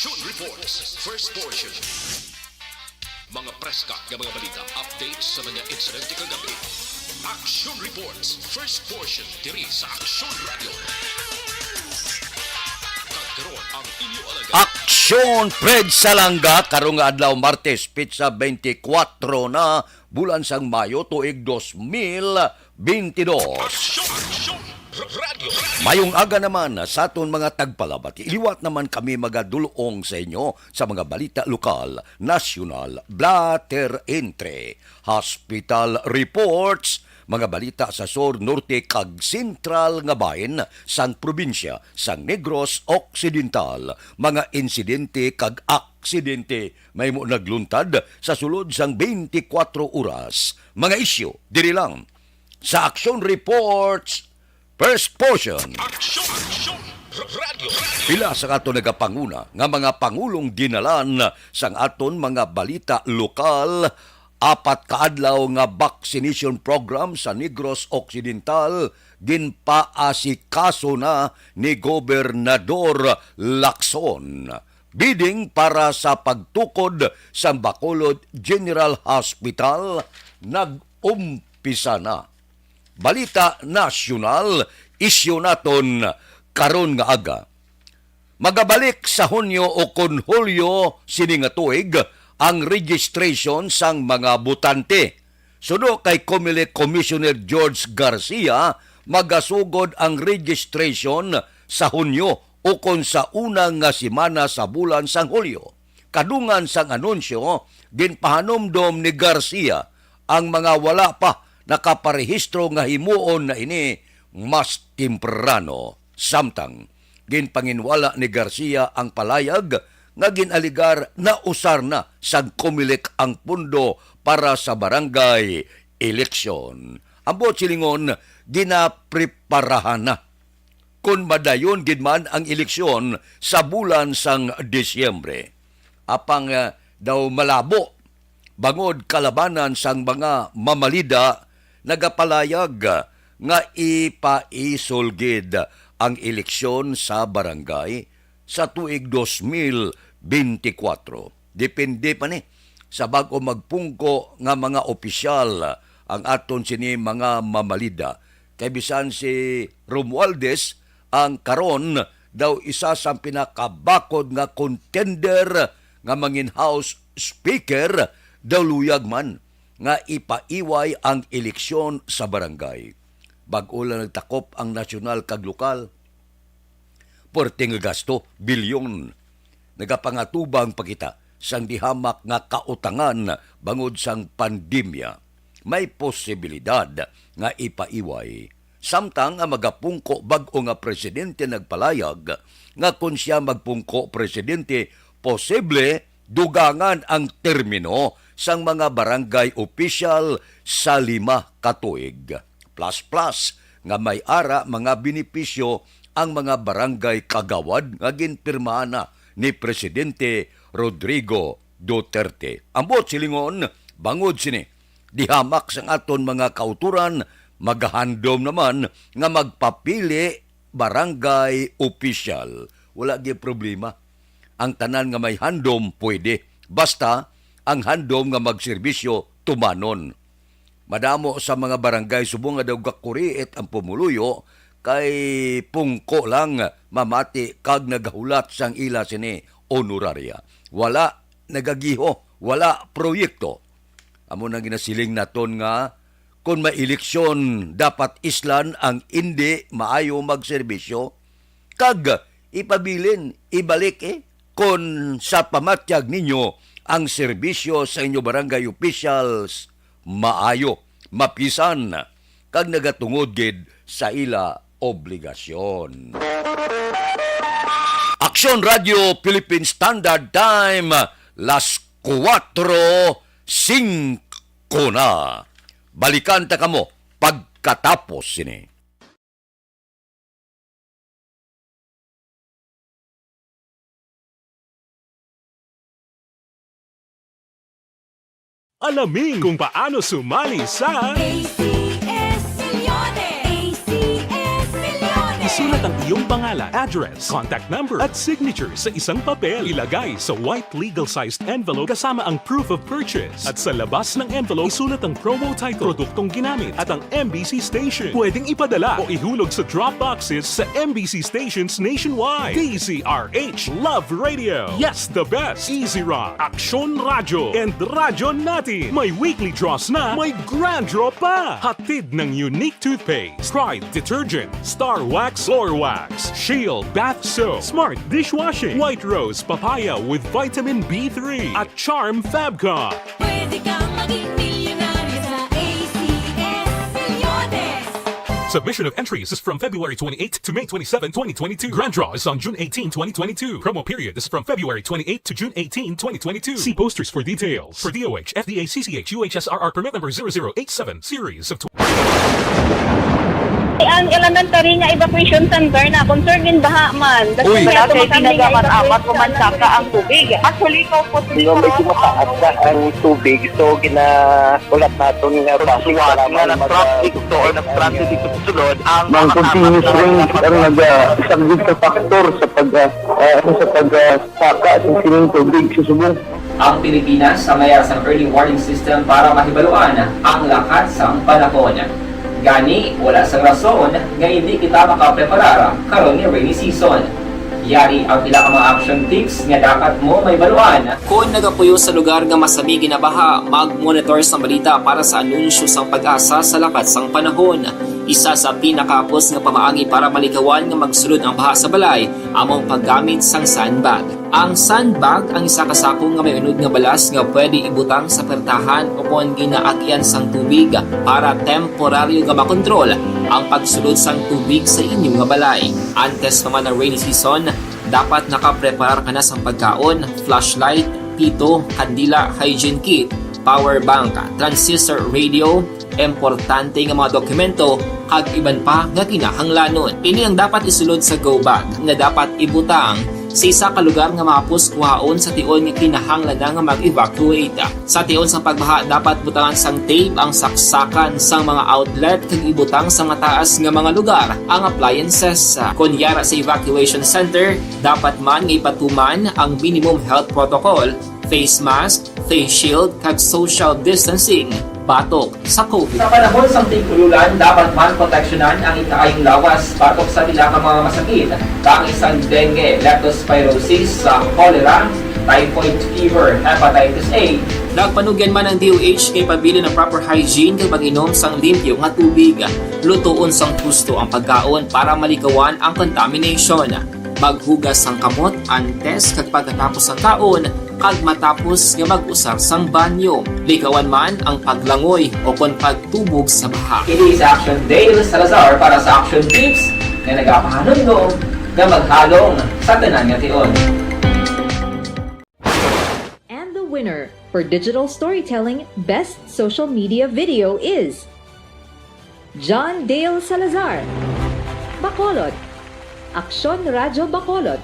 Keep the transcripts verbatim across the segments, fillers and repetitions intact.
Action Reports, first portion. Mga preska nga mga balita, updates sa mga insidente kagabi. Action Reports, first portion, diri sa Action Radio. Kag karon ang inyo alagad. Action Fred Salanga, karong nga adlaw, Martes, petsa twenty-four na, bulan sang Mayo, tuig dos mil twenty-dos. Action, Action Radio. Mayong aga naman sa aton mga tagpalabati. Liwat naman kami magadul-ong sa inyo sa mga balita lokal, nasyonal, blatter entre, hospital reports, mga balita sa sur, norte, kag sentral nga bahin sang probinsya sang Negros Occidental, mga insidente kag aksidente mahimo nagluntad sa sulod sang twenty-four oras. Mga isyu diri lang sa Action Reports, first portion. Action, Action Radio. Pila sa ato nagapanguna nga mga pangulong dinalan sang aton mga balita lokal, apat ka adlaw nga vaccination program sa Negros Occidental ginpaasikaso na ni Gobernador Lacson. Bidding para sa pagtukod sa Bacolod General Hospital nag-umpisa na. Balita nasyonal, isyu naton karon nga aga. Magabalik sa Hunyo o kon Hulyo sini nga tuig ang registration sang mga botante. Suno kay Comelec Commissioner George Garcia, magasugod ang registration sa Hunyo ukon sa una nga semana sa bulan sang Hulyo. Kadungan sang anunsyo, ginpahanumdom ni Garcia ang mga wala pa nakaparehistro nga himuon na ini mas temprano. Samtang ginpanginwala ni Garcia ang palayag nga ginaligar nausar na sang Comelec ang pondo para sa barangay eleksyon. Ang buot silingon, ginapreparahan na kon madayon gid man ang eleksyon sa bulan sang Disyembre. Apang, ah, daw malabo bangod kalabanan sang mga mamalida nagapalayag nga ipaisol gid ang eleksyon sa barangay sa tuig dos mil benti kwatro. Depende pa ni sa bag-o magpungko nga mga opisyal ang aton sini mga mamalida. Kay bisan si Romualdez ang karon daw isa sa pinakabakod nga contender nga mangin House Speaker, daw luyag man nga ipaiway ang eleksyon sa barangay. Bag-o lang nagtakop ang nasyonal kag lokal. Puwerte nga gasto, bilyon. Nagapangatubang pa kita sang dihamak nga kautangan bangod sang pandemya. May posibilidad nga ipaiway. Samtang ang magapungko bag-o nga presidente nagpalayag nga kon sia magpungko presidente, posible dugangan ang termino sang mga barangay opisyal sa lima ka tuig. Plus-plus nga may ara mga benepisyo ang mga barangay kagawad nga ginpirmahan na ni Presidente Rodrigo Duterte. Ang buot silingon, bangod sini, dihamak sang aton mga kautoran, magahandom naman nga magpapili barangay opisyal. Wala gyud problema. Ang tanan nga may handom pwede, basta ang handom nga magserbisyo tumanon. Madamo sa mga barangay subong nga daw gakuriit ang pumuluyo kay pungko lang mamati kag nagahulat sang ila sini honoraria. Wala nagagiho, wala proyekto. Amo nang ginasiling naton nga kon may eleksyon, dapat islan ang indi maayo magserbisyo, kag ipabilin, ibalik, eh, kon sa pamatyag ninyo ang serbisyo sa inyo barangay officials maayo, mapisan, kag nagatungod gid sa ila obligasyon. Aksyon Radio Philippine Standard Time, las kuwatro singko na. Balikan ta kamo pagkatapos sini. Alamin kung paano sumali sa A C S Milyones! A C S Milyones! Isulat ang iyong pangalan, address, contact number, at signature sa isang papel. Ilagay sa white legal-sized envelope kasama ang proof of purchase. At sa labas ng envelope, isulat ang promo title, produktong ginamit, at ang M B C station. Pwedeng ipadala o ihulog sa drop boxes sa M B C stations nationwide. D Z R H Love Radio. Yes, the best. Easy Rock, Aksyon Radyo, and Radyo Natin. May weekly draws na, may grand draw pa. Hatid ng Unique Toothpaste, Pride Detergent, Star Wax, Floor Wax, Shield Bath Soap, Smart Dishwashing, White Rose Papaya with Vitamin B three, at Charm Fabcon. Pwede kang maging milyonaryo sa A C S Reloaded. Submission of entries is from February twenty-eighth to May twenty-seven, twenty twenty-two. Grand draw is on June eighteen, twenty twenty-two. Promo period is from February twenty-eighth to June eighteen, twenty twenty-two. See posters for details. For D O H, F D A, C C H, U H S R R permit number zero zero eight seven, series of Ang elementary nga evacuation center na concern gin baha man. Uy. Wala kay tinaga man amat o man saka ang tubig. Actually, ikaw po, di ba, may tumataas na ang tubig, so ginahulat naton nga basi nga nag-traffic to or nag-transit dito sa sulod ang mga continuous rain ang nagasagdit sa factor sa pag, ah, ah, sa pag, ah, saka sa sining tubig sa subong. Ang Pilipinas ang mayar sang early warning system para mahibaluan ang lakat sang panahon. Gani, wala sang rason nga indi kita makapreparar karon nga rainy season. Yari ang pila ka mga action tips nga dapat mo mahibaluan. Kon nagapuyo sa lugar nga masami ginabaha, mag-monitor sang balita para sa anunsyo sang PAGASA sa lakat sang panahon. Isa sa pinakahapos nga pamaagi para malikawan nga magsulod ang baha sa balay amo ang paggamit sang sandbag. Ang sandbag ang isa ka sako nga may unod nga balas nga pwede ibutang sa pertahan ukon ginaagian sang tubig para temporaryo nga makontrol ang pagsulod sang tubig sa inyo nga balay. Antes pa man ang rainy season, dapat nakapreparar ka na sang pagkaon, flashlight, pito, kandila, hygiene kit, power bank, transistor radio, importante nga mga dokumento, kag iban pa nga kinahanglanon. Ini ang dapat isulod sa go bag nga dapat ibutang sa isa ka lugar nga mahapos kuhaon sa tion nga kinahanglan na nga mag-evacuate. Sa tion sang pagbaha, dapat butangan sang tape ang saksakan sang mga outlet kag ibutang sa mataas nga mga lugar ang appliances. Kon yara sa evacuation center, dapat man nga ipatuman ang minimum health protocol, face mask, face shield, kag social distancing batok sa COVID. Sa panahon sang tig-ululan, dapat man proteksyonan ang ikaayong lawas batok sa pila ka mga masakit, kaangay sang dengue, leptospirosis, sa cholera, typhoid fever, hepatitis A. Nagpanugyan man ang D O H nga ipabilin ang proper hygiene kag mag-inom sang limpyo nga tubig. Lutoon sang husto ang pagkaon para malikawan ang contamination. Maghugas sang kamot antes kag pagkatapos sang kaon, kag matapos nga mag-usar sang banyo. Likawan man ang paglangoy ukon pagtubog sa baha. Ini si Action Dale Salazar para sa Action Tips nga nagapahanumdom nga maghalong sa tanan nga tion. And the winner for digital storytelling best social media video is John Dale Salazar, Bacolod, Aksyon Radyo Bacolod,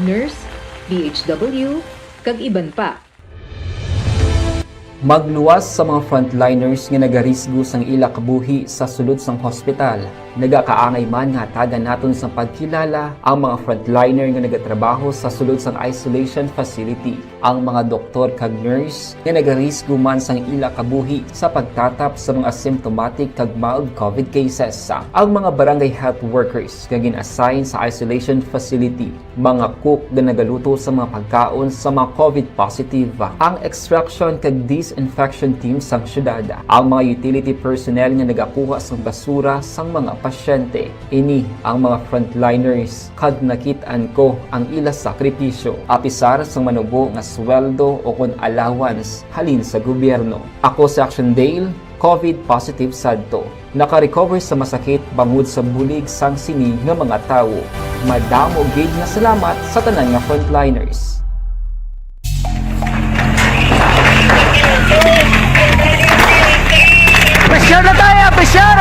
nurse, D H W, kag iban pa. Magluwas sa mga frontliners nga nagarisgo sang ila kabuhi sa sulod sang hospital. Nagakaangay man nga hatagan naton sang pagkilala ang mga frontliner nga nagatrabaho sa sulod sang isolation facility, ang mga doktor kag nurse nga nagarisgo man sang ila kabuhi sa pagtatap sa mga asymptomatic kag mild COVID cases, ang mga barangay health workers nga gin-assign sa isolation facility, mga cook nga nagaluto sa mga pagkaon sa mga COVID positive, ang extraction kag disinfection team sang syudad, ang mga utility personnel nga nagakuha sang basura sang mga pasyente. Ini ang mga frontliners, kag nakit-an ko ang ila sakripisyo. Apisar sang manubo nga sweldo ukon allowance halin sa gobyerno. Ako si Action Dale, COVID positive sadto. Naka-recover sa masakit bangod sa bulig sang sini nga mga tawo. Madamo gid nga salamat sa tanan nga frontliners. Pressure na tayo! Pressure!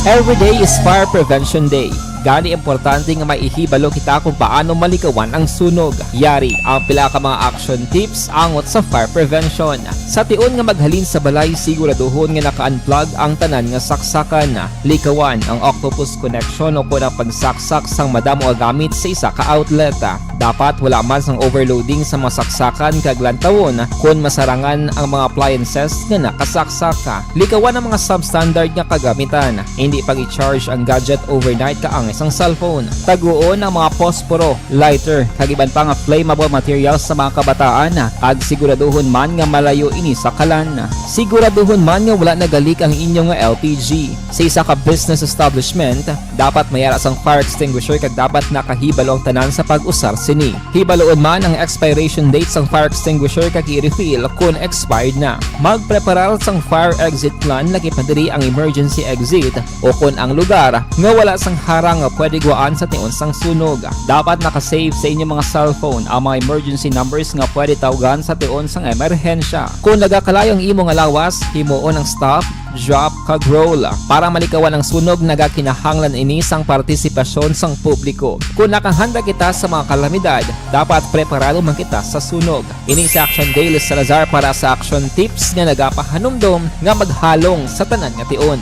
Every day is Fire Prevention Day. Gani, importante nga maihibalo kita kung paano malikawan ang sunog. Yari ang pila ka mga action tips angot sa fire prevention. Sa tion nga maghalin sa balay, siguraduhon nga naka-unplug ang tanan nga saksakan. Likawan ang octopus connection o kon ang pagsaksak sang madamo nga gamit sa isa ka outlet. Dapat wala man sang overloading sa mga saksakan kag lantawon kon masarangan ang mga appliances nga nakasaksak. Likawan ang mga substandard nga kagamitan. Hindi pag-i-charge ang gadget overnight kaangay sang cellphone. Taguon ang mga posporo, lighter, kag iban pa nga flammable materials sa mga kabataan, kag siguraduhon man nga malayo ini sa kalan. Siguraduhon man nga wala nagalik ang inyo nga L P G. Sa isa ka business establishment, dapat may ara sang fire extinguisher kag dapat nakahibalo ang tanan sa pag-usar sini. Hibaluon man ang expiration date sang fire extinguisher kag i-refill kon expired na. Magpreparar sang fire exit plan, lakip na diri ang emergency exit o kon ang lugar nga wala sang harang nga pwede guwaan sa tion sang sunog. Dapat naka-save sa inyo mga cellphone ang mga emergency numbers nga pwede tawgan sa tion sang emerhensya. Kon nagakalayo ang imo nga lawas, himuon ang stop, drop, kag roll. Para malikawan ang sunog, nagakinahanglan ini sang partisipasyon sang publiko. Kon nakahanda kita sa mga kalamidad, dapat preparado man kita sa sunog. Ini si Action Daily Salazar para sa Action Tips nga nagapahanumdom nga maghalong sa tanan nga tion.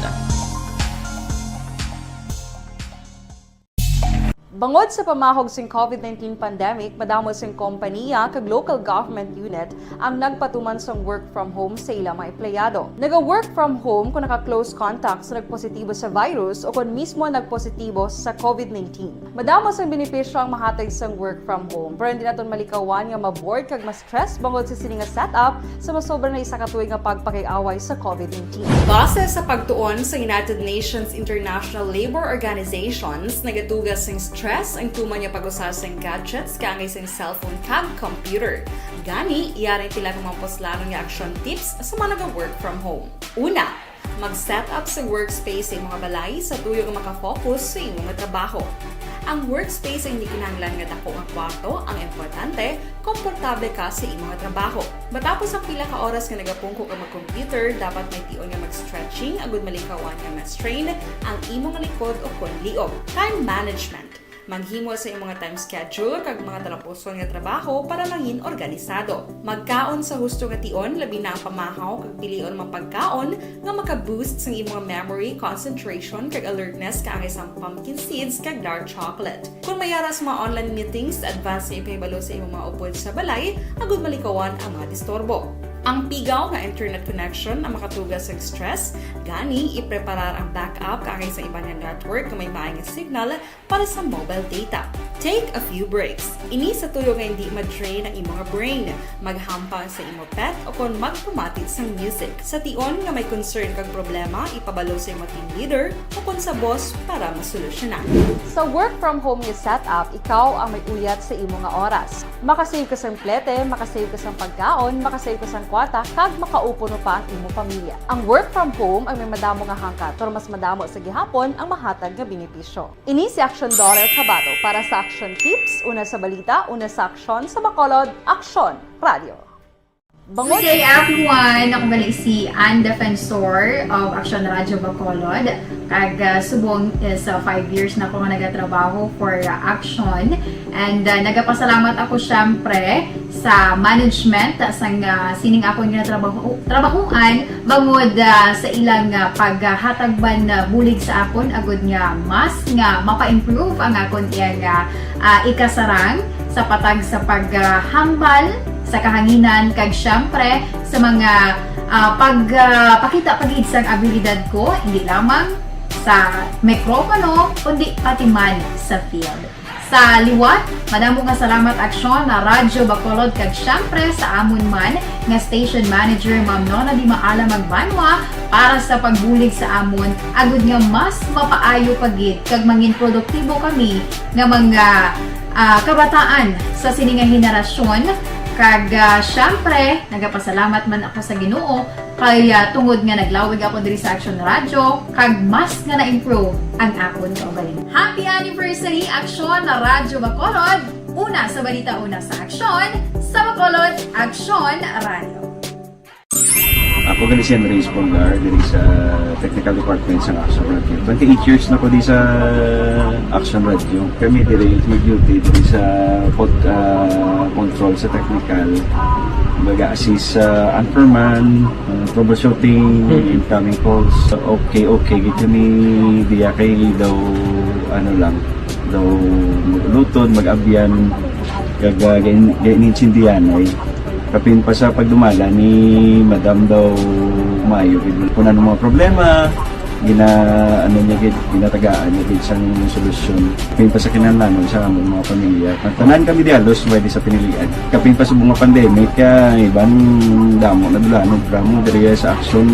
Bangod sa pamahog sing covid nineteen pandemic, madamo sing kompaniya kag local government unit ang nagpatuman sang work from home sa ila mga empleyado. Naga-work from home kung naka-close contact sa nagpositibo sa virus o kon mismo nagpositibo sa covid nineteen. Madamo sang benepisyo ang mahatag sang work from home, pero hindi naton malikawan nga ma-bored kag ma-stress bangod sa sini nga setup sa masobra na isa ka tuig nga pagpakig-away sa covid nineteen. Base sa pagtuon sa United Nations International Labour Organizations, nagatuga sing stress ang tuman nga pag-usa sing gadgets kaangay sing cellphone kag computer. Gani, yari ang pila ka mga puslanon nga action tips sa mga naga-work from home. Una, mag-set up sa workspace sa imong balay sa tuyo nga makafocus sa imo nga trabaho. Ang workspace ay hindi kinahanglan nga dako nga kwarto, ang importante, komportable ka sa imo nga trabaho. Matapos ang pila ka oras nga nagapungko ka mag-computer, dapat may tion nga mag-stretching agud malikawan nga ma-strain ang imo nga likod o kon liog. Time management. Maghimo sa imong nga time schedule kag mga talapuson nga trabaho para mangin organisado. Magkaon sa husto nga tion, labi na ang pamahaw kag pilion mga pagkaon nga maka-boost sang imong memory, concentration, kag alertness kaangay sang pumpkin seeds kag dark chocolate. Kon may ara sa mga online meetings, advance nga ipahibalo sa imong mga upod sa balay agud malikawan ang mga disturbo. Ang pigaw nga internet connection ang makatuga sa stress, gani ipreparar ang backup kaangay sa iban nga network nga may maay nga signal para sa mobile data. Take a few breaks. Ini sa tuyo nga hindi ma-drain ang imo nga brain. Maghampang sa imo pet o kon magpamati sang music. Sa tion nga may concern kag problema, ipabalo sa imo team leader o kon sa boss para masolusyonan. Sa work from home nga setup, ikaw ang may uyat sa imo nga oras. Makasave ka sang plete, makasave ka sang pagkaon, makasave ka sang kwarta, kag makaupo pa ang imo pamilya. Ang work from home ang may madamo nga hangkat, pero mas madamo sa gihapon ang mahatag nga benepisyo. Ini si Action Daughter Kabato para sa Action Tips, una sa balita, una sa aksyon, sa Bacolod, Aksyon Radio. Bangod Good day, everyone! Ako gali si Ann Defensor of Action Radio Bacolod. Kag, ah, subong is, ah, five years na ako nga nagatrabaho for, ah, Action. And, ah, nagapasalamat ako, syempre, sa management, ah, sang, ah, sining akon nga trabaho, trabahoan, bangod, ah, sa ilang, ah, paghatag man, ah, bulig sa akon, agud nga mas nga mapa-improve ang akon iya nga, ah, ikasarang sa patag sa paghambal sa kahanginan, kag syempre sa mga, ah, pag, ah, pakita pa gid sang abilidad ko, hindi lamang sa mikropono, kundi pati man sa field. Sa liwat, madamo nga salamat, Aksyon na Radyo Bacolod, kag syempre sa amon man nga station manager, Ma'am Nona Di Maala Magbanwa, para sa pagbulig sa amon, agud nga mas mapaayo pa gid kag mangin produktibo kami nga mga, ah, kabataan sa sini nga henerasyon. Kag, ah, syempre, nagapasalamat man ako sa Ginoo kay, ah, tungod nga naglawig ako diri sa Aksyon Radyo, kag mas nga na-improve ang akon kaugalingon. Happy anniversary, Aksyon na Radyo Bacolod! Una sa balita, una sa aksyon, sa Bacolod, Aksyon Radyo. Ako gali si Henry Espolgar, diri sa technical department sa Action Radio. Twenty-eight years na ko di sa Action Radio. Kami diri mag-duty diri sa pod, ah, control sa technical. Mag-assist sa anchorman, ah, troubleshooting, incoming calls. Okay, okay. Gid kami diya kay daw, ano lang, daw mag-ulutod, mag-abyan, kag, ah, gain-, gain-, inintindihan ay kapin pa sa pagdumala ni Madam daw maayo gid. Kung ano mga problema, gina-, ano niya gid, ginatagaan niya gid sang solusyon. Kapin pa sa kinahanglanon sa among mga pamilya. Tanan kami di halos may di sa pinilian. Kapin pa sa mga pandemic, ah, iban damo na dulanon, drama diri sa Action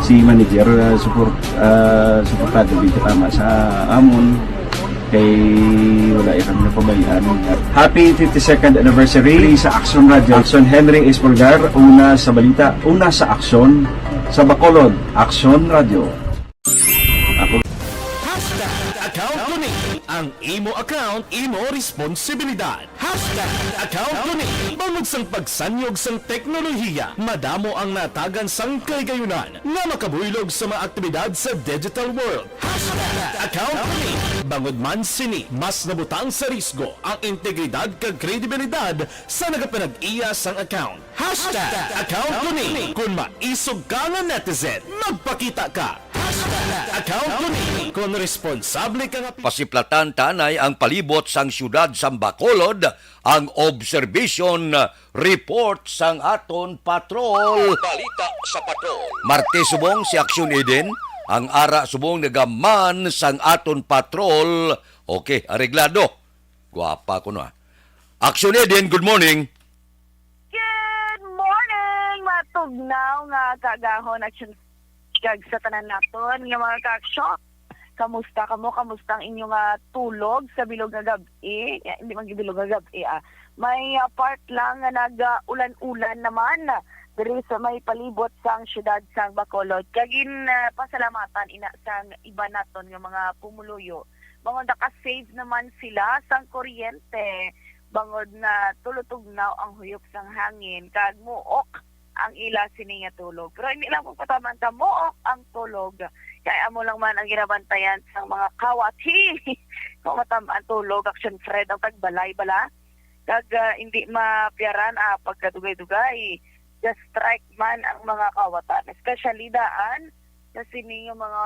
si manager, ah, support, ah, suportado gid katama sa amon. Kay wala ya kami napabayaan. Happy fifty-second anniversary sa Action Radio. Action Henry Espolgar, una sa balita, una sa aksyon, sa Bacolod, Action Radio. Ako. Hashtag account ko ni. Ang imo account, imo responsibilidad. Hashtag account ko ni. Bangod sang pagsanyog sang teknolohiya, madamo ang natagan sang kaligayunan nga makabuylog sa mga aktibidad sa digital world. Hashtag account ko ni. Bangod man sini, mas nabutang sa risgo ang integridad kag kredibilidad sa nagapanag-iya sang account. Hashtag account ko ni. Kung maisog ka nga netizen, magpakita ka. Hashtag account ko ni. Kung responsable ka nga Pasiplatan ta anay ang palibot sang siyudad sang Bacolod, ang observation report sang aton patrol. Balita sa patrol. Martes subong si Action Eden, ang ara subong nagaman sang aton patrol. Okay, areglado. Guwapa ko no, ah. Action Eden, good morning. Good morning, matugnaw nga kaagahon, Action, kag sa tanan naton nga mga ka-action. Kamusta kamo? Kamusta ang inyo nga tulog sa bilog nga gab-i? Eh, hindi man bilog nga gab-i, ah. May, ah, part lang nga nag-ulan-ulan naman diri sa may palibot sang siyudad sang Bacolod. Kag gin, ah, pasalamatan ina sang iban naton nga mga pumuluyo. Bangod naka-save naman sila sang kuryente, bangod nga tulutugnaw ang huyop sang hangin kag muok ang ila sini nga tulog. Pero hindi lang magpataman ka, muok ang tulog. Kay amo lang man ang ginabantayan sang mga kawat. Kung matamaan tulog, Action Fred, ang tagbalay bala. Kag, ah, hindi mapiyaran, ah, pagkadugay-dugay. Ga-strike man ang mga kawatan, especially daan sa sini nga mga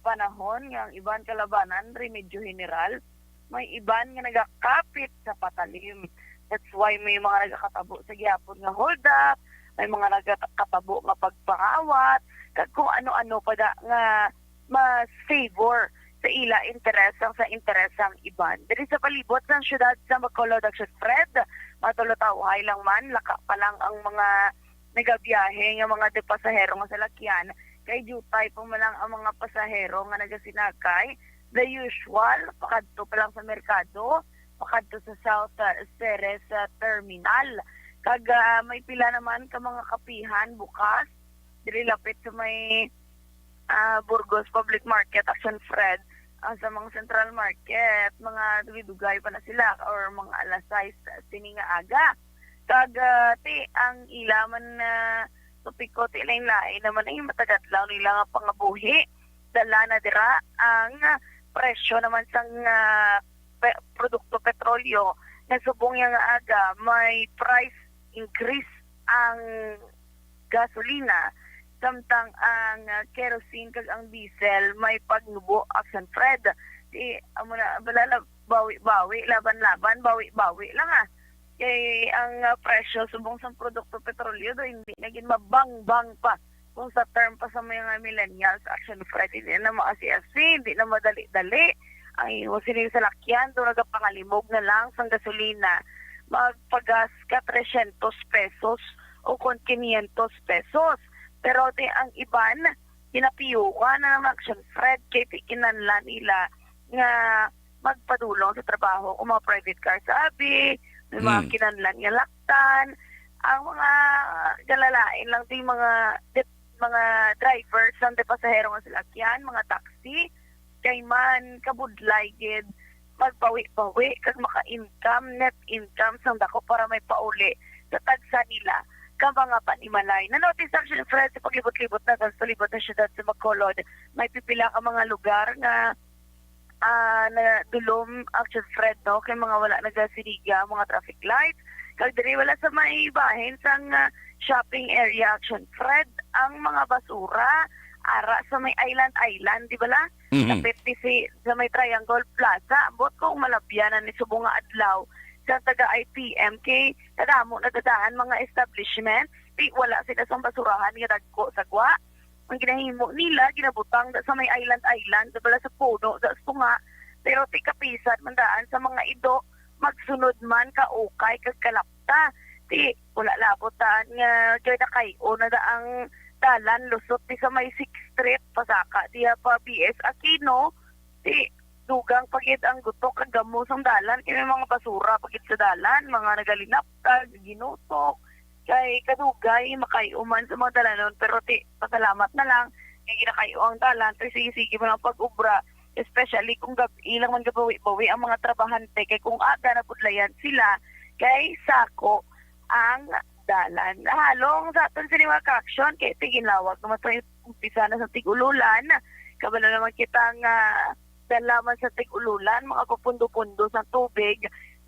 panahon nga ang iban kalabanan remedyo general, may iban nga nagakapit sa patalim. That's why may mga nagakatabo sa gihapon nga hold up, may mga nagakatabo nga pagpangawat, kag kung ano-ano pa da nga mas favor sa ila interes sang sa interes sang iban. Diri sa palibot sang siyudad sa Bacolod, Action Fred, matulotawhay lang man, laka pa lang ang mga nagabiyahe nga mga de pasahero nga salakyan, kay diutay pa man lang ang mga pasahero nga nagasinakay. The usual, pakadto pa lang sa merkado, pakadto sa South, uh, Ceres, uh, Terminal. Kag, uh, may pila naman ka mga kapihan bukas diri lapit sa may, ah, Burgos Public Market, Action Fred, ah, sa mga Central Market, mga dugay-dugay pa na sila or mga alas sais sini nga aga. Kag, ah, ti ang ila man na topiko, ti lain-lain naman ang matagadlaw nila nga pangabuhi. Dala na dira ang presyo naman sang, ah, pe-, produkto petrolyo. Nagsubong niya nga aga may price increase ang gasolina, samtang ang, ah, kerosene kag ang diesel may pagnubo, Action Fred. Di, amo na, balala, bawi-bawi, laban-laban, bawi-bawi lang, ah. Kay ang, ah, presyo subong sang produkto petrolyo do hindi na gid mabangbang pa kung sa term pa sa mga millennials, Action Fred, hindi na maasi-asi, hindi na madali-dali. Ang imo sining salakyan do nagapangalimog na lang sang gasolina, magpagas ka trescientos pesos o kon quinientos pesos. Pero ti ang iban, kinapiyukan na ng Action Fred kay ti kinahanglan nila nga magpadulong sa trabaho kung mga private cars abi, may mga Mm. kinahanglan nga laktan, ang mga galalain lang ti mga mga driver sang de pasahero nga salakyan, mga taxi, kay man kabudlay gid magpawi-pawi kag maka-income, net income sang dako para may pauli sa tagsa nila. ka mga panimalay. Na-notice, Action Fred, sa paglibot-libot naton sa palibot sa siyudad sa Bacolod, may pipila ka mga lugar nga, ah, nadulom, Action Fred, no? Kay mga wala nagasiniga ang mga traffic lights. Kag diri wala sa may bahin sang, ah, shopping area, Action Fred, ang mga basura ara sa may island-island, di ba la? Mhm. Dapit ni si, sa may Triangle Plaza, ambot kung malabyan na ni subong nga adlaw sa taga I P M, kay kadamo na dadaan mga establishment, di wala sila sang basurahan nga dagko sa gwa. Ang ginahimo nila, ginabutang da sa may island-island, da bala sa puno, da sa tunga. Pero ti kapisan man daan sa mga ido, magsunod man ka ukay kag kalapta. Ti wala labot daan nga ginakay-o na da ang dalan lusot di sa may Sixth Street, pasaka diya pa B S Aquino. Ti dugang pa gid ang gutok kag gamo sang dalan, kay may mga basura pa gid sa dalan, mga nagalinaptag, ginutok. Kay kadugay makay-o man sa mga dalanon, pero ti pasalamat na lang nga ginakay-o ang dalan, pero sige-sige man ang pag-ubra, especially kung gab-i lang man gabawi-bawi ang mga trabahante, kay kung aga nabudlayan sila, kay sako ang dalan. Halong sa aton sini mga ka-action, kay ti ginlawag naman sa umpisa na sa tig-ululan. Kabalo naman kita nga dala man sa tig-ululan, mga papundo-pundo sa tubig,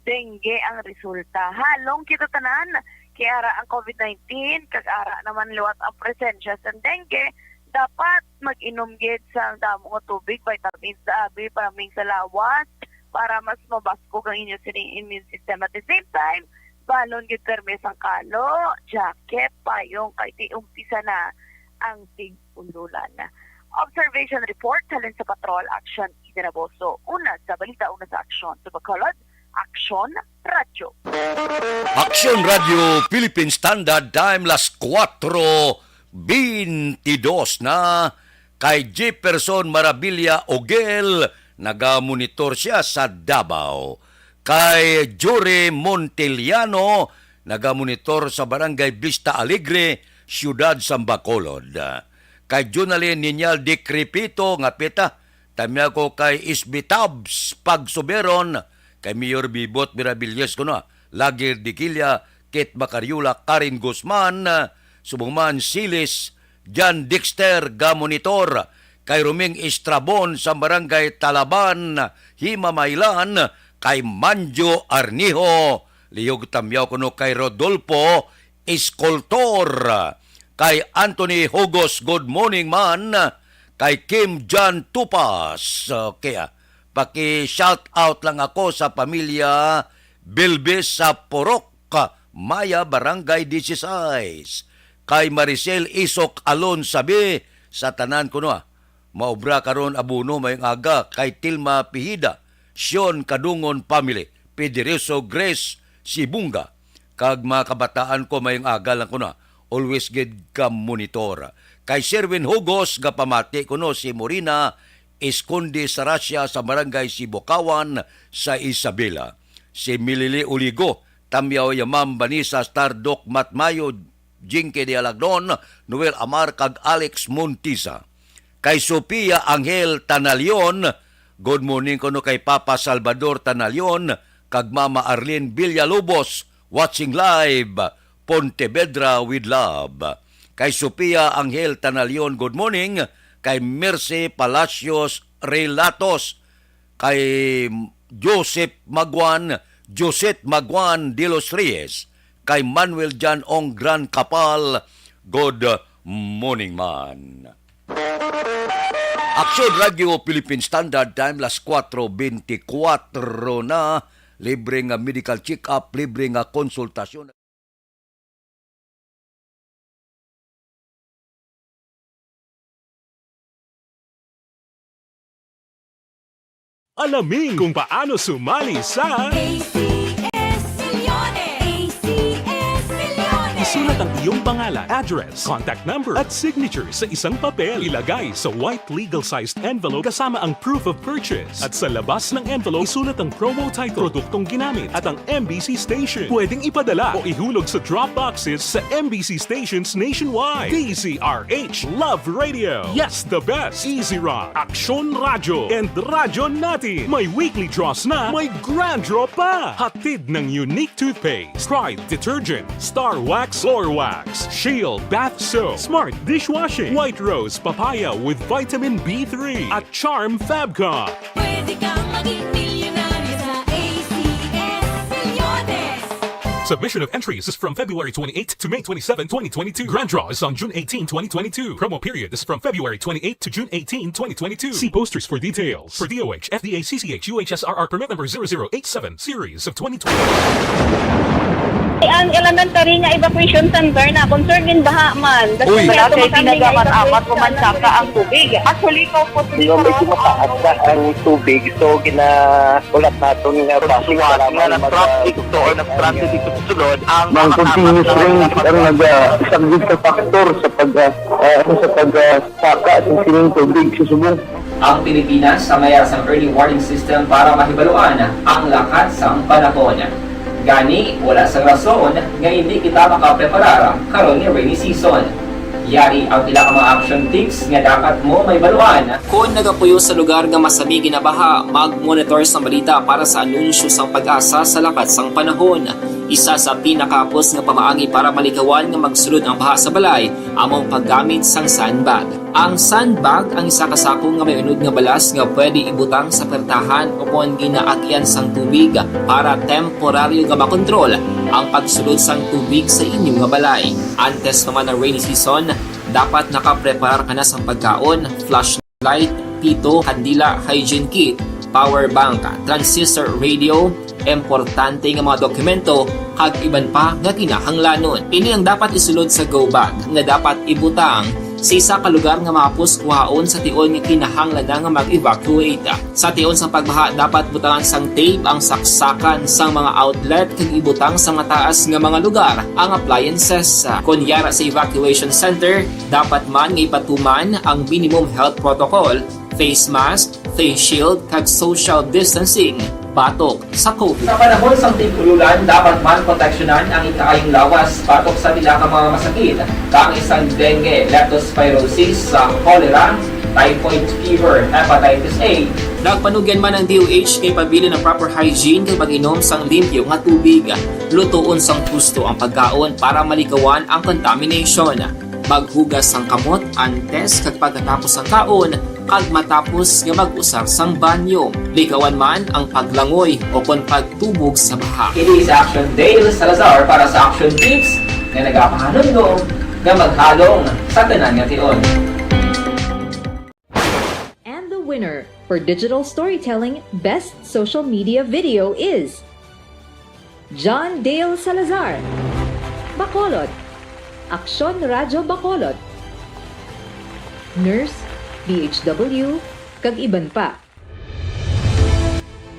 dengue ang resulta. Halong kita tanan, kay ara ang COVID nineteen, kag ara naman liwat ang presensya sa dengue, dapat mag-inom gid sang damo nga tubig, vitamins sa abi, para ming sa lawas, para mas mabaskog ang inyo sining immune system. At the same time, balon gid perme sang kalo, jacket, payong, kay ti umpisa na ang tig-ululan. Observation report halin sa Patrol Action Iganaboso. Una sa balita, una sa aksyon. Sa Bacolod, Aksyon Radyo. Aksyon Radyo Philippine Standard Time, las kuwatro beintidos na. Kay Jefferson Marabilia Ogel, nagamonitor siya sa Davao. Kay Jory Montiliano, nagamonitor sa Barangay Vista Alegre, siyudad sang Bacolod. Kay Jonalyn Niñal Decrepito, nga pita, tamya ko kay S B Tabs Pagsuberon, kay Mayor Bibot Mirabilles kuno, Lagir Dikilla, Kit Macariola, Karen Guzman, subong man Silis, John Dexter, gamonitor, kay Roming Estrabon sa Barangay Talaban, Himamaylan, kay Manjo Arniho, lihog tamyaw kuno kay Rodolfo Escultor, kay Anthony Hugos, good morning man, kay Kim John Tupas. Okay, ah. Paki-shout out lang ako sa pamilya Bilbis sa Purok Maya, Barangay Dieciséis. Kay Maricel Isok Alon Sabi, sa tanan kuno, ah. Maobra karon abono mayong aga kay Tilma Pihida, Sion Kadungon family, Pederoso Grace Sibunga, kag mga kabataan ko mayong aga lang kuno, always gid ka monitor. Kay Sherwin Hugos, gapamati kuno si Morina Esconde Saracia sa Barangay Sibukawan sa Isabela. Si Milili Uligo, Tamyaw ya Ma'am Vanessa Stardoc Matmayo, Jinky de Alagnon, Noel Amar, kag Alex Montisa. Kay Sofia Angel Tanalion, good morning kuno kay Papa Salvador Tanalion, kag Mama Arlene Villalobos, watching live, Pontevedra with love. Kay Sofia Angel Tanalion, good morning. Kay Mercy Palacios Relatos, kay Joseph Maguan, Josette Maguan de los Reyes, kay Manuel John Ong Gran Kapal, good morning man. Aksyon Radyo Philippine Standard Time, las kuwatro beintikwatro na. Libre nga medical check-up, libre nga konsultasyon. Alamin kung paano sumali sa A C S Milyones! A C S Milyones! Isulat ang iyong pangalan, address, contact number, at signature sa isang papel. Ilagay sa white legal-sized envelope kasama ang proof of purchase. At sa labas ng envelope, isulat ang promo title, produktong ginamit, at ang M B C station. Pwedeng ipadala o ihulog sa drop boxes sa M B C stations nationwide. D Z R H Love Radio. Yes, the best. Easy Run, Aksyon Radyo, and Radyo Natin. May weekly draws na, may grand draw pa. Hatid ng Unique Toothpaste, Pride Detergent, Star Wax Floor Wax, Shield Bath Soap, Smart Dishwashing, White Rose Papaya with Vitamin B three, at Charm Fabcon. Pwede kang maging milyonaryo sa A C S Reloaded. Submission of entries is from February twenty-eighth to May twenty-seven, twenty twenty-two. Grand draw is on June eighteen, twenty twenty-two. Promo period is from February twenty-eighth to June eighteen, twenty twenty-two. See posters for details. For D O H, F D A, C C H, U H S R R permit number zero zero eight seven, series of twenty twenty. Ang elementary nga evacuation center na concern gin baha man. Uy. Wala kay pinagamat-amat, umansaka ang tubig. Actually, ko po, medyo mataas na ang tubig. So, gina-, ulat naton nga bus nga nag-traffic to or nag-transit dito sa sulod ang mga continuous rains ang nag-, ah, isang big factor sa pag, ah, ah, sa pag, ah, saka sa sining tubig sa subong. Ang Pilipinas ang may sang early warning system para mahibaluan ang lakat sang panahon. Gani, wala sang rason nga hindi kita makapreparar karon nga rainy season. Yari ang pila ka mga action tips nga dapat mo mahibaluan. Kon nagapuyo sa lugar nga masami ginabaha, mag-monitor sang balita para sa anunsyo sang PAGASA sa lakat sang panahon. Isa sa pinakahapos nga pamaagi para malikawan nga magsulod ang baha sa balay amo ang paggamit sang sandbag. Ang sandbag ang isa ka sako nga may unod nga balas nga pwede ibutang sa pertahan o kon ginaagian sang tubig para temporaryo nga makontrol ang pagsulod sang tubig sa inyo nga balay. Antes pa man ang rainy season, dapat nakapreparar ka na sang pagkaon, flashlight, pito, kandila, hygiene kit, power bank, transistor radio, importante nga mga dokumento, kag iban pa nga kinahanglanon. Ini ang dapat isulod sa go bag nga dapat ibutang sa isa ka lugar nga mahapos kuhaon sa tion nga kinahanglan na nga mag-evacuate. Sa tion sang pagbaha, dapat butangan sang tape ang saksakan sang mga outlet kag ibutang sa mataas nga mga lugar ang appliances. Kon yara sa evacuation center, dapat man nga ipatuman ang minimum health protocol, face mask, face shield, kag social distancing batok sa COVID. Sa panahon sang tig-ululan, dapat man proteksyonan ang ikaayong lawas batok sa pila ka mga masakit, kaangay sang dengue, leptospirosis, sa cholera, typhoid fever, hepatitis A. Nagpanugyan man ang D O H nga ipabilin ang proper hygiene kag pag-inom sang limpyo nga tubig. Lutoon sang husto ang pagkaon para malikawan ang contamination. Maghugas sang kamot antes kag pagkatapos sang kaon, kag matapos nga mag-usar sang banyo. Likawan man ang paglangoy o kon pagtubog sa baha. Ini si Action Dale Salazar para sa Action Tips nga nagapahanumdom nga maghalong sa tanan nga tion. And the winner for digital storytelling best social media video is John Dale Salazar, Bacolod, Aksyon Radyo Bacolod, nurse, B H W, kag iban pa.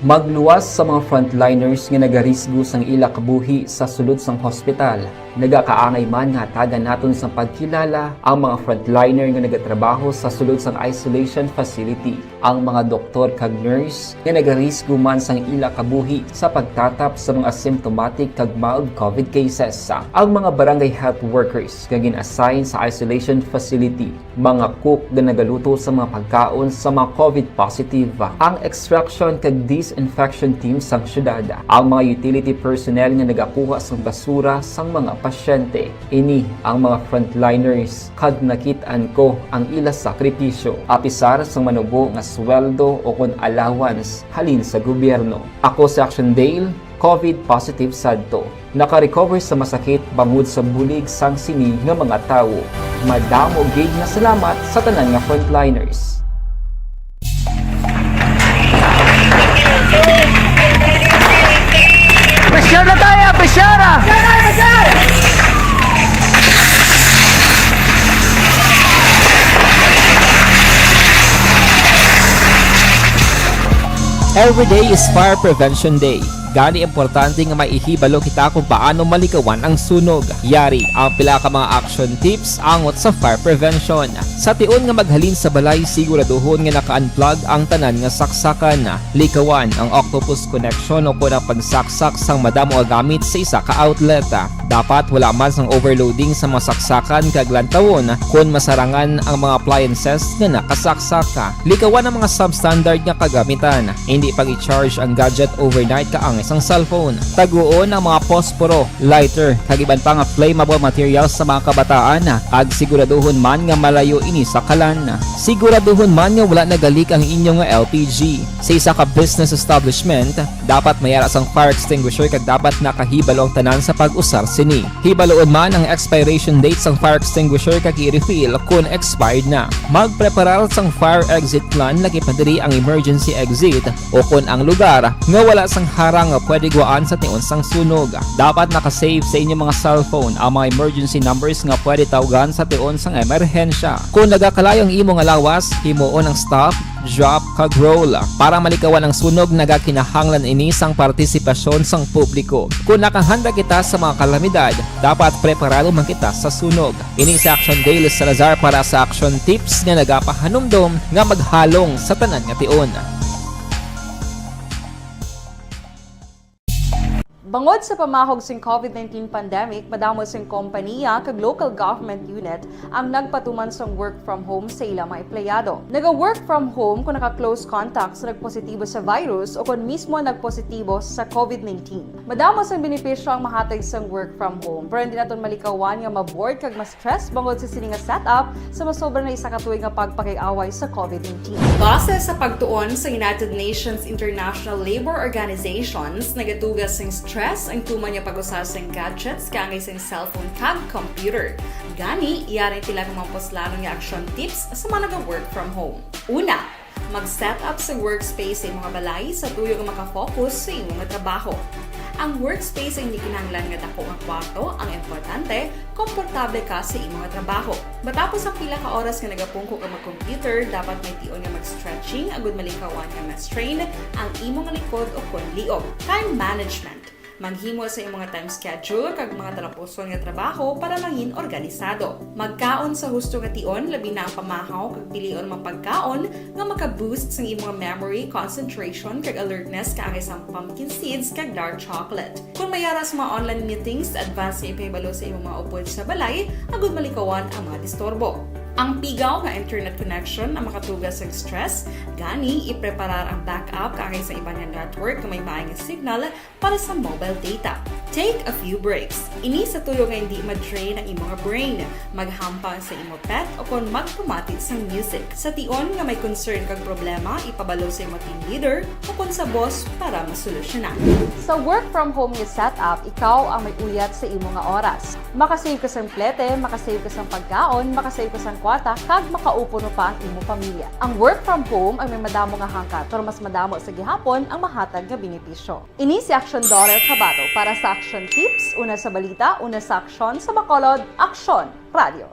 Magluwas sa mga frontliners nga nagarisgo sang ila kabuhi sa sulod sang hospital. Nagakaangay man nga hatagan naton sang pagkilala ang mga frontliner nga nagatrabaho sa sulod sang isolation facility, ang mga doktor kag nurse nga nagarisgo man sang ila kabuhi sa pagtatap sa mga asymptomatic kag mild COVID cases, ang mga barangay health workers nga gin-assign sa isolation facility, mga cook nga nagaluto sa mga pagkaon sa mga COVID positive, ang extraction kag disinfection team sang syudad, ang mga utility personnel nga nagakuha sang basura sang mga pasyente. Ini ang mga frontliners, kag nakit-an ko ang ila sakripisyo. Apisar sang manubo nga sweldo o kon allowance halin sa gobyerno. Ako si Action Dale, COVID positive sadto. Naka-recover sa masakit bangod sa bulig sang sini nga mga tawo. Madamo gid nga salamat sa tanan nga frontliners. Pressure na tayo! Pressure na! Every day is Fire Prevention Day. Gani, importante nga may ihibalo kita kung paano malikawan ang sunog. Yari ang pila ka mga action tips angot sa fire prevention. Sa tion nga maghalin sa balay, siguraduhon nga naka-unplug ang tanan nga saksakan. Likawan ang octopus connection o kon ang pagsaksak sang madamo nga gamit sa isa ka outlet. Dapat wala man sang overloading sa mga saksakan kag lantawon kon masarangan ang mga appliances nga nakasaksaka. Likawan ang mga substandard nga kagamitan. Hindi pag-i-charge ang gadget overnight kaangay sang cellphone. Taguon ang mga posporo, lighter, kag iban pa nga flammable materials sa mga kabataan, kag siguraduhon man nga malayo ini sa kalan. Siguraduhon man nga wala nagalik ang inyo nga L P G. Sa isa ka business establishment, dapat may ara sang fire extinguisher kag dapat nakahibalo ang tanan sa pag-usar sini. Hibaluon man ang expiration date sang fire extinguisher kag i-refill kon expired na. Magpreparar sang fire exit plan, lagi pa diri ang emergency exit, o kon ang lugar nga wala sang harang nga pwede gwaan sa tion sang sunog. Dapat naka-save sa inyo mga cellphone ang mga emergency numbers nga pwede tawgan sa tion sang emerhensya. Kon nagakalayo ang imo nga lawas, himuon ang stop, drop, kag roll. Para malikawan ang sunog, nagakinahanglan ini sang partisipasyon sang publiko. Kon nakahanda kita sa mga kalamidad, dapat preparado man kita sa sunog. Ini si Action Dale Salazar para sa Action Tips nga nagapahanumdom nga maghalong sa tanan nga tion. Bangod sa pamahog sing COVID nineteen pandemic, madamo sing kompaniya kag local government unit ang nagpatuman sang work from home sa ila mga empleyado. Naga-work from home kung naka-close contact sa nagpositibo sa virus o kon mismo nagpositibo sa COVID nineteen. Madamo sang benepisyo ang mahatag sang work from home, pero hindi naton malikawan nga ma-bored kag ma-stress bangod sa sini nga setup sa masobra na isa ka tuig nga pagpakig-away sa COVID nineteen. Base sa pagtuon sa United Nations International Labor Organizations, nagatuga sing stress ang tuman nga pag-usa sing gadgets kaangay sing cellphone kag computer. Gani, yari tila nga mga puslanon nga action tips sa mga naga-work from home. Una, mag-set up sa workspace sa imong balay sa tuyo nga makafocus sa imong trabaho. Ang workspace ay hindi kinahanglan nga dako nga kwarto. Ang importante, komportable ka sa imong trabaho. Matapos ang pila ka oras nga nagapungko ka mag-computer, dapat may tion nga mag-stretching agud malikawan nga ma-strain ang imong likod o kon liog. Time management. Maghimo sa imong time schedule kag mga talapuson nga trabaho para mangin organisado. Magkaon sa husto nga tion, labi na ang pamahaw kag pilion mga pagkaon nga maka-boost sang imong memory, concentration, kag alertness kaangay sang pumpkin seeds kag dark chocolate. Kung may ara sa mga online meetings, advance nga ipahibalo sa imong mga upod sa balay agud malikawan ang mga disturbo. Ang pigaw nga internet connection ang makatuga sa stress, gani ipreparar ang backup kaangay sa iban nga network nga may maay nga signal para sa mobile data. Take a few breaks. Ini sa tuyo nga hindi ma-drain ang imong brain. Maghampang sa imo pet o kon magpamati sang music. Sa tion nga may concern kag problema, ipabalo sa imo team leader o kon sa boss para masolusyonan. Sa work from home nga setup, ikaw ang may uyat sa imo nga oras. Makasave ka sang plete, makasave ka sang pagkaon, makasave ka sang kwarta, kag makaupo pa ang imo pamilya. Ang work from home ay may madamo nga hangkat, pero mas madamo sa gihapon ang mahatag nga benepisyo. Ini si Action Dollar Kabato para sa Action Tips, una sa balita, una sa aksyon, sa Bacolod, Aksyon Radio.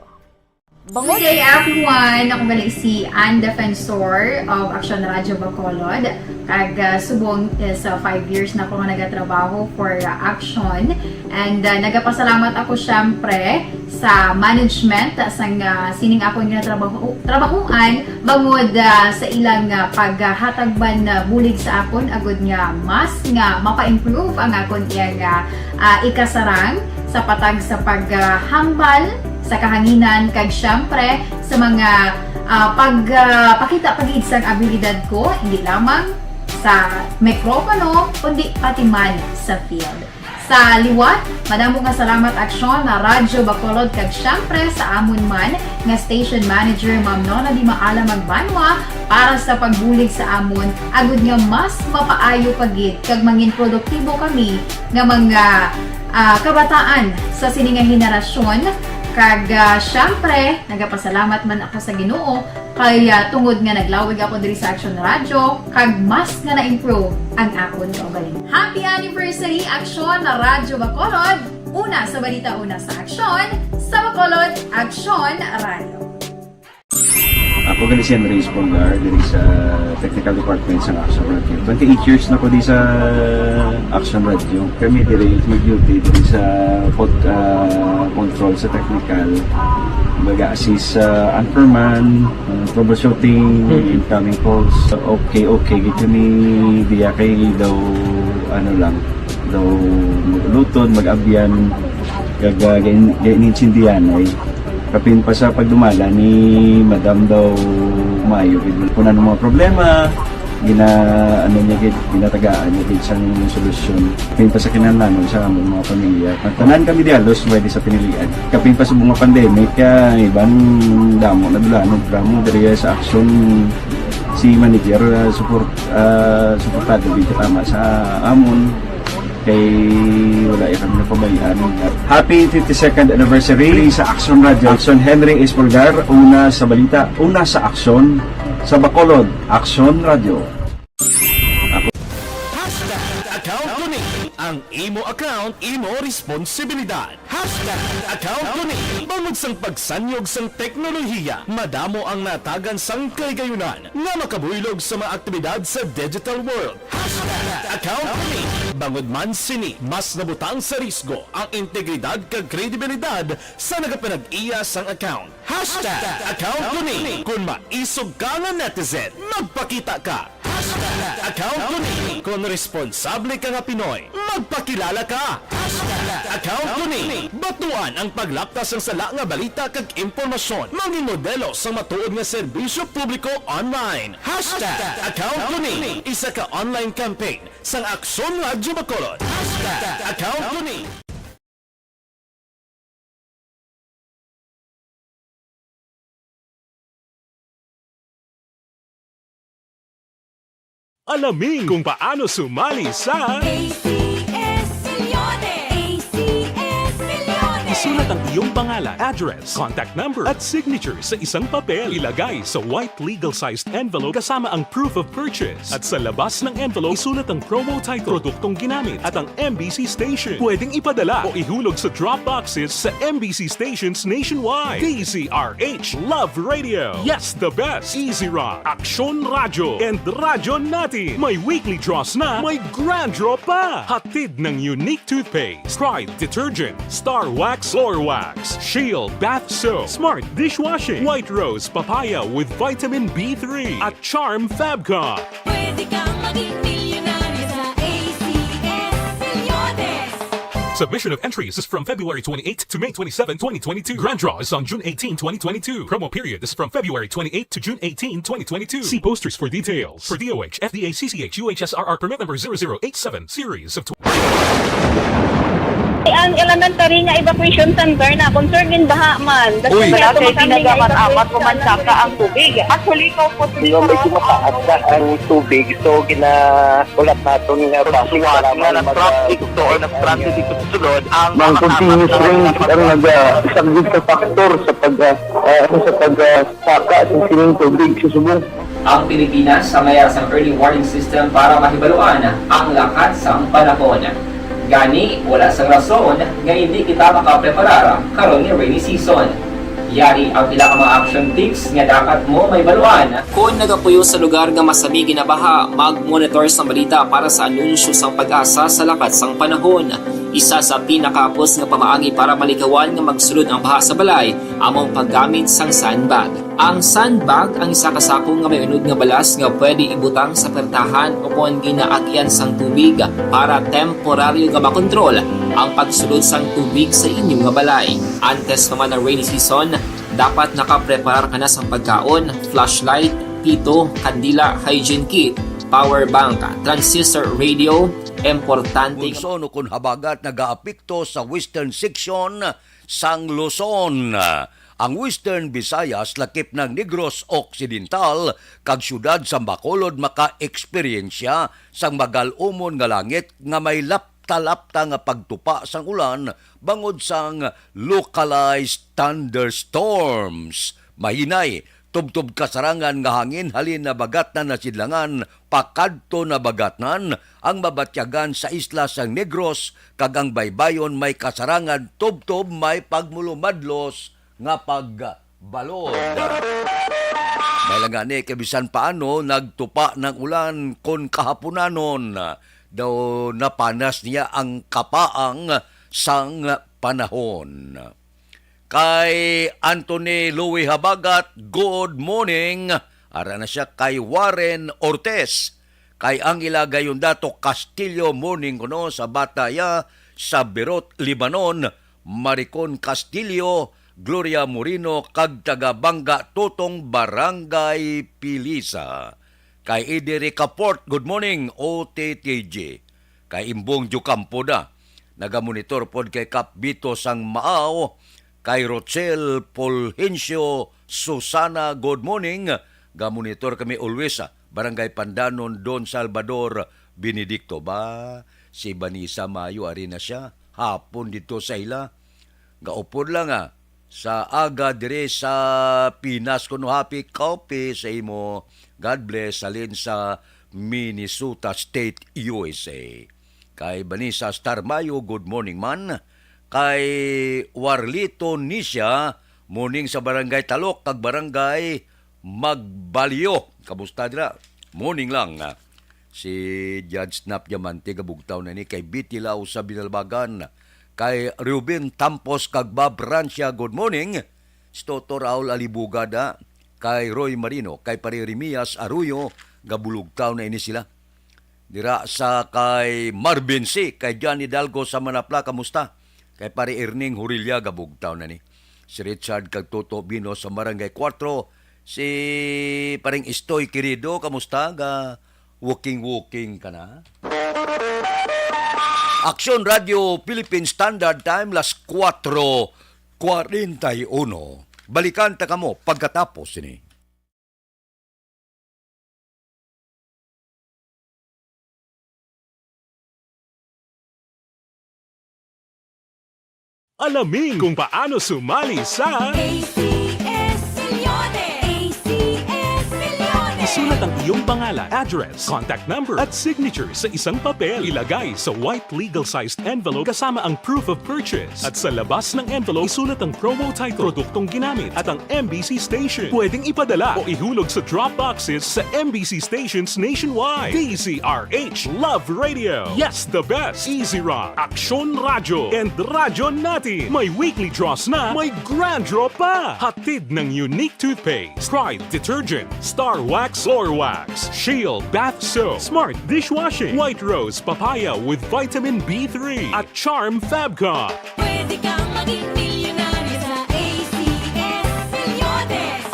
Good day, everyone! Ako gali si Ann Defensor of Action Radio Bacolod. Kag, ah, subong is, ah, five years na ako nga nagatrabaho for, ah, Action. And, ah, nagapasalamat ako, syempre, sa management, ah, sang, ah, sining akon nga trabaho, trabahuan, bangod, ah, sa ilang, ah, paghatag man, ah, bulig sa akon, agud nga mas nga mapa-improve ang akon iyang, ah, ah, ikasarang sa patag sa paghambal sa kahanginan, kag syempre sa mga, ah, pag, ah, pakita pa gid sang abilidad ko, hindi lamang sa mikropono, kundi pati man sa field. Sa liwat, madamo nga salamat, Aksyon, na Radyo Bacolod, kag syempre sa amon man nga station manager, Ma'am Nona Di Maala Magbanwa, para sa pagbulig sa amon, agud nga mas mapaayo pa gid kag mangin produktibo kami nga mga, ah, kabataan sa sini nga henerasyon. Kag, ah, syempre, nagapasalamat man ako sa Ginoo kay, ah, tungod nga naglawig ako diri sa Action Radio, kag mas nga na-improve ang akon kaugalingon. Happy anniversary, Action Radyo Bacolod! Una sa balita, una sa aksyon, sa Bacolod, Action Radio. Ako gali si Andres Polgar, diri sa technical department sa Action Radio. Twenty-eight years na ko di sa Action Radio. Kami diri mag-duty diri sa pod-, ah, control sa technical. Baga assist sa anchorman, ah, troubleshooting, incoming calls. Okay, okay, gid kami diya kay daw, ano lang, daw maglutod, mag-abyan. Kag, ah, gain-, gainintindihan ay kapin pa sa pagdumala ni Madam daw maayo gid. Kung ano mga problema, gina-, ano niya gid, ginatagaan niya gid sang solusyon. Kapin pa sa kinahanglanon sa among mga pamilya. Tanan kami dihalos pwede sa pinilian. Kapin pa sa mga pandemic, ah, iban damo na dulanon, dramo, diri sa aksyon si manager, ah, support, ah, suportado gid katama sa amon. Kay wala ya kami napabayaan. Happy fifty-second anniversary sa Aksyon Radio. Aksyon Henry Espolgar, una sa balita, una sa aksyon, sa Bacolod, Aksyon Radio. Hashtag account ko ni. Ang imo account, imo responsibilidad. Hashtag account ko ni. Bangod sang pagsanyog sang teknolohiya, madamo ang natagan sang kaligayunan nga makabuylog sa mga aktibidad sa digital world. Hashtag account ko ni. Bangod man sini, mas nabutang sa risgo ang integridad kag kredibilidad sa nagapanag-iya sang account. Hashtag account ko ni. Kung maisog ka nga netizen, magpakita ka. Hashtag account ko ni. Kung responsable ka nga Pinoy, magpakilala ka. Hashtag account ko ni. Batuan ang paglapta sang sala nga balita kag impormasyon. Mangin modelo sang matuod nga serbisyo publiko online. Hashtag account ko ni. Isa ka online campaign sang Aksyon Radyo Bacolod. Hashtag account ko ni. Alamin kung paano sumali sa A C S Milyones! A C S Milyones! Isulat ang iyong pangalan, address, contact number, at signature sa isang papel. Ilagay sa white legal-sized envelope kasama ang proof of purchase. At sa labas ng envelope, isulat ang promo title, produktong ginamit, at ang M B C station. Pwedeng ipadala o ihulog sa drop boxes sa M B C stations nationwide. D Z R H Love Radio. Yes, the best. Easy Rock, Aksyon Radyo, and Radyo Natin. May weekly draws na, may grand draw pa. Hatid ng Unique Toothpaste, Pride Detergent, Star Wax Floor Wax, Shield Bath Soap, Smart Dishwashing, White Rose Papaya with Vitamin B three, at Charm Fabcon. Pwede kang maging milyonaryo sa A C S Milyones! Submission of entries is from February twenty-eighth to May twenty-seven, twenty twenty-two. Grand draw is on June eighteen, twenty twenty-two. Promo period is from February twenty-eighth to June eighteen, twenty twenty-two. See posters for details. For D O H, F D A, C C H, U H S R R permit number zero zero eight seven, series of tw- Ang elementary nga evacuation center na concern in baha man. Uy, wala kay tinaga man amat ko man saka ang tubig. Actually, ko po. Di ba may tumataas na ang tubig, so gina Wala naton nga basic nga na-traffic to or na-stranded dito sa sulod ang Ang continuous rain ang nagasaglit sa factor sa pag ah, ah, ano, sa pag ah, saka sa sining tubig sa subong. Ang Pilipinas sa mayar sang early warning system para mahibaluan ang lakat sang panahon. Gani, wala sang rason nga hindi kita makapreparar karon nga rainy season. Yari ang pila ka mga action tips nga dapat mo mahibaluan. Kon nagapuyo sa lugar nga masami ginabaha, mag-monitor sang balita para sa anunsyo sang PAGASA sa lakat sang panahon. Isa sa pinakahapos nga pamaagi para malikawan nga magsulod ang baha sa balay amo ang paggamit sang sandbag. Ang sandbag ang isa ka sako nga may unod nga balas nga pwede ibutang sa pertahan o kon ginaagyan sang tubig para temporaryo nga makontrol ang pagsulod sang tubig sa inyo nga balay. Antes pa man ang rainy season, dapat nakapreparar ka na sang pagkaon, flashlight, pito, kandila, hygiene kit, power bank, transistor radio, importante. Monsoon o kon habagat nagaapekto sa western section sang Luzon. Ang Western Visayas, lakip ng Negros Occidental, kag siyudad sang Bacolod makaeksperyensya sang magal-umon nga langit nga may lapta-lapta nga pagtupa sang ulan bangod sang localized thunderstorms. Mahinay, tubtob kasarangan nga hangin halin nabagatnan na sidlangan pakadto nabagatnan ang mabatyagan sa isla sang Negros, kag ang baybayon may kasarangan tubtob may pagmulumadlos nga pagbalod. May lang gani kay bisan paano nagtupa ng ulan kon kahaponanon, daw napanas niya ang kapaang sang panahon. Kay Anthony Louis Habagat, good morning. Ara na siya kay Warren Ortiz. Kay ang ila gayon dato Castillo, morning kuno sa bata ya sa Beirut, Lebanon. Maricon Castillo, Gloria Moreno, kag taga Bangga Totong, Barangay Pilisa. Kay Eddie Ricaport, good morning, O T T G. Kay Imbong Diocampo da, nagamonitor pod kay Kap Bito sang Maaw, kay Rochelle Fulgencio Susana, good morning. Gamonitor kami always, ah, Barangay Pandanon, Don Salvador Benedicto. Ba, si Vanessa Mayo, ari na siya, hapon dito sa ila. Gaupod lang, ah, sa aga dire sa Pinas, kuno happy coffee sa imo. God bless, halin sa Minnesota State, U S A. Kay Vanessa Star Mayo, good morning man. Kay Warlito Nisha, morning sa Barangay Talok kag Barangay Magbalyo. Kamusta dira? Morning lang. Si Judge Snap Diamante, gabugtaw na ni. Kay Betty Lau sa Binalbagan. Kay Ruben Tampos kag Bob Francia, good morning. Si Toto Raul Alibugada, kay Roy Marino, kay Pare Remias Arroyo, gabulugtaw na ini sila. Dira sa kay Marvin C, kay John Hidalgo sa Manapla, kamusta? Kay Pare Erning Hurilla, gabugtaw na ni. Si Richard kag Toto Bino sa Barangay Cuatro, si Paring Istoy Querido, kamusta? Ga walking-walking ka na? Aksyon Radio Philippine Standard Time, las kuwatro kwarenta y uno. Balikan ta kamo pagkatapos sini. Alamin kung paano sumali sa A C S Milyones. A C S Milyones. Isulat ang iyong pangalan, address, contact number, at signature sa isang papel. Ilagay sa white legal-sized envelope kasama ang proof of purchase. At sa labas ng envelope, isulat ang promo title, produktong ginamit, at ang M B C station. Pwedeng ipadala o ihulog sa drop boxes sa M B C stations nationwide. D Z R H, Love Radio. Yes, the best. Easy Rock, Aksyon Radyo, and Radyo Natin. May weekly draws na, may grand draw pa. Hatid ng Unique Toothpaste, Pride Detergent, Star Wax Floor Wax, Shield Bath Soap, Smart Dishwashing, White Rose Papaya with Vitamin B three, at Charm Fabcon. Pwede kang maging milyonaryo sa A C S Milyones.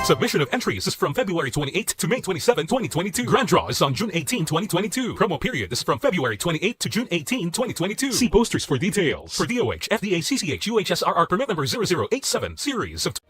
Submission of entries is from February twenty-eight to May twenty-seven, twenty twenty-two. Grand draw is on June eighteen, twenty twenty-two. Promo period is from February twenty-eight to June eighteen, twenty twenty-two. See posters for details. For D O H, F D A, C C H, U H S R R permit number zero zero eight seven, series of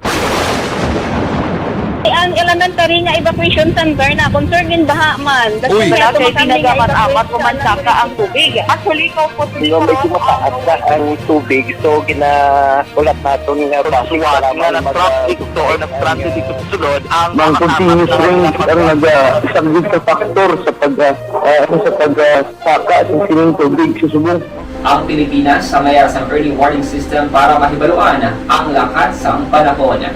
Ang elementary nga evacuation center na concern in baha man. Uy. Wala kay pinagamat-amat, pumansaka ang tubig. Actually, ikaw po, medyo mataas na ang tubig, so ginahulat naton nga bus nga nag-traffic to or nag-transit dito sa sulod ang mga continuous rain ang nag-, ah, isa gid sa factor sa pag, ah, ah, sa pag, ah, saka sa sining tubig sa subong. Ang Pilipinas sa mayara sang early warning system para mahibaluan ang lakat sang panahon.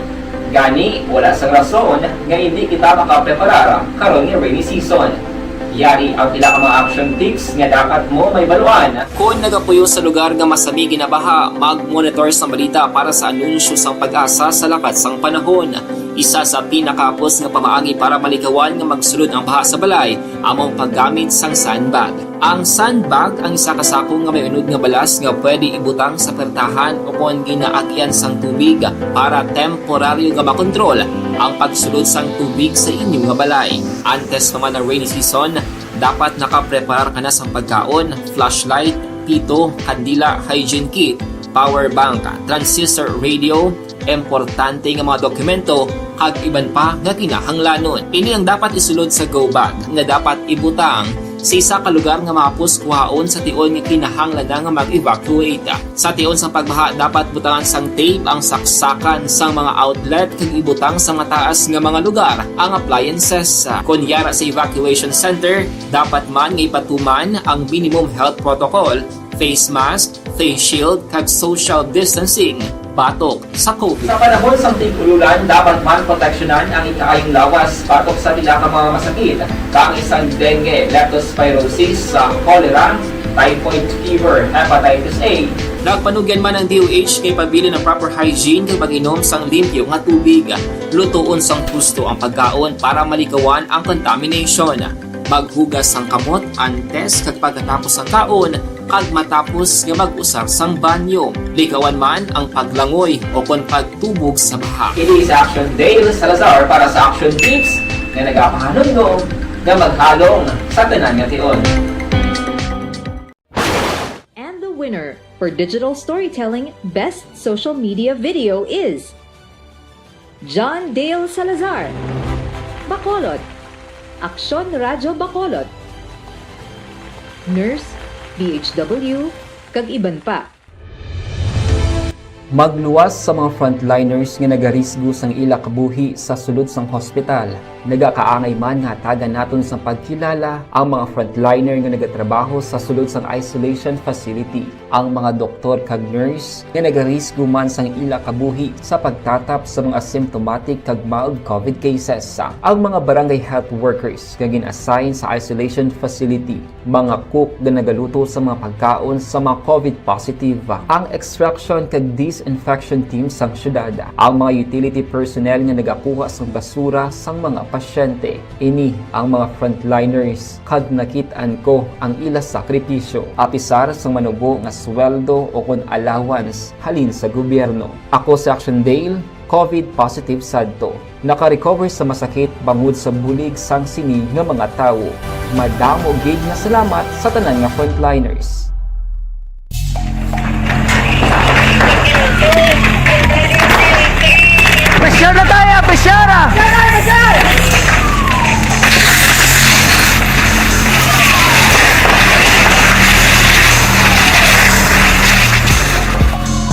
Gani, wala sang rason nga indi kita makapreparar karon nga rainy season. Yari ang pila ka mga action tips nga dapat mo mahibaluan. Kon nagapuyo sa lugar nga masami ginabaha, mag-monitor sang balita para sa anunsyo sang PAGASA sa lakat sang panahon. Isa sa pinakahapos nga pamaagi para malikawan nga magsulod ang baha sa balay amo ang paggamit sang sandbag. Ang sandbag ang isa ka sako nga may unod nga balas nga pwede ibutang sa pertahan o kon ginaagyan sang tubig para temporaryo nga makontrol ang pagsulod sang tubig sa inyo nga balay. Antes pa man ang rainy season, dapat nakapreparar ka na sang pagkaon, flashlight, pito, kandila, hygiene kit, power bank, transistor radio, importante nga mga dokumento, kag iban pa nga kinahanglanon. Ini ang dapat isulod sa go bag nga dapat ibutang sa isa ka lugar nga mahapos kuhaon sa tion nga kinahanglan na nga mag-evacuate. Sa tion sang pagbaha, dapat butangan sang tape ang saksakan sang mga outlet kag ibutang sa mataas nga mga lugar ang appliances. Kon yara sa evacuation center, dapat man nga ipatuman ang minimum health protocol, face mask, face shield, kag social distancing batok sa COVID. Sa panahon sang tig-ulolan, dapat man proteksyonan ang ikaayong lawas batok sa pila ka mga masakit, kaangay sang dengue, leptospirosis, sa cholera, typhoid fever, hepatitis A. Nagpanugyan man ang D O H nga ipabilin ang proper hygiene kag pag-inom sang limpyo nga tubig, lutoon sang husto ang pagkaon para malikawan ang contamination. Maghugas sang kamot antes kag pagkatapos sang kaon, Pag matapos nga mag-usar sang banyo, likawan man ang paglangoy o kon pagtubog sa baha. Ini si Action Dale Salazar para sa Action Tips nga nagapahanumdom nga maghalong sa tanan nga tion. And the winner for digital storytelling best social media video is John Dale Salazar, Bacolod, Aksyon Radyo Bacolod, Nurse, B H W, kag iban pa. Magluwas sa mga frontliners nga nagarisgo sang ila kabuhi sa sulod sang hospital. Nagakaangay man nga hatagan naton sang pagkilala ang mga frontliner nga nagatrabaho sa sulod sang isolation facility, ang mga doktor kag nurse nga nagarisgo man sang ila kabuhi sa pagtatap sa mga asymptomatic kag mild COVID cases, ang mga barangay health workers nga gin-assign sa isolation facility, mga cook nga nagaluto sa mga pagkaon sa mga COVID positive, ang extraction kag disinfection team sang syudad, ang mga utility personnel nga nagakuha sang basura sang mga pasyente. Ini ang mga frontliners kag nakit-an ko ang ila sakripisyo, apisar sang manubo nga sweldo o kon allowance halin sa gobyerno. Ako si Action Dale, COVID positive sadto. Naka-recover sa masakit bangod sa bulig sang sini nga mga tawo. Madamo gid nga salamat sa tanan nga frontliners. Pressure na tayo! Pressure na!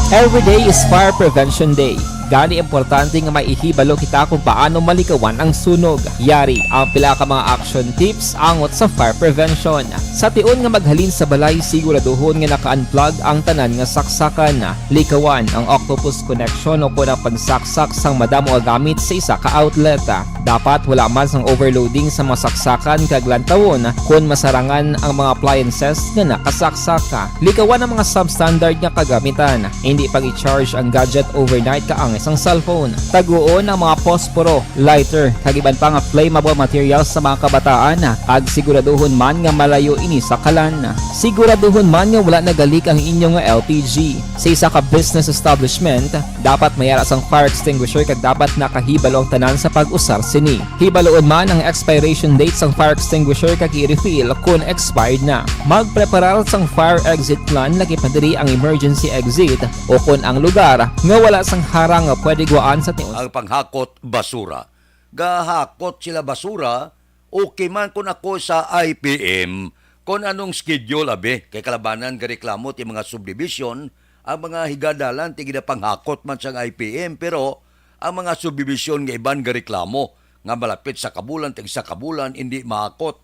Every day is Fire Prevention Day. Gani importante nga may ihibalo kita kung paano malikawan ang sunog. Yari ang pila ka mga action tips angot sa fire prevention. Sa tion nga maghalin sa balay, siguraduhon nga naka-unplug ang tanan nga saksakan. Likawan ang octopus connection o kon ang pagsaksak sang madamo nga gamit sa isa ka outlet. Dapat wala man sang overloading sa mga saksakan kag lantawon kon masarangan ang mga appliances nga nakasaksak. Likawan ang mga substandard nga kagamitan. Indi pag-i-charge ang gadget overnight kaangay sang cellphone. Taguon ang mga posporo, lighter, kag iban pa nga flammable materials sa mga kabataan, kag siguraduhon man nga malayo ini sa kalan. Siguraduhon man nga wala nagalik ang inyo nga L P G. Sa isa ka business establishment, dapat may ara sang fire extinguisher kag dapat nakahibalo ang tanan sa pag-usar sini. Hibaluon man ang expiration date sang fire extinguisher kag i-refill kon expired na. Magpreparar sang fire exit plan, lakip na diri ang emergency exit o kon ang lugar nga wala sang harang nga pwede guwaan sa tion. Ang panghakot basura. Gahakot sila basura, okay man kon ako sa I P M, kon anong schedule, abi, kay kalabanan gareklamo ti mga subdivision, ang mga higadalan ti ginapanghakot man sang I P M, pero ang mga subdivision nga iban gareklamo nga malapit sa kabulan, tag sa kabulan, indi mahakot.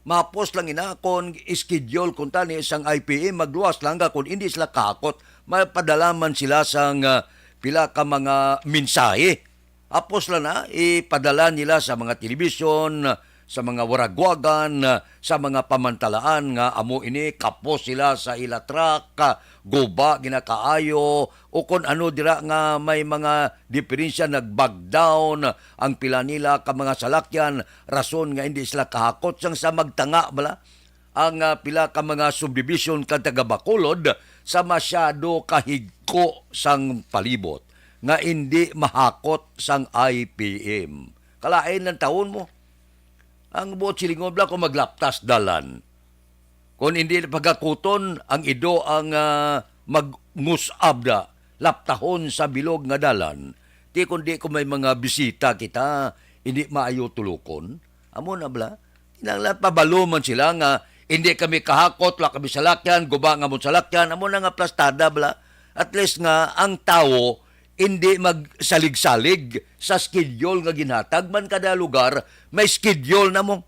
Mahapos lang ina kon schedule kuntani sang I P M, magluwas lang ga kon indi sila kahakot, mapadala man sila sang, ah, pila ka mga mensahe. Hapos lang na, ipadala nila sa mga telebisyon, sa mga waragwagan, sa mga pamantalaan nga amo ini, kapos sila sa ila truck, guba ginakaayo, o kon ano dira nga may mga diferensya, nag-bag down ang pila nila ka mga salakyan, rason nga hindi sila kahakot sang sa magtanga bala ang, ah, pila ka mga subdivision kag taga Bacolod sa masyado kahigko sang palibot nga indi mahakot sang I P M. Kalain lang taon mo. Ang buot silingon bala kung maglaptas dalan. Kon indi pagakuton ang ido ang, ah, magngus-ab da, laptahon sa bilog nga dalan. Ti kundi kung may mga bisita kita, indi maayo tulukon. Amo na bala. Kinahanglan pabalo man sila nga, "Indi kami kahakot, wala kami salakyan, guba nga amon salakyan." Amo na nga plastada bala. At least nga ang tawo indi magsalig-salig sa schedule nga ginhatag man kada lugar, may schedule na mo.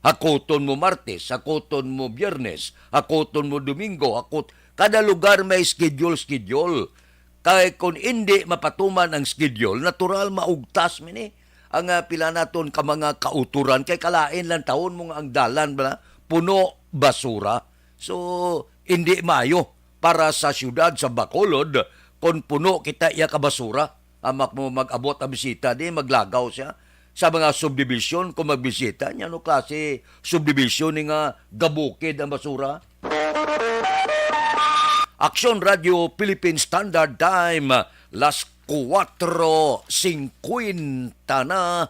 Hakuton mo Martes, hakuton mo Biyernes, hakuton mo Domingo, hakot, kada lugar may schedule-schedule. Kay kung indi mapatuman ang schedule, natural maugtas man ni ang, ah, pila naton ka mga kauturan, kay kalain lang taon mo nga ang dalan bala puno basura. So, indi maayo para sa siyudad sa Bacolod kon puno kita iya ka basura. Amak mo mag-abot ang bisita di, maglagaw siya sa mga subdivision kung magbisita niya. Ano klase subdivision ni nga gabukid ang basura? Aksyon Radio Philippine Standard Time, las kuwatro singkwenta na.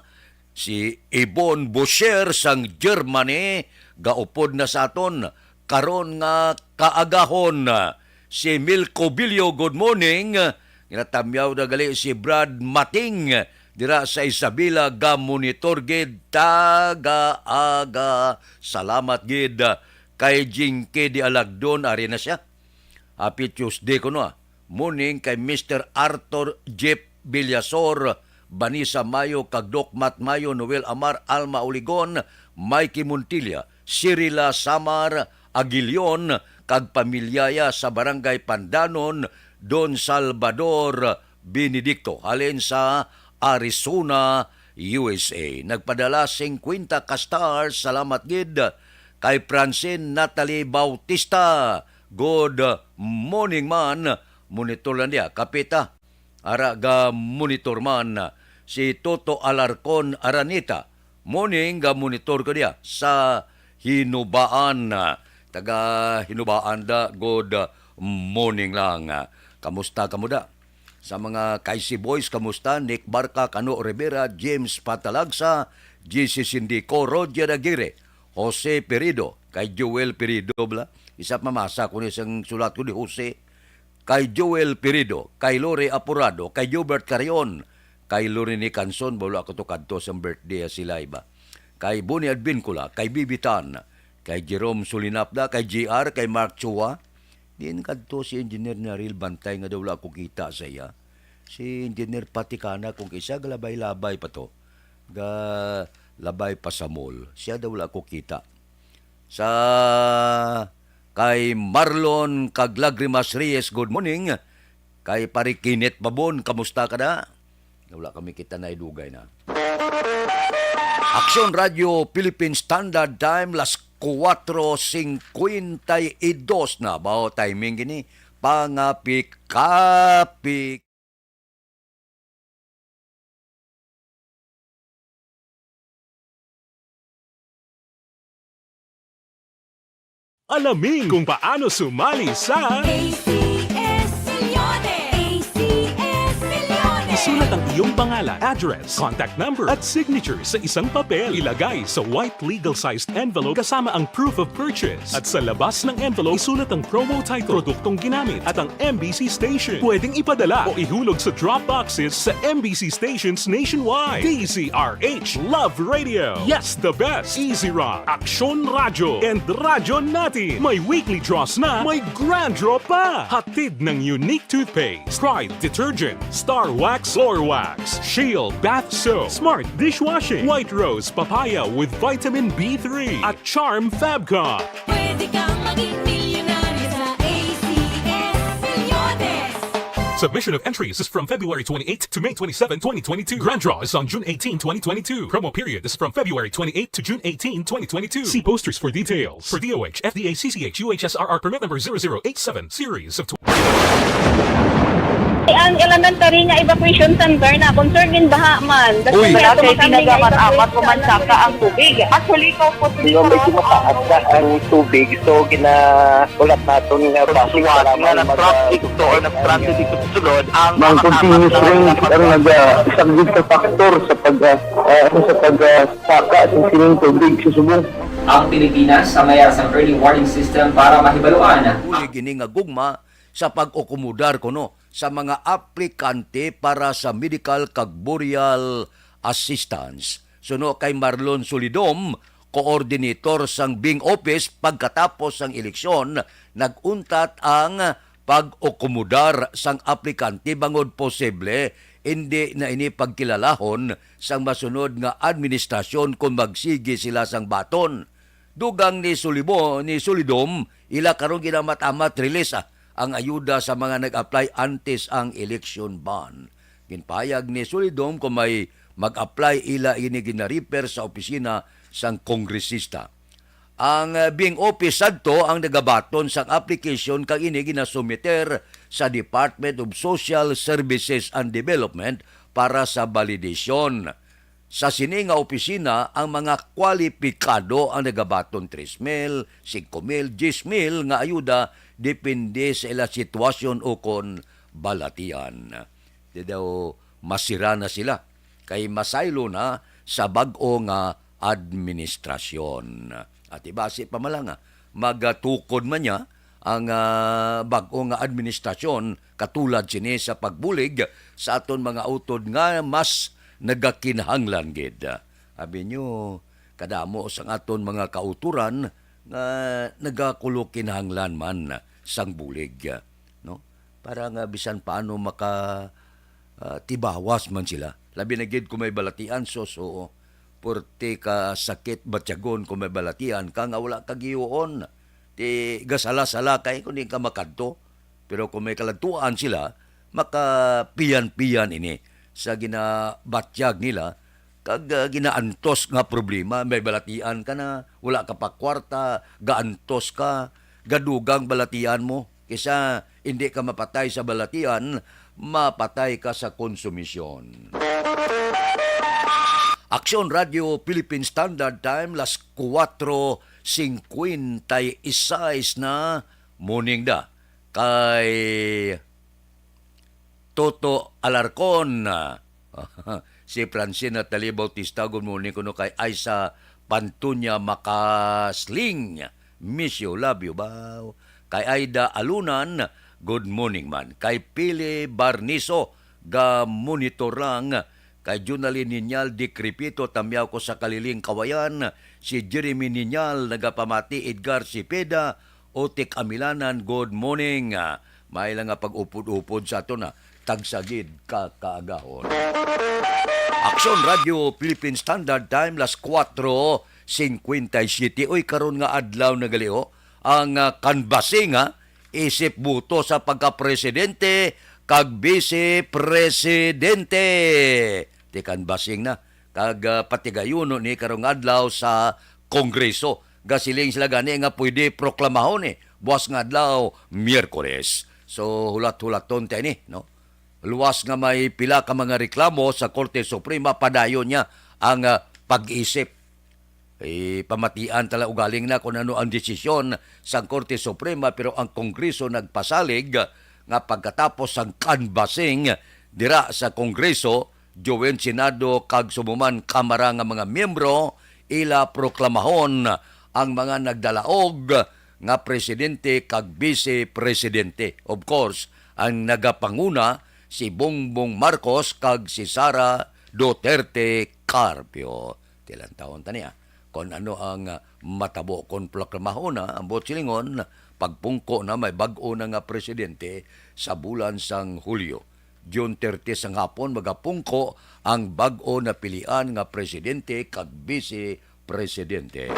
Si Yvonne Boucher sang Germany gaupod na sa aton karon nga kaagahon. Si Milko Bilyo, good morning. Ginatamyaw na gali si Brad Mating dira sa Isabela, ga-monitor gid taga aga. Salamat gid kay Jinky de Alagdon, ari na sia. Happy Tuesday kuno, ah. Morning kay Mister Arthur Jeff Villasor, Vanessa Mayo, kag Doc Matt Mayo, Noel Amar, Alma Oligon, Mikey Montilla, Cirila Samar Aguilion, kag pamilyaya sa Barangay Pandanon, Don Salvador Benedicto, halin sa Arizona, U S A. Nagpadala singkwenta ka stars, salamat gid. Kay Francine Natalie Bautista, good morning man. Monitor lang diya, kapita. Ara ga monitor man si Toto Alarcon Araneta. Morning, ga monitor ko diya sa Hinubaan. Taga Hinubaan da, good morning lang. Kamusta kamo da? Sa mga Kaisi Boys, kamusta? Nick Barca, Cano Rivera, James Patalagsa, G C Sindico, Roger Aguirre, Jose Perido, kay Joel Perido bala. Isa mamasa ko ni sang sulat ko ni Jose. Kay Joel Perido, kay Lori Apurado, kay Gilbert Carion, kay Lorini Canson, wala ko to kadto sa birthday sila iba. Kay Boni Advincula, kay Bibi Tan, kay Jerome Sulinapda, kay G R, kay Mark Chua. Diin kadto si Engineer Naril Bantay nga daw wala ko kita sa iya. Si Engineer Patikana, kung kisa, galabay-labay pa to. Ga labay pa sa mall. Siya daw wala ko kita. Sa kay Marlon kag Lagrimas Reyes, good morning. Kay Pare Kenneth Babon, kamusta ka na? Wala kami kita na idugay na. Aksyon Radio Philippine Standard Time, las kuwatro singkwenta y dos na. Bao timing gini, pangapik-kapik. Alamin kung paano sumali sa A C S Milyones! A C S Milyones! Isulat ang iyong pangalan, address, contact number, at signature sa isang papel. Ilagay sa white legal-sized envelope kasama ang proof of purchase. At sa labas ng envelope, isulat ang promo title, produktong ginamit, at ang M B C station. Pwedeng ipadala o ihulog sa drop boxes sa M B C stations nationwide. D Z R H, Love Radio. Yes, the best. Easy Rock, Aksyon Radyo, and Radyo Natin. May weekly draws na, may grand draw pa. Hatid ng Unique Toothpaste, Pride Detergent, Star Wax Floor Wax, Shield Bath Soap, Smart Dishwashing, White Rose Papaya with Vitamin B three, at Charm Fabcon. Pwede kang maging milyonaryo sa A C S Milyones. Submission of entries is from February twenty-eight to May twenty-seven, twenty twenty-two. Grand draw is on June eighteen, twenty twenty-two. Promo period is from February twenty-eight to June eighteen, twenty twenty-two. See posters for details. For D O H, F D A, C C H, U H S R R permit number zero zero eight seven, series of Ang elementary nga evacuation center na concern gid baha man. Uy. Wala kay tinaga man amat ko man saka ang tubig. Actually, ko po. Di ba may tumataas na ang tubig? So, ginahulat naton nga base sa lamang nga nag-traffic to or nag-transit dito sa sulod, ang mga continuous rain ang nagasaglit sa factor sa pag, ah, ah, sa pag, ah, saka sa sining tubig sa subong. Ang Pilipinas sa mayar sang early warning system para mahibaluan. Uli gini nga gugma sa pag-akomodar kuno sa mga aplikante para sa medical kag burial assistance. Suno kay Marlon Solidom, coordinator sang Bing Office, pagkatapos sang eleksyon, nag-untat ang pag-akomodar sang aplikante bangod posible indi na ini pagkilalahon sang masunod nga administrasyon kon magsigi sila sang baton. Dugang ni Sulibo-, ni Solidom, ila karon ginamat-amat release, ah, ang ayuda sa mga nag-apply antes ang election bond. Ginpahayag ni Solidom kung may mag-apply, ila ini gina-refer sa opisina sang kongresista. Ang, ah, Bing Office sadto ang nagabaton sang application kag ini ginasumiter sa Department of Social Services and Development para sa validation. Sa sini nga opisina, ang mga kwalipikado ang nagabaton tres mil, singko mil, diyes mil nga ayuda, depende sa ila sitwasyon ukon balatian. Di daw masira na sila, kay masaylo na sa bag-o nga administrasyon. At ibasi pa man lang, ah, magatukod man niya ang, ah, bag-o nga administrasyon katulad sini sa pagbulig sa aton mga utod nga mas nagakinahanglan gid. Abi nyo, kadamo sang aton mga kauturan nga nagakulo kinahanglan man sang bulig, no? Para nga bisan paano maka, ah, tibawas man sila. Labi na gid kung may balatian, sus, oo. Purti ka sakit batyagon kung may balatian ka nga wala ka gihuon. Ti gasala-sala kay kung di ka makadto. Pero kung may kaladtuan sila, makapiyan-piyan ini sa ginabatyag nila, kag, ah, ginaantos nga problema. May balatian ka na, wala ka pa kwarta, gaantos ka, gadugang balatian mo. Kisa hindi ka mapatay sa balatian, mapatay ka sa konsumisyon. Aksyon Radio Philippine Standard Time, las kuwatro singkwenta y seis na, morning da kay Toto Alarcon. Si Francina Tali Bautista, good morning kuno kay Aisa Pantunya Makasling. Miss you, love you, baw. Kay Aida Alunan, good morning man. Kay Pili Barniso, ga monitor lang. Kay Junalyn Ninyal, Dikripito, tamyaw ko sa Kaliling, Kawayan. Si Jeremy Ninyal, nagapamati, Edgar Cepeda, Otik Amilanan, good morning. Ah, may lang nga pag-upod-upod sa aton, ah. Tagsagid ka kaagahon. Aksyon Radio Philippine Standard Time, las kuwatro singkwenta y siyete. Uy, karon nga adlaw na gali, oh. Ang, ah, canvassing, ah, isip buto sa pagka-presidente kag vice-presidente. Ti canvassing na. Kag, ah, patigayunon ni karong adlaw sa Kongreso. Gasiling sila gani nga pwede proklamahon, eh, buwas nga adlaw, Miyerkules. So, hulat-hulaton tayo ni, no? Luwas nga may pila ka mga reklamo sa Korte Suprema, padayon niya ang, ah, pag-isip. Eh, pamatian tala ugaling na kung ano ang desisyon sang Korte Suprema, pero ang Kongreso nagpasalig nga pagkatapos sang canvassing dira sa Kongreso, Joint Senado kag sumuman Kamara nga mga miyembro, ila proklamahon ang mga nagdalaog nga presidente kag vice presidente. Of course, ang nagapanguna si Bongbong Marcos kag si Sara Duterte Carpio. Tilantawon ta niya kon ano ang, ah, matabo kon proklamahon na ang buot silingon, pagpungko na may bag-o na nga presidente sa bulan sang Hulyo. June thirty sang hapon magapungko ang bag-o na pilian nga presidente kag vice presidente.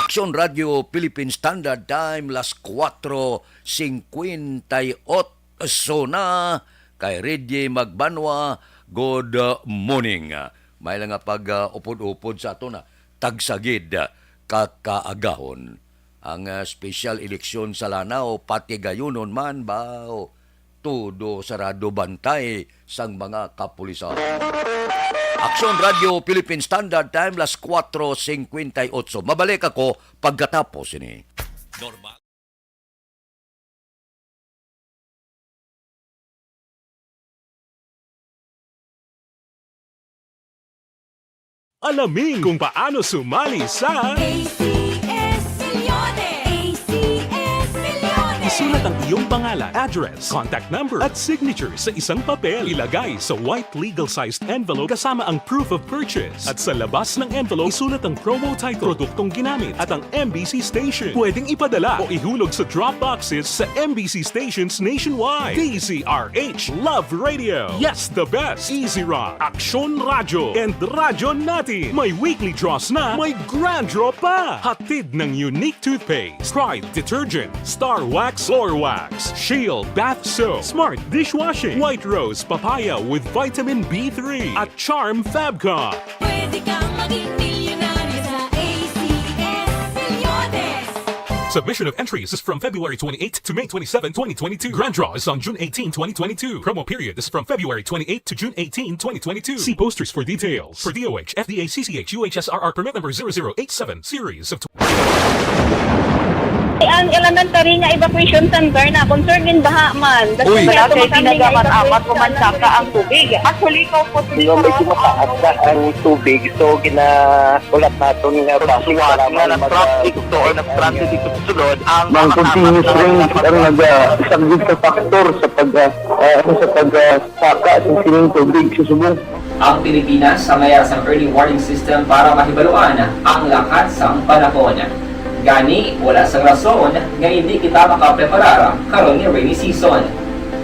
Aksyon Radio Philippine Standard Time, las kuwatro singkwenta y otso na. Kay Reggie Magbanwa, good morning. May lang nga pag, ah, upod-upod sa ato na tagsagid, ah, kakaagahon. Ang, ah, special eleksyon sa Lanao, patigayunon man ba? Todo sarado bantay sang mga kapulisan. Aksyon Radio Philippine Standard Time, las kuwatro singkwenta y otso. Mabalik ako pagkatapos ini. Normal. Alamin kung paano sumali sa A C S Milyones! A C S Milyones! Isulat ang iyong pangalan, address, contact number, at signature sa isang papel. Ilagay sa white legal-sized envelope kasama ang proof of purchase. At sa labas ng envelope, isulat ang promo title, produktong ginamit, at ang M B C station. Pwedeng ipadala o ihulog sa drop boxes sa M B C stations nationwide. D Z R H Love Radio. Yes, the best. Easy Rock. Aksyon Radyo. And Radyo Natin. May weekly draws na, may grand draw pa. Hatid ng Unique Toothpaste, Pride Detergent, Star Wax Floor Wax, Shield Bath Soap, Smart Dishwashing, White Rose Papaya with Vitamin B three, at Charm Fabcon. Pwede kang maging milyonaryo sa A C S Milyones. Submission of entries is from February twenty-eighth to May twenty-seven, twenty twenty-two. Grand draw is on June eighteen, twenty twenty-two. Promo period is from February twenty-eighth to June eighteen, twenty twenty-two. See posters for details. For D O H, F D A, C C H, U H S R R permit number zero zero eight seven, series of Ang elementary nga evacuation center na concern in baha man. Uy. Wala kay ginagamit-amat ko man saka ang tubig. Actually, ko po Yung medyo mataas na ang tubig, so ginahulat naton nga bus nga mag- na-traffic to or na-stranded dito sa sulod ang Ang mga continuous kasama rain ang naga-, isang big factor sa pag, ah, ah, sa pag, ah, saka sa sining tubig sa subong. Ang Pilipinas sa mayas ang early warning system para mahibaluan ang lakat sang panahon. Gani, wala sang rason nga hindi kita makapreparar karon nga rainy season.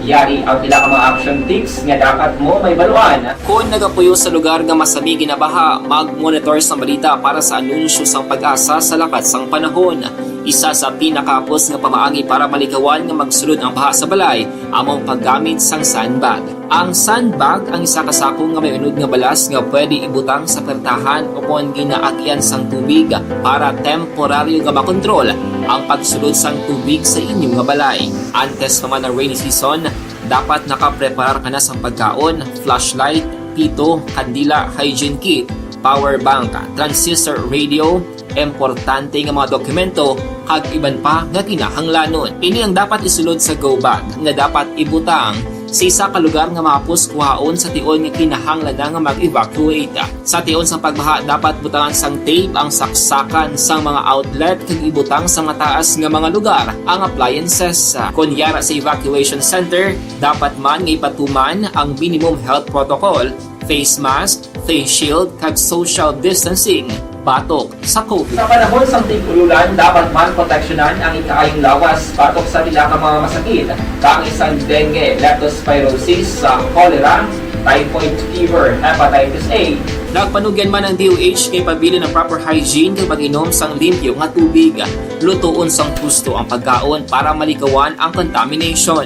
Yari ang pila ka mga action tips nga dapat mo mahibaluan. Kon nagapuyo sa lugar nga masami ginabaha, mag-monitor sang balita para sa anunsyo sang PAGASA sa lakat sang panahon. Isa sa pinakahapos nga pamaagi para malikawan nga magsulod ang baha sa balay amo ang paggamit sang sandbag. Ang sandbag ang isa ka sako nga may unod nga balas nga pwede ibutang sa pertahan o kon ginaagian sang tubig para temporaryo nga makontrol ang pagsulod sang tubig sa inyo nga balay. Antes pa man ang rainy season, dapat nakapreparar ka na sang pagkaon, flashlight, pito, kandila, hygiene kit, power bank, transistor radio, importante nga mga dokumento, kag iban pa nga kinahanglanon. Ini ang dapat isulod sa go bag nga dapat ibutang sa isa ka lugar nga mahapos kuhaon sa tion nga kinahanglan na nga mag-evacuate. Sa tion sang pagbaha, dapat butangan sang tape ang saksakan sang mga outlet kag ibutang sa mataas nga mga lugar ang appliances. Kon yara sa evacuation center, dapat man nga ipatuman ang minimum health protocol, face mask, face shield, kag social distancing batok sa COVID. Sa panahon sang tig-ululan, dapat man proteksyonan ang ikaayong lawas batok sa pila ka mga masakit, kaangay sang dengue, leptospirosis, sa cholera, typhoid fever, hepatitis A. Nagpanugyan man ang D O H nga ipabilin ang proper hygiene kag pag-inom sang limpyo nga tubig. Lutoon sang husto ang pagkaon para malikawan ang contamination.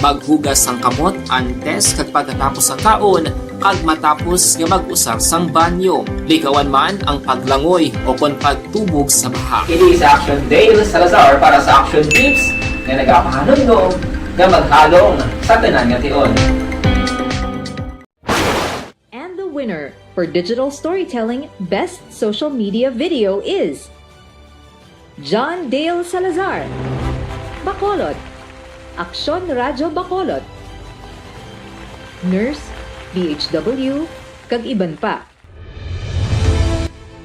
Maghugas sang kamot antes kag pagkatapos sang kaon, kag matapos nga mag-usar sang banyo. Likawan man ang paglangoy o kon pagtubog sa baha. Ini si Action Dale Salazar para sa Action Tips nga nagapahanumdom nga maghalong sa tanan nga tion. And the winner for digital storytelling best social media video is John Dale Salazar, Bacolod, Aksyon Radyo Bacolod, nurse, D H W, kag iban pa.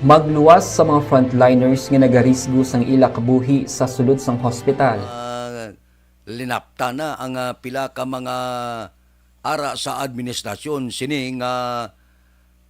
Magluwas sa mga frontliners nga nagarisgo sang ila kabuhi sa sulod sang hospital. Ah, linapta na ang, ah, pila ka mga ara sa administrasyon sini nga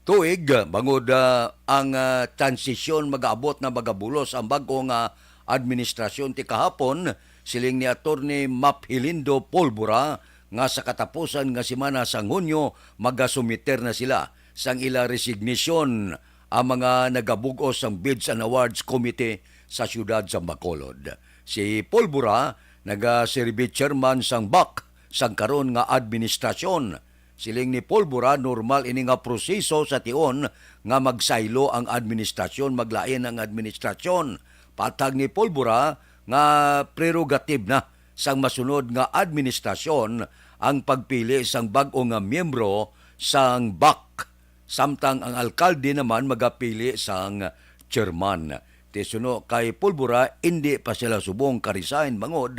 tuig, bangod, ah, ang, ah, transisyon magaabot na magabulos ang bag-o nga administrasyon ti kahapon, siling ni Attorney Map Hilindo Polvora nga sa katapusan nga semana sang Hunyo magasumiter na sila sang ila resignation ang mga nagabug-os sang Bids and Awards Committee sa siyudad sa Bacolod. Si Polvora nagaserbi chairman sang bac sang karon nga administrasyon. Siling ni Polvora, normal ini nga proseso sa tion nga magsaylo ang administrasyon, maglain ang administrasyon. Patag ni Polvora nga prerogative na sang masunod nga administrasyon ang pagpili sang bag-o nga miyembro sang bac, samtang ang alkalde naman magapili sang chairman. Ti suno kay Polvora, indi pa sila subong ka-resign bangod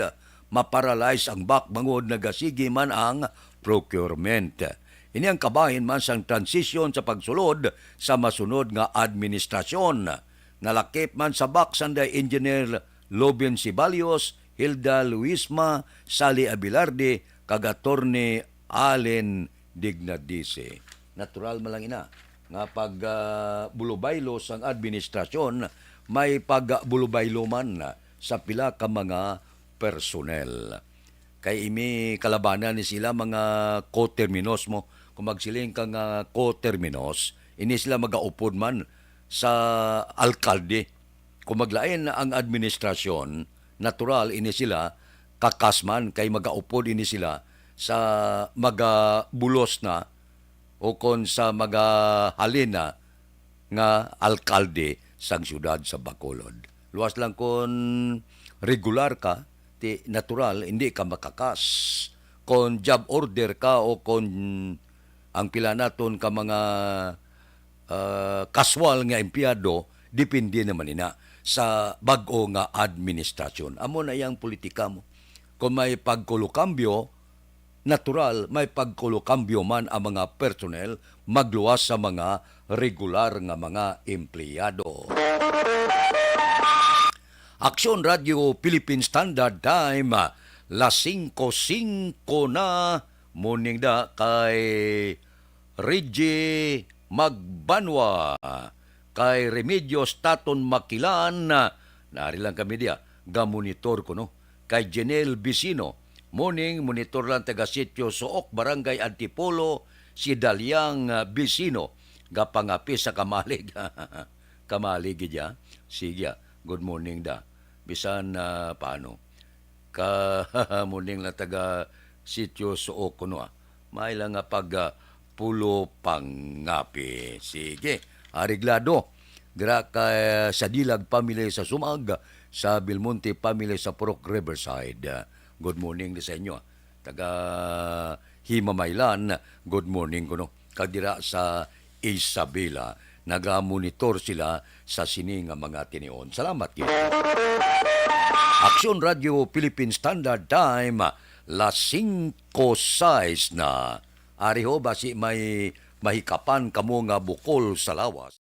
ma-paralyze ang bac bangod nagasigi man ang procurement. Ini ang kabahin man sang transisyon sa pagsulod sa masunod nga administrasyon. Nalakip man sa bac sanday Engineer Loben Ceballos, Hilda Luisma, Sally Abelarde, kag Attorney Allen Dignadise. Natural man lang ina nga pag, ah, bulubaylo sang administrasyon, may pag bulubaylo man sa pila ka mga personnel. Kay imi kalabanan ni sila mga coterminos mo. Kung magsiling ka nga coterminos, ini sila magaupod man sa alkalde. Kung maglain na ang administrasyon, natural ini sila, kakas man kay magaupod ini sila sa magabulos na o kon sa magahalin na nga alkalde sang siyudad sa Bacolod. Luwas lang kon regular ka, ti natural, hindi ka makakas. Kon job order ka o kon ang pila naton ka mga, ah, kaswal nga empleyado, depende naman ina sa bag-o nga administrasyon. Amo na iyang politika mo. Kung may pagkulokambyo, natural, may pagkulokambyo man ang mga personnel magluwas sa mga regular nga mga empleyado. Aksyon Radio Philippine Standard Time, las singko singko na, morning da kay Reggie Magbanwa, kay Remedios Taton Makilan, nari lang kami diya, gamonitor ko, no? Kay Jenel Vicino, morning, monitor lang taga Sitio Suok, Barangay Antipolo, si Daliang, ah, Vicino, gapangapi sa kamalig. Kamalig, gid ya. Sige, ah. Good morning, da. Bisan, ah, paano? Ka, morning lang taga Sitio Suok, kuno, ah. May lang nga pag, ah, pulo pangapi. Sige, areglado. Dira ka sa Dilag family sa Sumag, sa Belmonte family sa Purok Riverside. Good morning sa inyo. Taga Himamaylan, good morning kuno. Kag dira sa Isabela, nagamonitor sila sa sini nga mga tinion. Salamat gid. Aksyon Radio Philippine Standard Time, las singko sais na. Ari ho, basi may mahikapan kamo nga bukol sa lawas.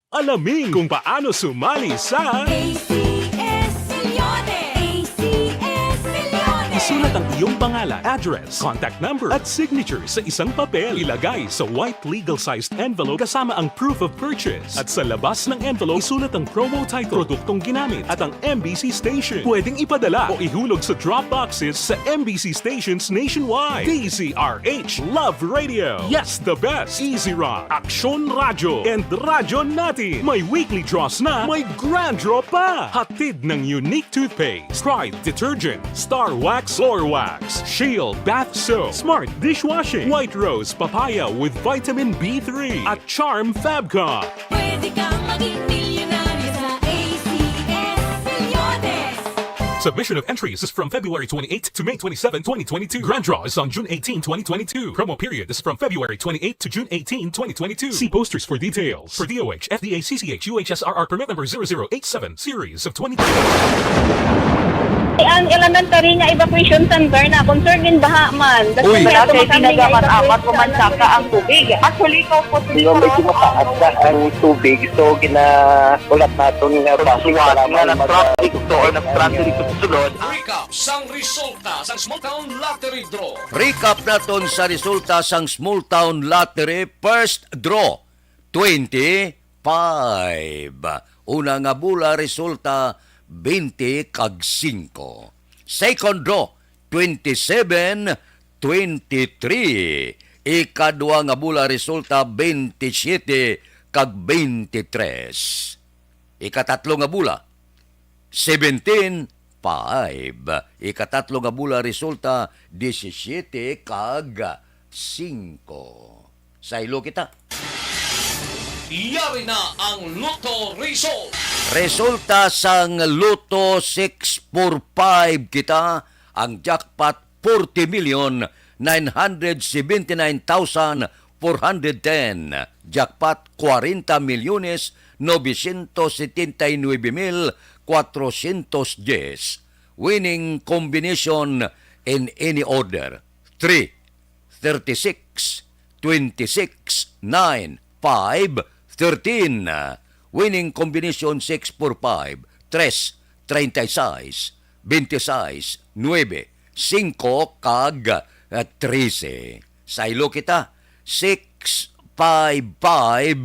Alamin kung paano sumali sa A C S Millones! A C S Millones! Isulat ang iyong pangalan, address, contact number, at signature sa isang papel. Ilagay sa white legal-sized envelope kasama ang proof of purchase. At sa labas ng envelope, isulat ang promo title, produktong ginamit, at ang M B C station. Pwedeng ipadala o ihulog sa drop boxes sa M B C stations nationwide. D Z R H Love Radio. Yes, the best. Easy Rock, Aksyon Radyo, and Radyo Natin. May weekly draws na, may grand draw pa. Hatid ng Unique Toothpaste, Pride Detergent, Star Wax Floor Wax, Shield Bath Soap, Smart Dishwashing, White Rose Papaya with Vitamin B three, at Charm Fabcon. Pwede kang maging milyonaryo sa A C S Millones. Submission of entries is from February twenty-eighth to May twenty-seven, twenty twenty-two. Grand draw is on June eighteen, twenty twenty-two. Promo period is from February twenty-eighth to June eighteen, twenty twenty-two. See posters for details. For D O H, F D A, C C H, U H S R R permit number zero zero eight seven, series of twenty twenty. Ang elementary nga evacuation center na concern in baha man. Wala kay ginagamat-amat ko man saka ang tubig. Actually, ko po. Medyo mataas na ang tubig, so ginahulat naton nga basi nga kailangan mag- traffic to or nag-traffic to sulod. Recap sang resulta sang Small Town Lottery Draw. Recap naton sa resulta sang Small Town Lottery First Draw twenty-five. Una nga bola resulta twenty kag singko. Second draw, twenty-seven, twenty-three. Ikadua nga bola resulta twenty-siyete kag twenty-tres. Ikatatlo nga bola, seventeen five. Ikatatlo nga bola resulta, disisyete kag singko. Saylo kita. Yari na ang Lotto Result. Resulta sang Lotto six four five kita, ang jackpot forty million nine hundred seventy-nine thousand four hundred ten, jackpot cuarenta millones novecientos setenta y nueve mil cuatrocientos diez. Winning combination in any order: three, thirty-six, twenty-six, nine, five, thirteen. Winning combination six four five, tres, treinta y seis, veintiséis, nueve, cinco, kag, ah, trese. Saylo kita, six five five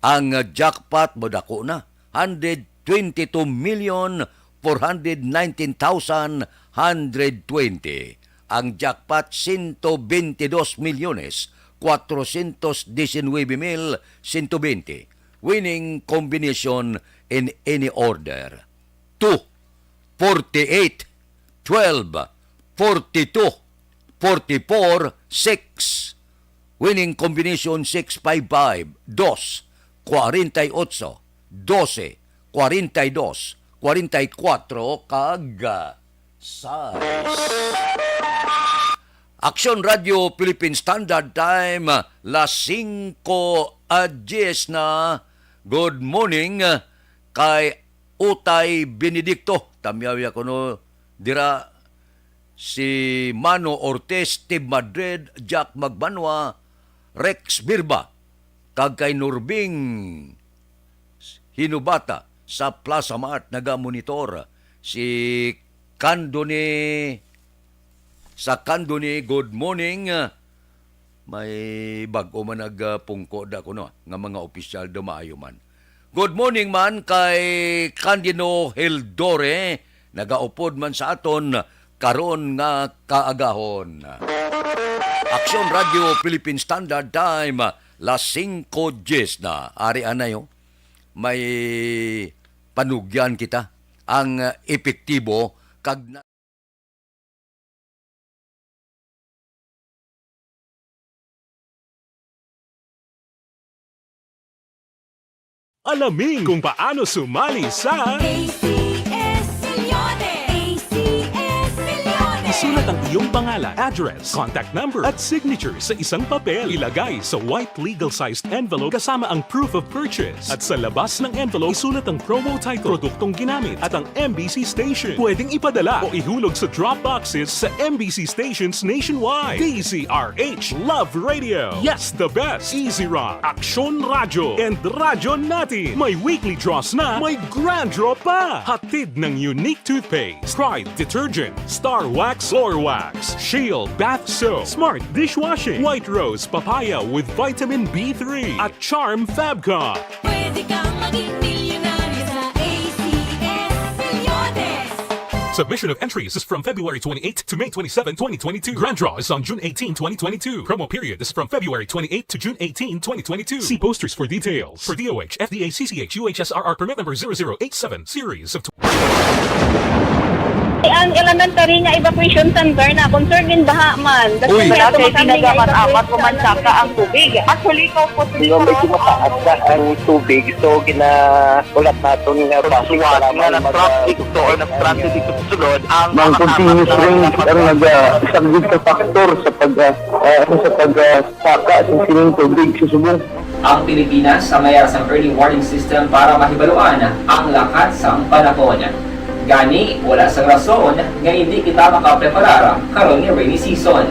ang jackpot, mo dako na. Hundred twenty-two million four hundred nineteen thousand hundred twenty. Ang jackpot, ciento veintidós milyones cuatrocientos diecinueve mil ciento veinte. Winning combination in any order: two, forty-eight, twelve, forty-two, forty-four six. Winning combination six five five, dos, kwarenta y ocho, dose, kwarenta y dos, kwarenta y kuwatro, kag, ah, sais. Aksyon Radio Philippine Standard Time, las singko a dyes na. Good morning, kay Utay Benedicto. Tamyaw ya kuno dira si Mano Ortiz, Steve Madrid, Jack Magbanwa, Rex Birba, kag kay Nurbing Hinubata sa Plaza Mart nagamonitor. Si Kandoni, sa Kandoni, good morning. May bag-o man nagpungko da kuno nga mga opisyal, dumaayo man. Good morning man kay Candino Hildore, nagaupod man sa aton karon nga kaagahon. Aksyon Radio Philippine Standard Time, las singko dyes na. Ari anay, oh. May panugyan kita ang epektibo kag na- Alamin kung paano sumali sa A C S Milyones! A C S Milyones! Isulat ang iyong pangalan, address, contact number, at signature sa isang papel. Ilagay sa white legal-sized envelope kasama ang proof of purchase. At sa labas ng envelope, isulat ang promo title, produktong ginamit, at ang M B C station. Pwedeng ipadala o ihulog sa drop boxes sa M B C stations nationwide. D Z R H, Love Radio. Yes, the best. Easy Rock, Aksyon Radyo, and Radyo Natin. May weekly draws na, may grand draw pa. Hatid ng Unique Toothpaste, Pride Detergent, Star Wax Floor Wax, Shield Bath Soap, Smart Dishwashing, White Rose Papaya with Vitamin B three, at Charm Fab Cup. Pwede kang maging milyonaryo sa A C S Milyones. Submission of entries is from February twenty-eighth to May twenty-seven, twenty twenty-two. Grand draw is on June eighteen, twenty twenty-two. Promo period is from February twenty-eighth to June eighteen, twenty twenty-two. See posters for details. For D O H, F D A, C C H, U H S R R permit number zero zero eight seven, series of Ang elementary nga evacuation center na concerned in baha man. Uy. Wala kay pinagamat-amat ko man saka ang tubig. Actually, ikaw po, Hindi, medyo mataas na ang tubig. So, ginahulat naton nga base sa nga lamang nag-traffic to or nag-transit ito sa sulod, ang Mang mga continuous kasama rain na ang nagasaglit sa factor sa pag, ah, ah, sa pag, ah, saka sa sining tubig sa subong. Ang Pilipinas ang may ara sang early warning system para mahibaluan ang lakat sang panahon. Gani, wala sang rason nga indi kita makapreparar karon nga rainy season.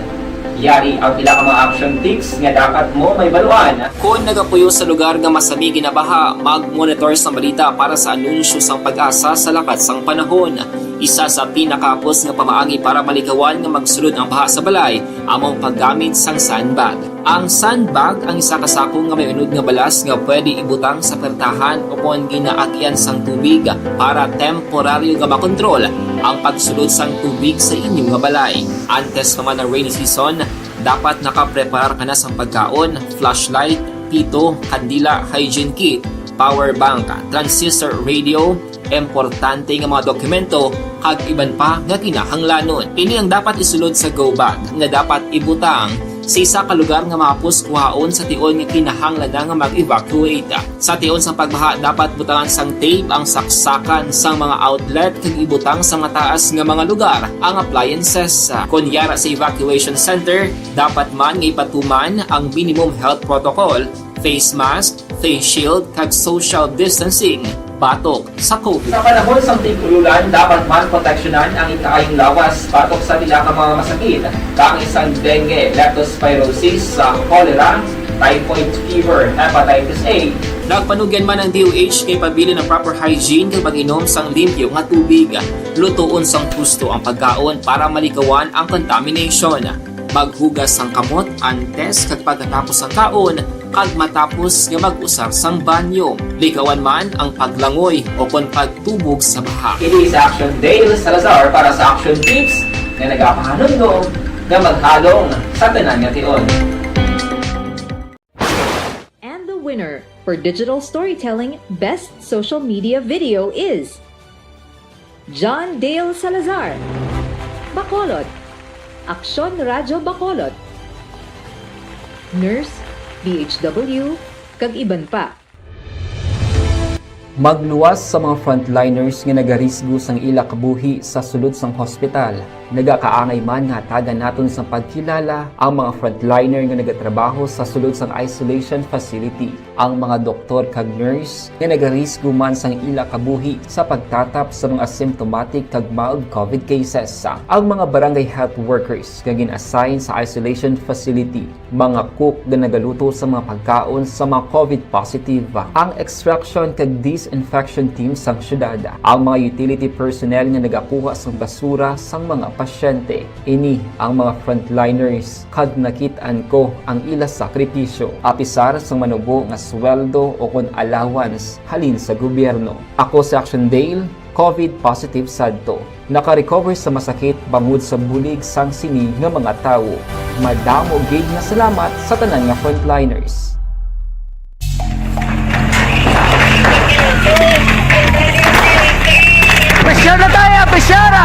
Yari ang pila ka mga action tips nga dapat mo mahibaluan. Kon nagapuyo sa lugar nga masami ginabaha, mag-monitor sang balita para sa anunsyo sang PAGASA sa lakat sang panahon. Isa sa pinakahapos nga pamaagi para malikawan nga magsulod ang baha sa balay amo ang paggamit sang sandbag. Ang sandbag ang isa ka sako nga may unod nga balas nga pwede ibutang sa pertahan o kon ginaagyan sang tubig para temporaryo nga makontrol ang pagsulod sang tubig sa inyo nga balay. Antes pa man ang rainy season, dapat nakapreparar ka na sang pagkaon, flashlight, pito, kandila, hygiene kit, power bank, transistor radio, importante nga mga dokumento, kag iban pa nga kinahanglanon. Ini ang dapat isulod sa go bag nga dapat ibutang sa isa ka lugar nga mahapos kuhaon sa tion nga kinahanglan na nga mag-evacuate. Sa tion sang pagbaha, dapat butangan sang tape ang saksakan sang mga outlet kag ibutang sa mataas nga mga lugar ang appliances. Kon yara sa evacuation center, dapat man nga ipatuman ang minimum health protocol, face mask, face shield, kag social distancing batok sa COVID. Sa panahon sang tig-ululan, dapat man proteksyonan ang ikaayong lawas batok sa pila ka mga masakit, kaangay sang dengue, leptospirosis, sa cholera, typhoid fever, hepatitis A. Nagpanugyan man ang D O H kay pabilin ang proper hygiene kag pag-inom sang limpyo nga tubig. Lutoon sang husto ang pagkaon para malikawan ang contamination. Maghugas sang kamot antes kag pagkatapos sang kaon, kag matapos nga mag-usar sang banyo. Likawan man ang paglangoy o kon pagtubog sa baha. Ini si Action Dale Salazar para sa Action Tips nga nagapahanumdom nga maghalong sa tanan nga tion. And the winner for digital storytelling best social media video is John Dale Salazar, Bacolod. Aksyon Radyo Bacolod, Nurse, B H W, kag iban pa. Magluwas sa mga frontliners nga nagarisgo sang ila kabuhi sa sulod sang hospital. Nagakaangay man nga hatagan naton sang pagkilala ang mga frontliner nga nagatrabaho sa sulod sang isolation facility, ang mga doktor kag nurse nga nagarisgo man sang ila kabuhi sa pagtatap sa mga symptomatic kag mild covid cases, ang mga barangay health workers nga gin-assign sa isolation facility, mga cook nga nagaluto sa mga pagkaon sa mga covid positive, ang extraction kag disinfection team sang syudad, ang mga utility personnel nga nagakuha sang basura sang mga pasyente. Ini ang mga frontliners kag nakit-an ko ang ila sakripisyo. Apisar sang manubo nga sweldo o kon allowance halin sa gobyerno. Ako si Action Dale, covid positive sadto. Naka-recover sa masakit bangod sa bulig sang sini nga mga tawo. Madamo gid nga salamat sa tanan nga frontliners. Pressure na tayo! Pressure na!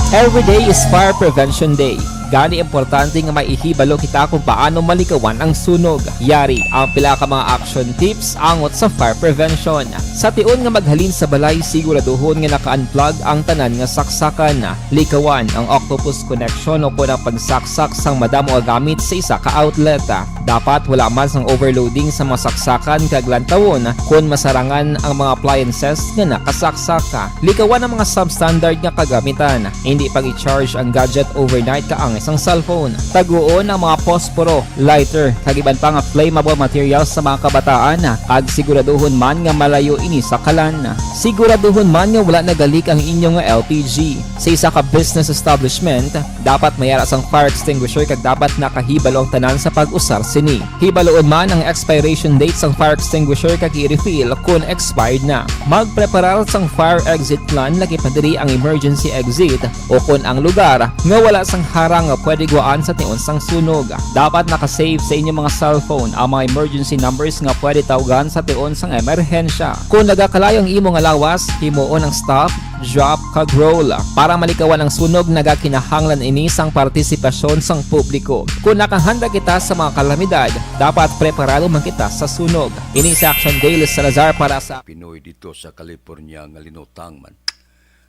Every day is Fire Prevention Day. Gani, importante nga may ihibalo kita kung paano malikawan ang sunog. Yari ang pila ka mga action tips angot sa fire prevention. Sa tion nga maghalin sa balay, siguraduhon nga naka-unplug ang tanan nga saksakan. Likawan ang octopus connection o kon ang pagsaksak sang madamo nga gamit sa isa ka outlet. Dapat wala man sang overloading sa mga saksakan kag lantawon kon masarangan ang mga appliances nga nakasaksak. Likawan ang mga substandard nga kagamitan. Indi pag-i-charge ang gadget overnight kaangay sang cellphone. Taguon ang mga posporo, lighter, kag iban pa nga flammable materials sa mga kabataan, kag siguraduhon man nga malayo ini sa kalan. Siguraduhon man nga wala nagalik ang inyo nga L P G. Sa isa ka business establishment, dapat may ara sang fire extinguisher kag dapat nakahibalo ang tanan sa pag-usar sini. Hibaluon man ang expiration date sang fire extinguisher kag i-refill kon expired na. Magpreparar sang fire exit plan, lakip na diri ang emergency exit o kon ang lugar nga wala sang harang nga pwede gwaan sa tion sang sunog. Dapat naka-save sa inyo mga cellphone ang mga emergency numbers nga pwede tawgan sa tion sang emerhensya. Kon nagakalayo ang imo nga lawas, himuon ang stop, drop, kag roll. Para malikawan ang sunog, nagakinahanglan ini sang partisipasyon sang publiko. Kon nakahanda kita sa mga kalamidad, dapat preparado man kita sa sunog. Ini si Action Dale Salazar para sa Pinoy dito sa California nga linutang man.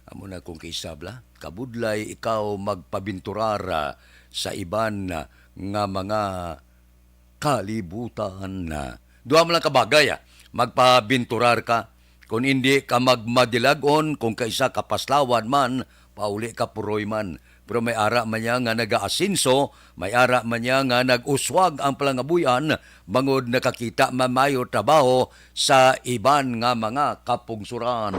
Amo na kung kaisabla, kabudlay ikaw magpabinturar, ah, sa iban, ah, nga mga kalibutan. Duha man lang ka bagay, ah. Magpabinturar ka. Kung hindi ka magmadilag-on, kung kaisa ka paslawan man, pauli ka puroy man. Pero may ara man niya nga nagaasenso, may ara man niya nga nag-uswag ang palangabuy-an, bangod nakakita man mayo trabaho sa iban nga mga kapungsuran.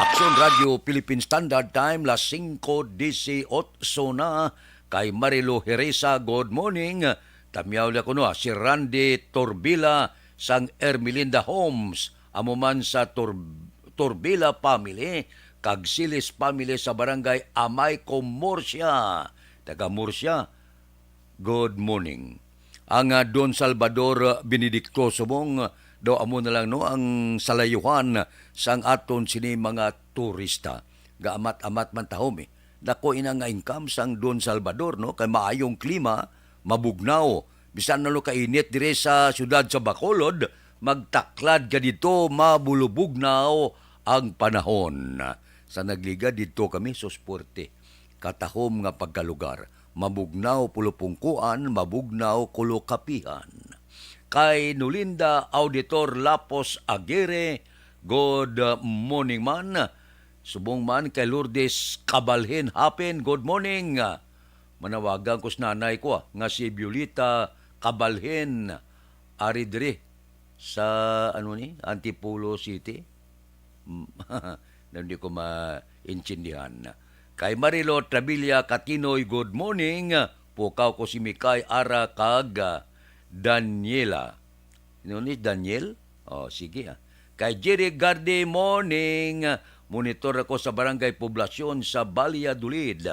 Aksyon Radio Philippine Standard Time, las singko disiotso na. Kay Marilo Heresa, good morning. Tamyaw na kuno, ah, si Randy Torbila sang Ermelinda Homes, amo man sa Tor-, Torbila family, kag Silis family sa barangay Amay, Comorcia. Taga Murcia, good morning. Ang, ah, Don Salvador Benedicto subong, ah, daw amo na lang, no, ang salayuhan sang aton sini mga turista. Gaamat-amat man tahom, eh. Dako ina nga income sang Don Salvador, no, kay maayong klima, mabugnaw. Bisan na, no, kainit dire sa siyudad sa Bacolod, magtaklad ka didto, mabulubugnaw ang panahon. Sa nagligad didto kami, sus, puwerte. Katahom nga pagkalugar. Mabugnaw pulupungkuan, mabugnaw kulukapihan. Kay Nolinda Auditor Lapos Aguirre, good morning man. Subong man kay Lourdes Cabalhin Hapin, good morning. Manawagan ko sa nanay ko, ah, nga si Violeta Cabalhin, ari diri sa, ano ni, Antipolo City. Mm, na hindi ko maintindihan. Kay Marilo Travilla Katinoy, good morning. Pukaw ko si Mikay, Ara, kag, ah, Daniela. Ano ni Daniel? Oh, sige, ah. Kay Jerry Garde, morning. Monitor ako sa Barangay Poblacion sa Valladolid.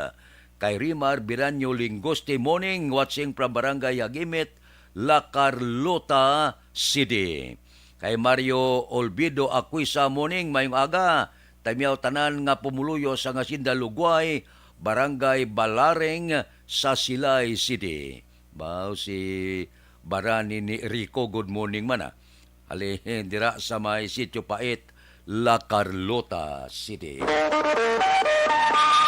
Kay Rimar Biranyo Lingoste, morning. Watching from Barangay Hagimit, La Carlota City. Kay Mario Olvido Aquisa, morning, mayong aga. Tamiaw tanan nga pumuluyo sa Hacienda Lugway, Barangay Balareng sa Silay City. Bao si Barani ni Rico, good morning man, ah. Halin dira sa may Sitio Pait, La Carlota City.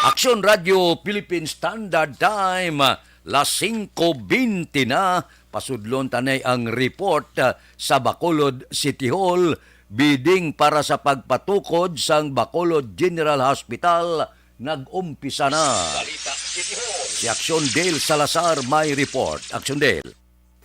Aksyon Radio Philippine Standard Time, las singko bente na. Pasudlon tanay ang report, ah, sa Bacolod City Hall. Bidding para sa pagpatukod sang Bacolod General Hospital nag-umpisa na. Si Aksyon Dale Salazar may report. Aksyon Dale.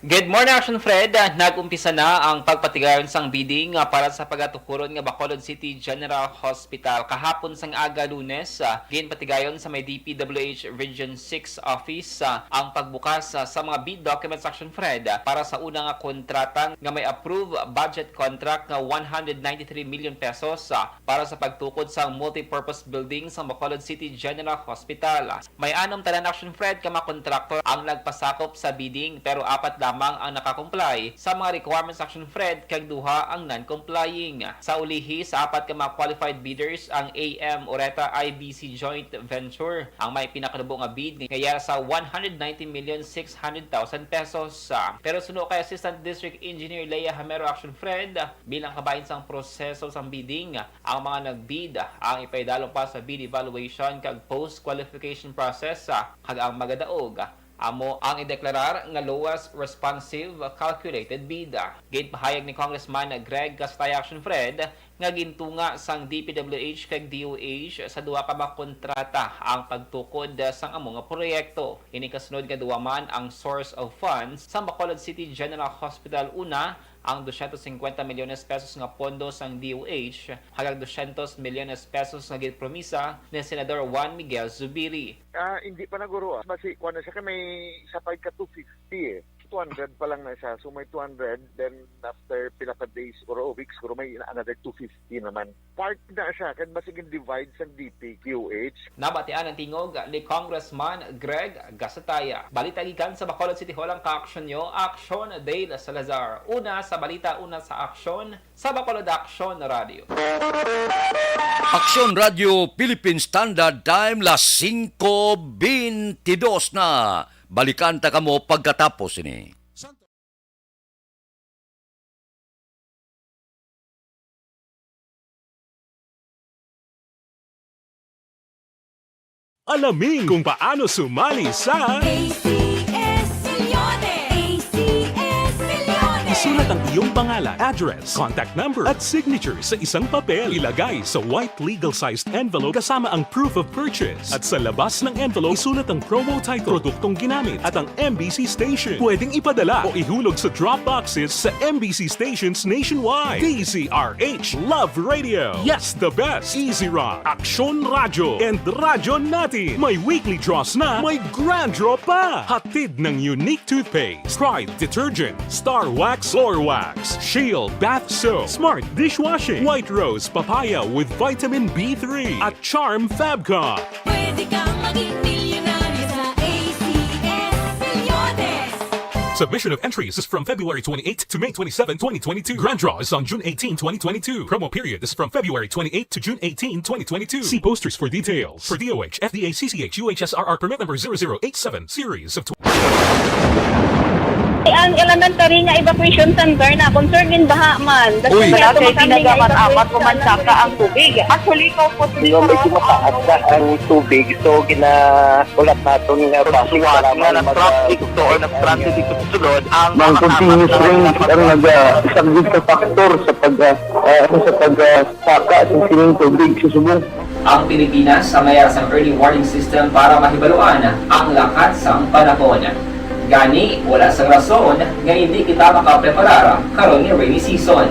Good morning, Action Fred. Nag-umpisa na ang pagpatigayon sang bidding, ah, para sa pagatukuron nga Bacolod City General Hospital. Kahapon sang aga, Lunes, ah, ginpatigayon sa may D P W H Region six Office, ah, ang pagbukas, ah, sa mga bid documents, Action Fred, ah, para sa una nga kontrata nga may approved budget contract nga one hundred ninety-three million pesos, ah, para sa pagtukod sang multipurpose building sa Bacolod City General Hospital. May anom tanan, Action Fred, ka mga kontraktor ang nagpasakop sa bidding, pero apat lamang ang nakakomply sa mga requirements, Action Fred, kag duha ang non-complying. Sa ulihi, sa apat ka mga qualified bidders, ang A M Oreta I B C Joint Venture ang may pinakanubo nga bid nga yara sa one hundred ninety million six hundred thousand pesos. Pero suno kay Assistant District Engineer Lea Hamero, Action Fred, bilang kabahin sang proseso sang bidding, ang mga nag-bid ang ipaidalom pa sa bid evaluation kag post-qualification process, ah, kag ang magadaog, ah, amo ang ideklarar nga lowest responsive calculated bid. Ginpahayag ni Congressman Greg Castaya, Action Fred, nga gintunga sang D P W H kag D O H sa duha ka mga kontrata ang pagtukod, ah, sang amo nga proyekto. Ini kasunod nga duwa man ang source of funds sang Bacolod City General Hospital, una ang dosyentos singkwenta milyones pesos nga pondo sang D O H, kag dosyentos milyones pesos nga ginpromisa ni Senador Juan Miguel Zubiri. Ah, hindi pa na, guro, ah. Basi, kuwan na siya, kay may isa pa ka two fifty, eh. Two hundred pa lang na siya. So, may two hundred, then after pila ka days or a week, siguro may another two fifty naman. Part na siya, kay basi gin-divide sa D P W H. Nabatian ang tingog ni Congressman Greg Gasataya. Balita gikan sa Bacolod City Hall ang kaaksyon nyo, Aksyon Dale Salazar. Una sa balita, una sa aksyon, sa Bacolod Aksyon Radio. Aksyon Radio Philippine Standard Time, las singko bentidos na. Balikan ta kamo pagkatapos ini. Alamin kung paano sumali sa A C S Millones. A C S Millones. Isulat ang iyong pangalan, address, contact number, at signature sa isang papel. Ilagay sa white legal-sized envelope kasama ang proof of purchase. At sa labas ng envelope, isulat ang promo title, produktong ginamit, at ang M B C station. Pwedeng ipadala o ihulog sa drop boxes sa M B C stations nationwide. D Z R H Love Radio. Yes, the best. Easy Rock, Aksyon Radyo, and Radyo Natin. May weekly draws na, may grand draw pa. Hatid ng Unique Toothpaste, Pride Detergent, Star Wax Floor Wax, Shield Bath Soap, Smart Dishwashing, White Rose Papaya with Vitamin B three, at Charm Fabcon. Pwede kang maging milyonaryo sa A C S Millones. Submission of entries is from February twenty-eighth to May twenty-seven, twenty twenty-two. Grand draw is on June eighteen, twenty twenty-two. Promo period is from February twenty-eighth to June eighteen, twenty twenty-two. See posters for details. For D O H, F D A, C C H, U H S R R permit number zero zero eight seven, series of tw- Ang elementary nga evacuation center na concern in baha man. Uy. Wala kay ginagamat-amat, kumansaka ang tubig. Actually, ikaw po, medyo mataas na ang tubig, so gina-, ulat naton nga traffic, kailangan nga mag-, nag-traffic to or nag-transit dito sa sulod ang mga continuous rain ang nag-, ah, isang big factor sa pag, ah, ah, sa pag, ah, saka sa sining tubig sa subong. Ang Pilipinas ang may sang early warning system para mahibaluan ang lakat sang panahon. Gani, wala sang rason nga hindi kita makapreparar karon nga rainy season.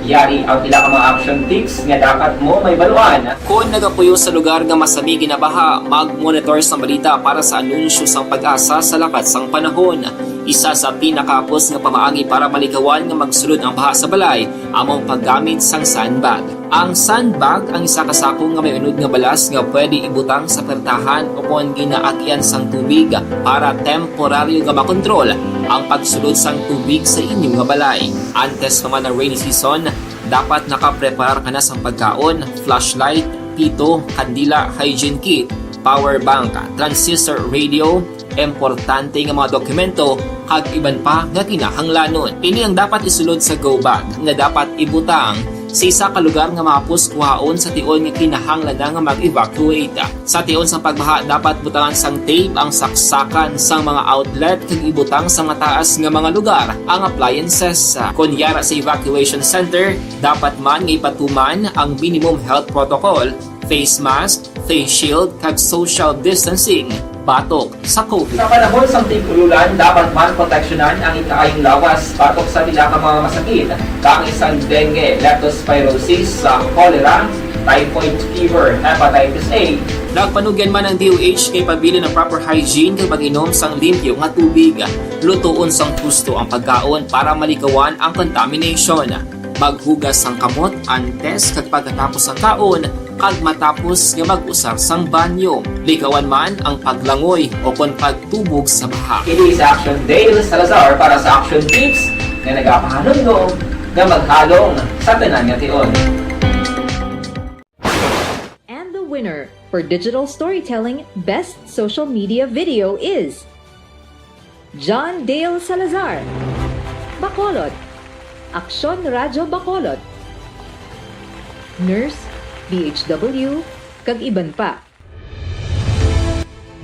Yari ang pila ka mga action tips nga dapat mo mahibaluan. Kon nagapuyo sa lugar nga masami ginabaha, mag-monitor sang balita para sa anunsyo sang PAGASA sa lakat sang panahon. Isa sa pinakahapos nga pamaagi para malikawan nga magsulod ang baha sa balay amo ang paggamit sang sandbag. Ang sandbag ang isa ka sako nga may unod nga balas nga pwede ibutang sa pertahan o kon ginaagyan sang tubig para temporaryo nga makontrol Ang pagsulod sang tubig sa inyo nga balay. Antes pa man ang rainy season, dapat nakapreparar ka na sang pagkaon, flashlight, pito, kandila, hygiene kit, power bank, transistor radio, importante nga mga dokumento, kag iban pa nga kinahanglanon. Ini ang dapat isulod sa go bag nga dapat ibutang sa isa ka lugar nga mahapos kuhaon sa tion nga kinahanglan na nga mag-evacuate. Sa tion sang pagbaha, dapat butangan sang tape ang saksakan sang mga outlet kag ibutang sa mataas nga mga lugar ang appliances. Kon yara sa evacuation center, dapat man nga ipatuman ang minimum health protocol, face mask, face shield, kag social distancing batok sa COVID. Sa panahon sang tig-ululan, dapat man proteksyonan ang ikaayong lawas batok sa pila ka mga masakit, kaangay sang dengue, leptospirosis, sa cholera, typhoid fever, hepatitis A. Nagpanugyan man ang D O H kay pabilin ang proper hygiene kag pag-inom sang limpyo nga tubig. Lutoon sang husto ang pagkaon para malikawan ang contamination. Maghugas sang kamot antes kag pagkatapos sang kaon kag matapos nga mag-usar sang banyo. Likawan man ang paglangoy o kon pagtubog sa baha. Ini si Action Dale Salazar para sa Action Tips nga nagapahanumdom nga maghalong sa tanan nga tion. And the winner for digital storytelling best social media video is John Dale Salazar, Bacolod, Aksyon Radyo Bacolod, Nurse, D H W, kag iban pa.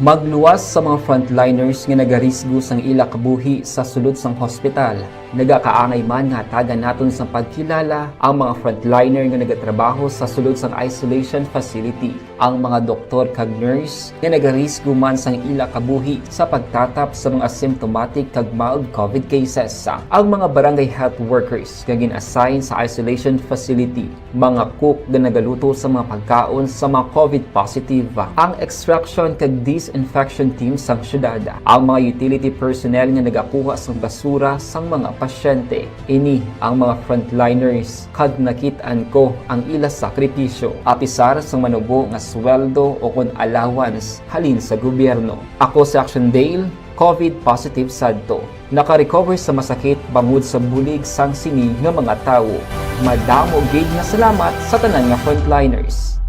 Magluwas sa mga frontliners nga nagarisgo sang ila kabuhi sa sulod sang hospital. Nagakaangay man nga hatagan naton sang pagkilala ang mga frontliner nga nagatrabaho sa sulod sang isolation facility, ang mga doktor kag nurse nga nagarisgo man sang ila kabuhi sa pagtatap sa mga symptomatic kag mild COVID cases, ang mga barangay health workers nga gin-assign sa isolation facility, mga cook nga nagaluto sa mga pagkaon sa mga COVID positive, ang extraction kag disinfection team sang syudad, ang mga utility personnel nga nagakuha sang basura sang mga pasyente. Ini ang mga frontliners kag nakit-an ko ang ila sakripisyo, apisar sang manubo nga sweldo o kon allowance halin sa gobyerno. Ako si Action Dale, COVID positive sadto. Naka-recover sa masakit bangod sa bulig sang sini nga mga tawo. Madamo gid nga salamat sa tanan nga frontliners.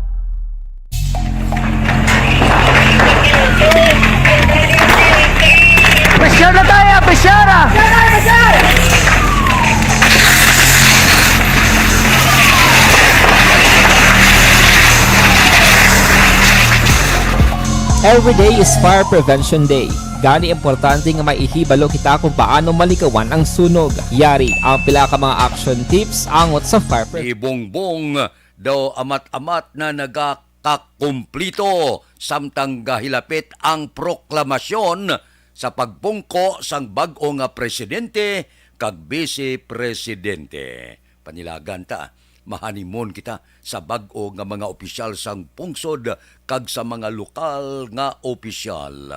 Pressure na tayo! Pressure! Every day is Fire Prevention Day. Gani, importante nga maihibalo kita kung paano malikawan ang sunog. Yari ang pila ka mga action tips angot sa fire pre- Ni Bongbong daw amat-amat na nagakakumplito samtang gahilapit ang proklamasyon sa pagpungko sang bag-o nga presidente kag bise presidente. Panilagan ta, mahanimon kita sa bag-o nga mga opisyal sang pungsod kag sa mga lokal nga opisyal.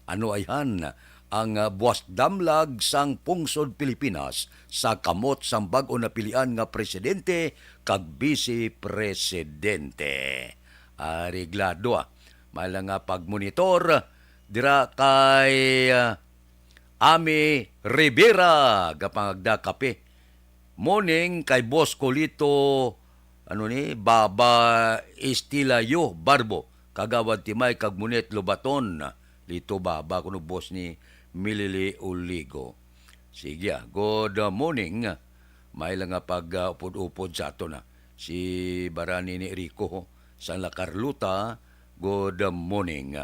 Ano ayhan ang, ah, buas damlag sang pungsod Pilipinas sa kamot sang bag-o napilian nga presidente kag bise presidente? Areglado, ah. May lang nga pagmonitor dira kay, ah, Ami Rivera, gapangagda kape. Morning kay Boss Colito, ano ni, Baba Estilayo Barbo, Kagawad Timay kag Monet Lobaton, Lito Baba, kuno boss ni Milili Oligo. Sige, ah, good morning. May lang nga pag, ah, upod-upod sa aton, ah. Si Barani ni Rico, sang La Carlota, good morning.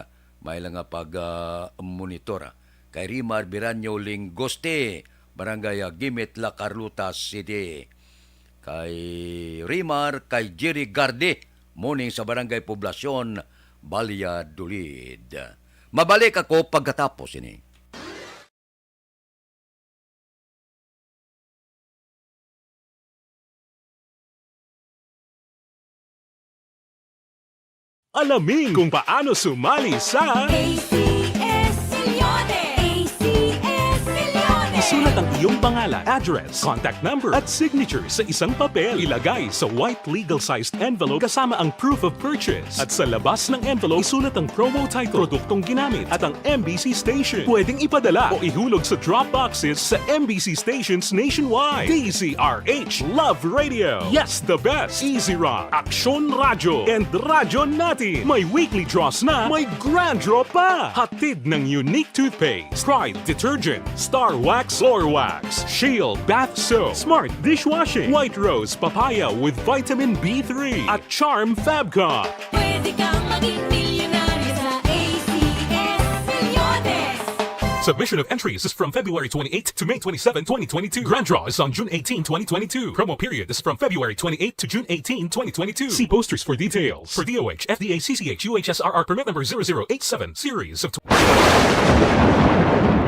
May lang nga pag, ah, monitor, ah. Kay Rimar Biranyo Lingoste, Barangay, ah, Gimit, La Carlota City. Kay Rimar, kay Jerry Garde, morning sa Barangay Poblacion, Valladolid. Mabalik ako pagkatapos ini. Alamin kung paano sumali sa A C S Milyones! A C S Milyones! Isulat ang Yung pangalan, address, contact number, at signature sa isang papel. Ilagay sa white legal-sized envelope kasama ang proof of purchase. At sa labas ng envelope, isulat ang promo title, produktong ginamit, at ang M B C station. Pwedeng ipadala o ihulog sa drop boxes sa M B C stations nationwide. D Z R H Love Radio. Yes, the best. Easy Rock, Aksyon Radyo, and Radyo Natin. May weekly draws na, may grand draw pa. Hatid ng Unique Toothpaste, Pride Detergent, Star Wax, Floor Wax, Shield Bath Soap, Smart Dishwashing, White Rose Papaya with Vitamin B three, at Charm Fabcon. Pwede kang maging milyonaryo sa A C S Milyones. Submission of entries is from February twenty-eighth to May twenty-seven, twenty twenty-two. Grand draw is on June eighteen, twenty twenty-two. Promo period is from February twenty-eighth to June eighteen, twenty twenty-two. See posters for details. For D O H, F D A, C C H, U H S R R permit number zero zero eight seven, series of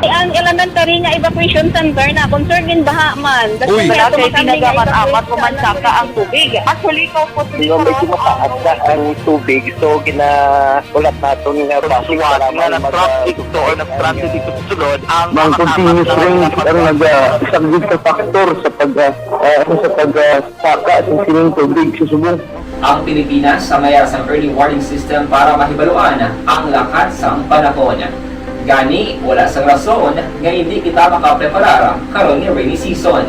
Ang elementary nga evacuation center na concern in baha man. Uy. Wala kay tinaga man amat ko man saka ang tubig. Actually, ko po. Di ba, medyo mataas na ang tubig, so ginahulat naton nga bus para nga nag-traffic to or nag-transit dito sa sulod ang Ang continuous rain ang nag-, ah, isa gid ka factor sa pag, ah, ah, sa pag, ah, saka sa sining tubig sa subong. Ang Pilipinas sa mayar sang early warning system para mahibaluan ang lakat sang panahon. Gani, wala sang rason nga hindi kita makapreparar karon nga rainy season.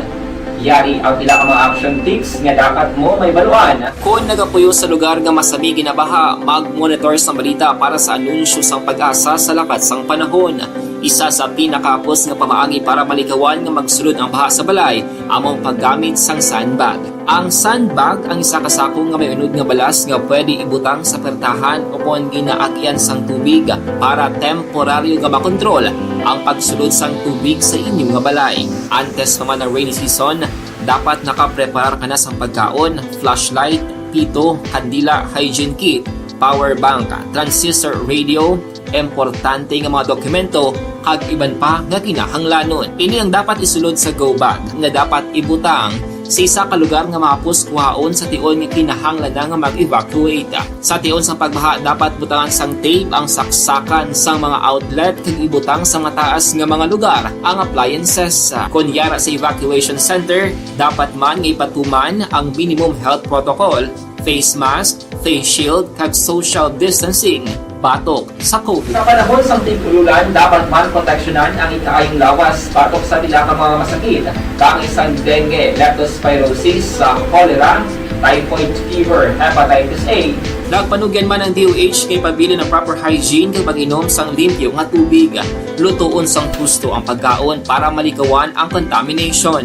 Yari ang pila ka mga action tips nga dapat mo mahibaluan. Kon nagapuyo sa lugar nga masami ginabaha, mag-monitor sang balita para sa anunsyo sang PAGASA sa lakat sang panahon. Isa sa pinakahapos nga pamaagi para malikawan nga magsulod ang baha sa balay amo ang paggamit sang sandbag. Ang sandbag ang isa ka sako nga may unod nga balas nga pwede ibutang sa pertahan o kon ginaagyan sang tubig para temporaryo nga makontrol ang pagsulod sang tubig sa inyo nga balay. Antes pa man ang rainy season, dapat nakapreparar ka na sang pagkaon, flashlight, pito, kandila, hygiene kit, power bank, transistor radio, importante nga mga dokumento, kag iban pa nga kinahanglanon. Ini ang dapat isulod sa go bag nga dapat ibutang sa isa ka lugar nga mahapos kuhaon sa tion nga kinahanglan na nga mag-evacuate. Sa tion sang pagbaha, dapat butangan sang tape ang saksakan sang mga outlet kag ibutang sa mataas nga mga lugar ang appliances. Kon yara sa evacuation center, dapat man nga ipatuman ang minimum health protocol, face mask, face shield, kag social distancing batok sa COVID. Sa panahon sang tig-ululan, dapat man proteksyonan ang ikaayong lawas batok sa pila ka mga masakit, kaangay sang dengue, leptospirosis, sa cholera, typhoid fever, hepatitis A. Nagpanugyan man ang D O H nga ipabilin ang proper hygiene kag pag-inom sang limpyo nga tubig. Lutoon sang husto ang pagkaon para malikawan ang contamination.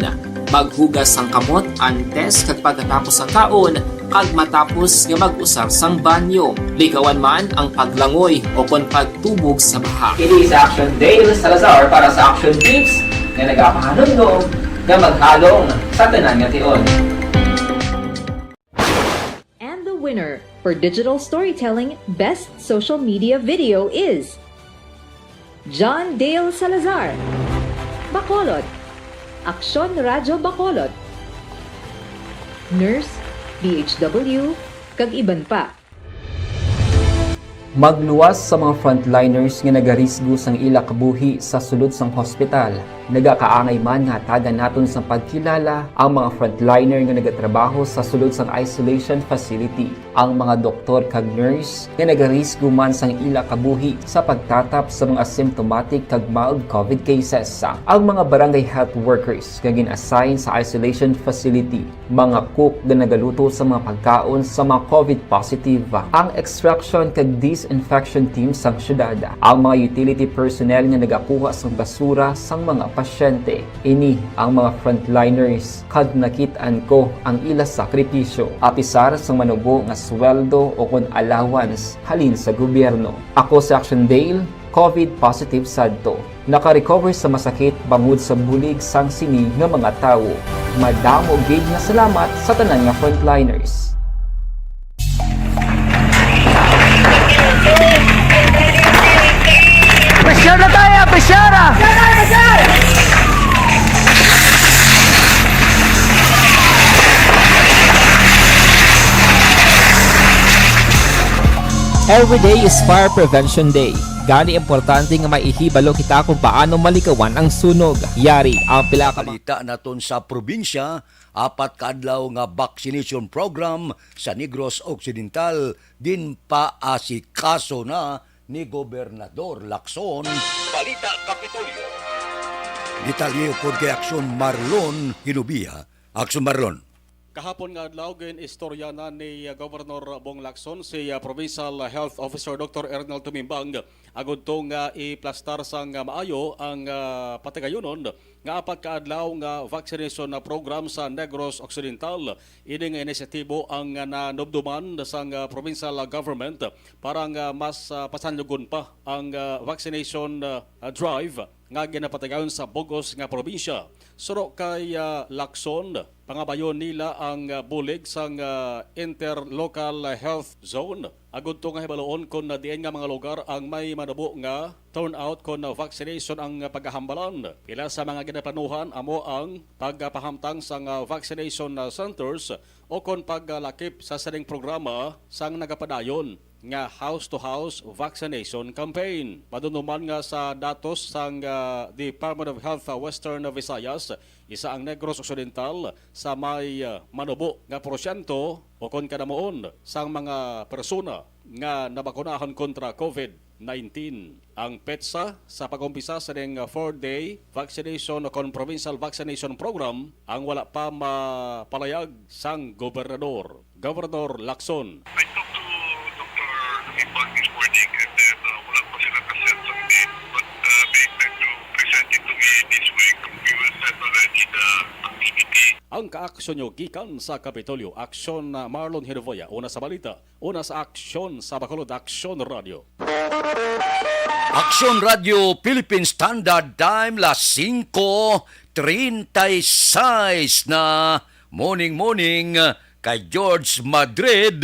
Maghugas sang kamot antes kag pagkatapos sang kaon, kag matapos nga mag-usar sang banyo. Likawan man ang paglangoy o kon pagtubog sa baha. Ini si Action Dale Salazar para sa Action Tips nga nagapahanumdom nga maghalong sa tanan nga tion. And the winner for digital storytelling best social media video is John Dale Salazar, Bacolod, Aksyon Radyo Bacolod, nurse, D H W, kag iban pa. Magluwas sa mga frontliners nga nagarisgo sang ila kabuhi sa sulod sang hospital. Nagakaangay man nga hatagan naton sang pagkilala ang mga frontliner nga nagatrabaho sa sulod sang isolation facility, ang mga doktor kag nurse nga nagarisgo man sang ila kabuhi sa pagtatap sa mga symptomatic kag mild COVID cases, ang mga barangay health workers nga gin-assign sa isolation facility, mga cook nga nagaluto sa mga pagkaon sa mga COVID positive, ang extraction kag disinfection team sang syudad, ang mga utility personnel nga nagakuha sang basura sang mga pasyente. Ini ang mga frontliners, kag nakit-an ko ang ila sakripisyo. Apisar sang manubo nga sweldo o kon allowance halin sa gobyerno. Ako si Action Dale, COVID positive sadto. Naka-recover sa masakit bangod sa bulig sang sini nga mga tawo. Madamo gid nga salamat sa tanan nga frontliners. Pressure na tayo! Pressure na! Every day is Fire Prevention Day. Gani, importante nga maihibalo kita kung paano maligawan ang sunog. Yari ang pila ka Balita naton sa probinsya, apat ka adlaw nga vaccination program sa Negros Occidental ginpaasikaso na ni Gobernador Lacson. Balita Kapitolyo. Detalye ukon kay Aksyon Marlon Hinubia. Aksyon Marlon. Kahapon nga adlaw, gin-istorya na ni, uh, Governor Bong Lacson si, uh, Provincial Health Officer Doctor Ernel Tumimbang agud to nga iplastar sang, uh, maayo ang, uh, patigayunon nga apat ka adlaw nga vaccination na program sa Negros Occidental. Ini nga inisyatibo ang, uh, nanumduman sang, uh, provincial government para nga mas, uh, pasanlugon pa ang, uh, vaccination, uh, drive nga ginapatigayon sa bug-os nga probinsya. Suno kay, ah, Lacson, pangabayon nila ang, ah, bulig sang, ah, interlocal health zone, agud to nga hibaluon kon diin nga mga lugar ang may manubo nga turnout kon vaccination ang pagkahambalan. Pila sa mga ginaplanuhan amo ang pagpahamtang sang, ah, vaccination, ah, centers o kon paglakip sa sining programa sang nagapadayon nga house-to-house vaccination campaign. Madumduman nga sa datos sang, ah, Department of Health, ah, Western Visayas, isa ang Negros Occidental sa may, ah, manubo nga porsyento o kon kadamuon sang mga persona nga nabakunahan kontra COVID nineteen. Ang petsa sa pag-umpisa sa ning four-day vaccination o kon provincial vaccination program ang wala pa mapalayag sang gobernador. Governor Lacson. I talked to Doctor Ibag this morning and then, uh, wala pa sila ka-set ng date, but, uh, they expect to present it to me this week. We will set already the activity. Ang kaaksyon nyo gikan sa Kapitolyo. Aksyon na Marlon Hidovoya, una sa balita, una sa aksyon sa Bacolod Aksyon Radio. Aksyon Radio Philippine Standard Time, las singko treinta y seis na. Morning, morning kay George Madrid,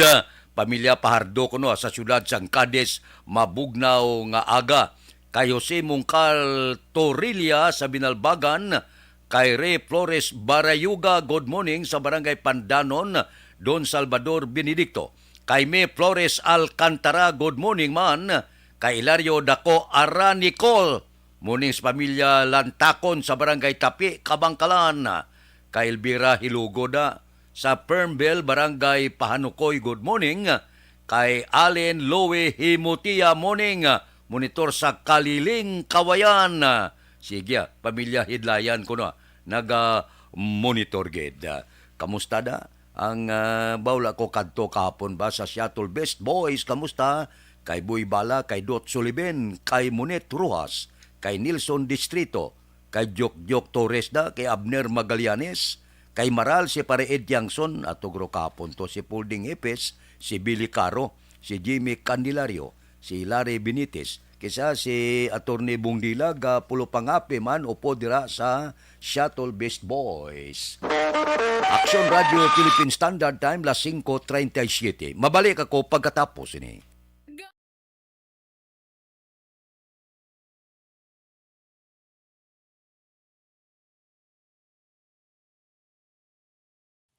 pamilya Pahardo kuno sa siyudad sang Cadiz, mabugnaw nga aga. Kay Jose Mungkal Torilla sa Binalbagan, kay Ray Flores Barayuga, good morning sa Barangay Pandanon, Don Salvador Benedicto. Kay May Flores Alcantara, good morning man. Kay Hilario Daco Aranicol, morning sa pamilya Lantakon sa Barangay Tapi, Kabangkalan. Kay Elvira Hilugoda sa Fernville, Barangay Pahanukoy, good morning. Kay Allen Louie Himutia, morning, monitor sa Kaliling, Kawayan. Sige, ah, pamilya Hidlayan kuno, ah, naga-monitor gid. Ah, kamusta da? Ang, ah, bawla ko kadto kahapon ba sa Seattle Best Boys, kamusta? Kay Boy Bala, kay Dot Sulibin, kay Monet Rojas, kay Nelson Distrito, kay Jokjok Torres da, kay Abner Magallanes, kay Maral si Pare Ed Tiangson, atog ro kahapon to si Pulding Epes, si Billy Caro, si Jimmy Candelario, si Larry Benitez, kisa si Attorney Bong Dilag, ah, pulo pangapi man upo dira sa Seattle Best Boys. Action Radio Philippine Standard Time, las singko treinta y siete. Mabalik ako pagkatapos ini.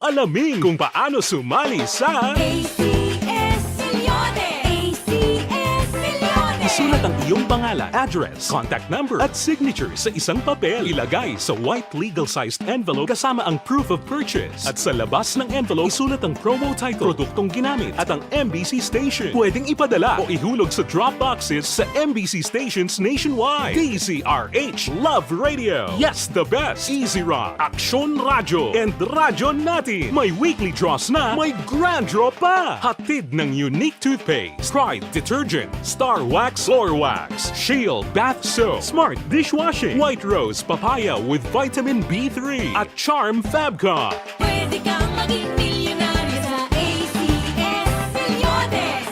Alamin kung paano sumali sa A C S Milyones! A C S Milyones! Isulat ang iyong pangalan, address, contact number, at signature sa isang papel. Ilagay sa white legal-sized envelope kasama ang proof of purchase. At sa labas ng envelope, isulat ang promo title, produktong ginamit, at ang M B C station. Pwedeng ipadala o ihulog sa drop boxes sa M B C stations nationwide. D Z R H, Love Radio. Yes, the best. Easy Rock, Aksyon Radyo, and Radyo Natin. May weekly draws na, may grand draw pa. Hatid ng Unique Toothpaste, Pride Detergent, Star Wax Floor Wax, Shield Bath Soap, Smart Dishwashing, White Rose Papaya with Vitamin B three, at Charm Fabcon. Pwede kang maging milyonaryo sa A C S Milyones.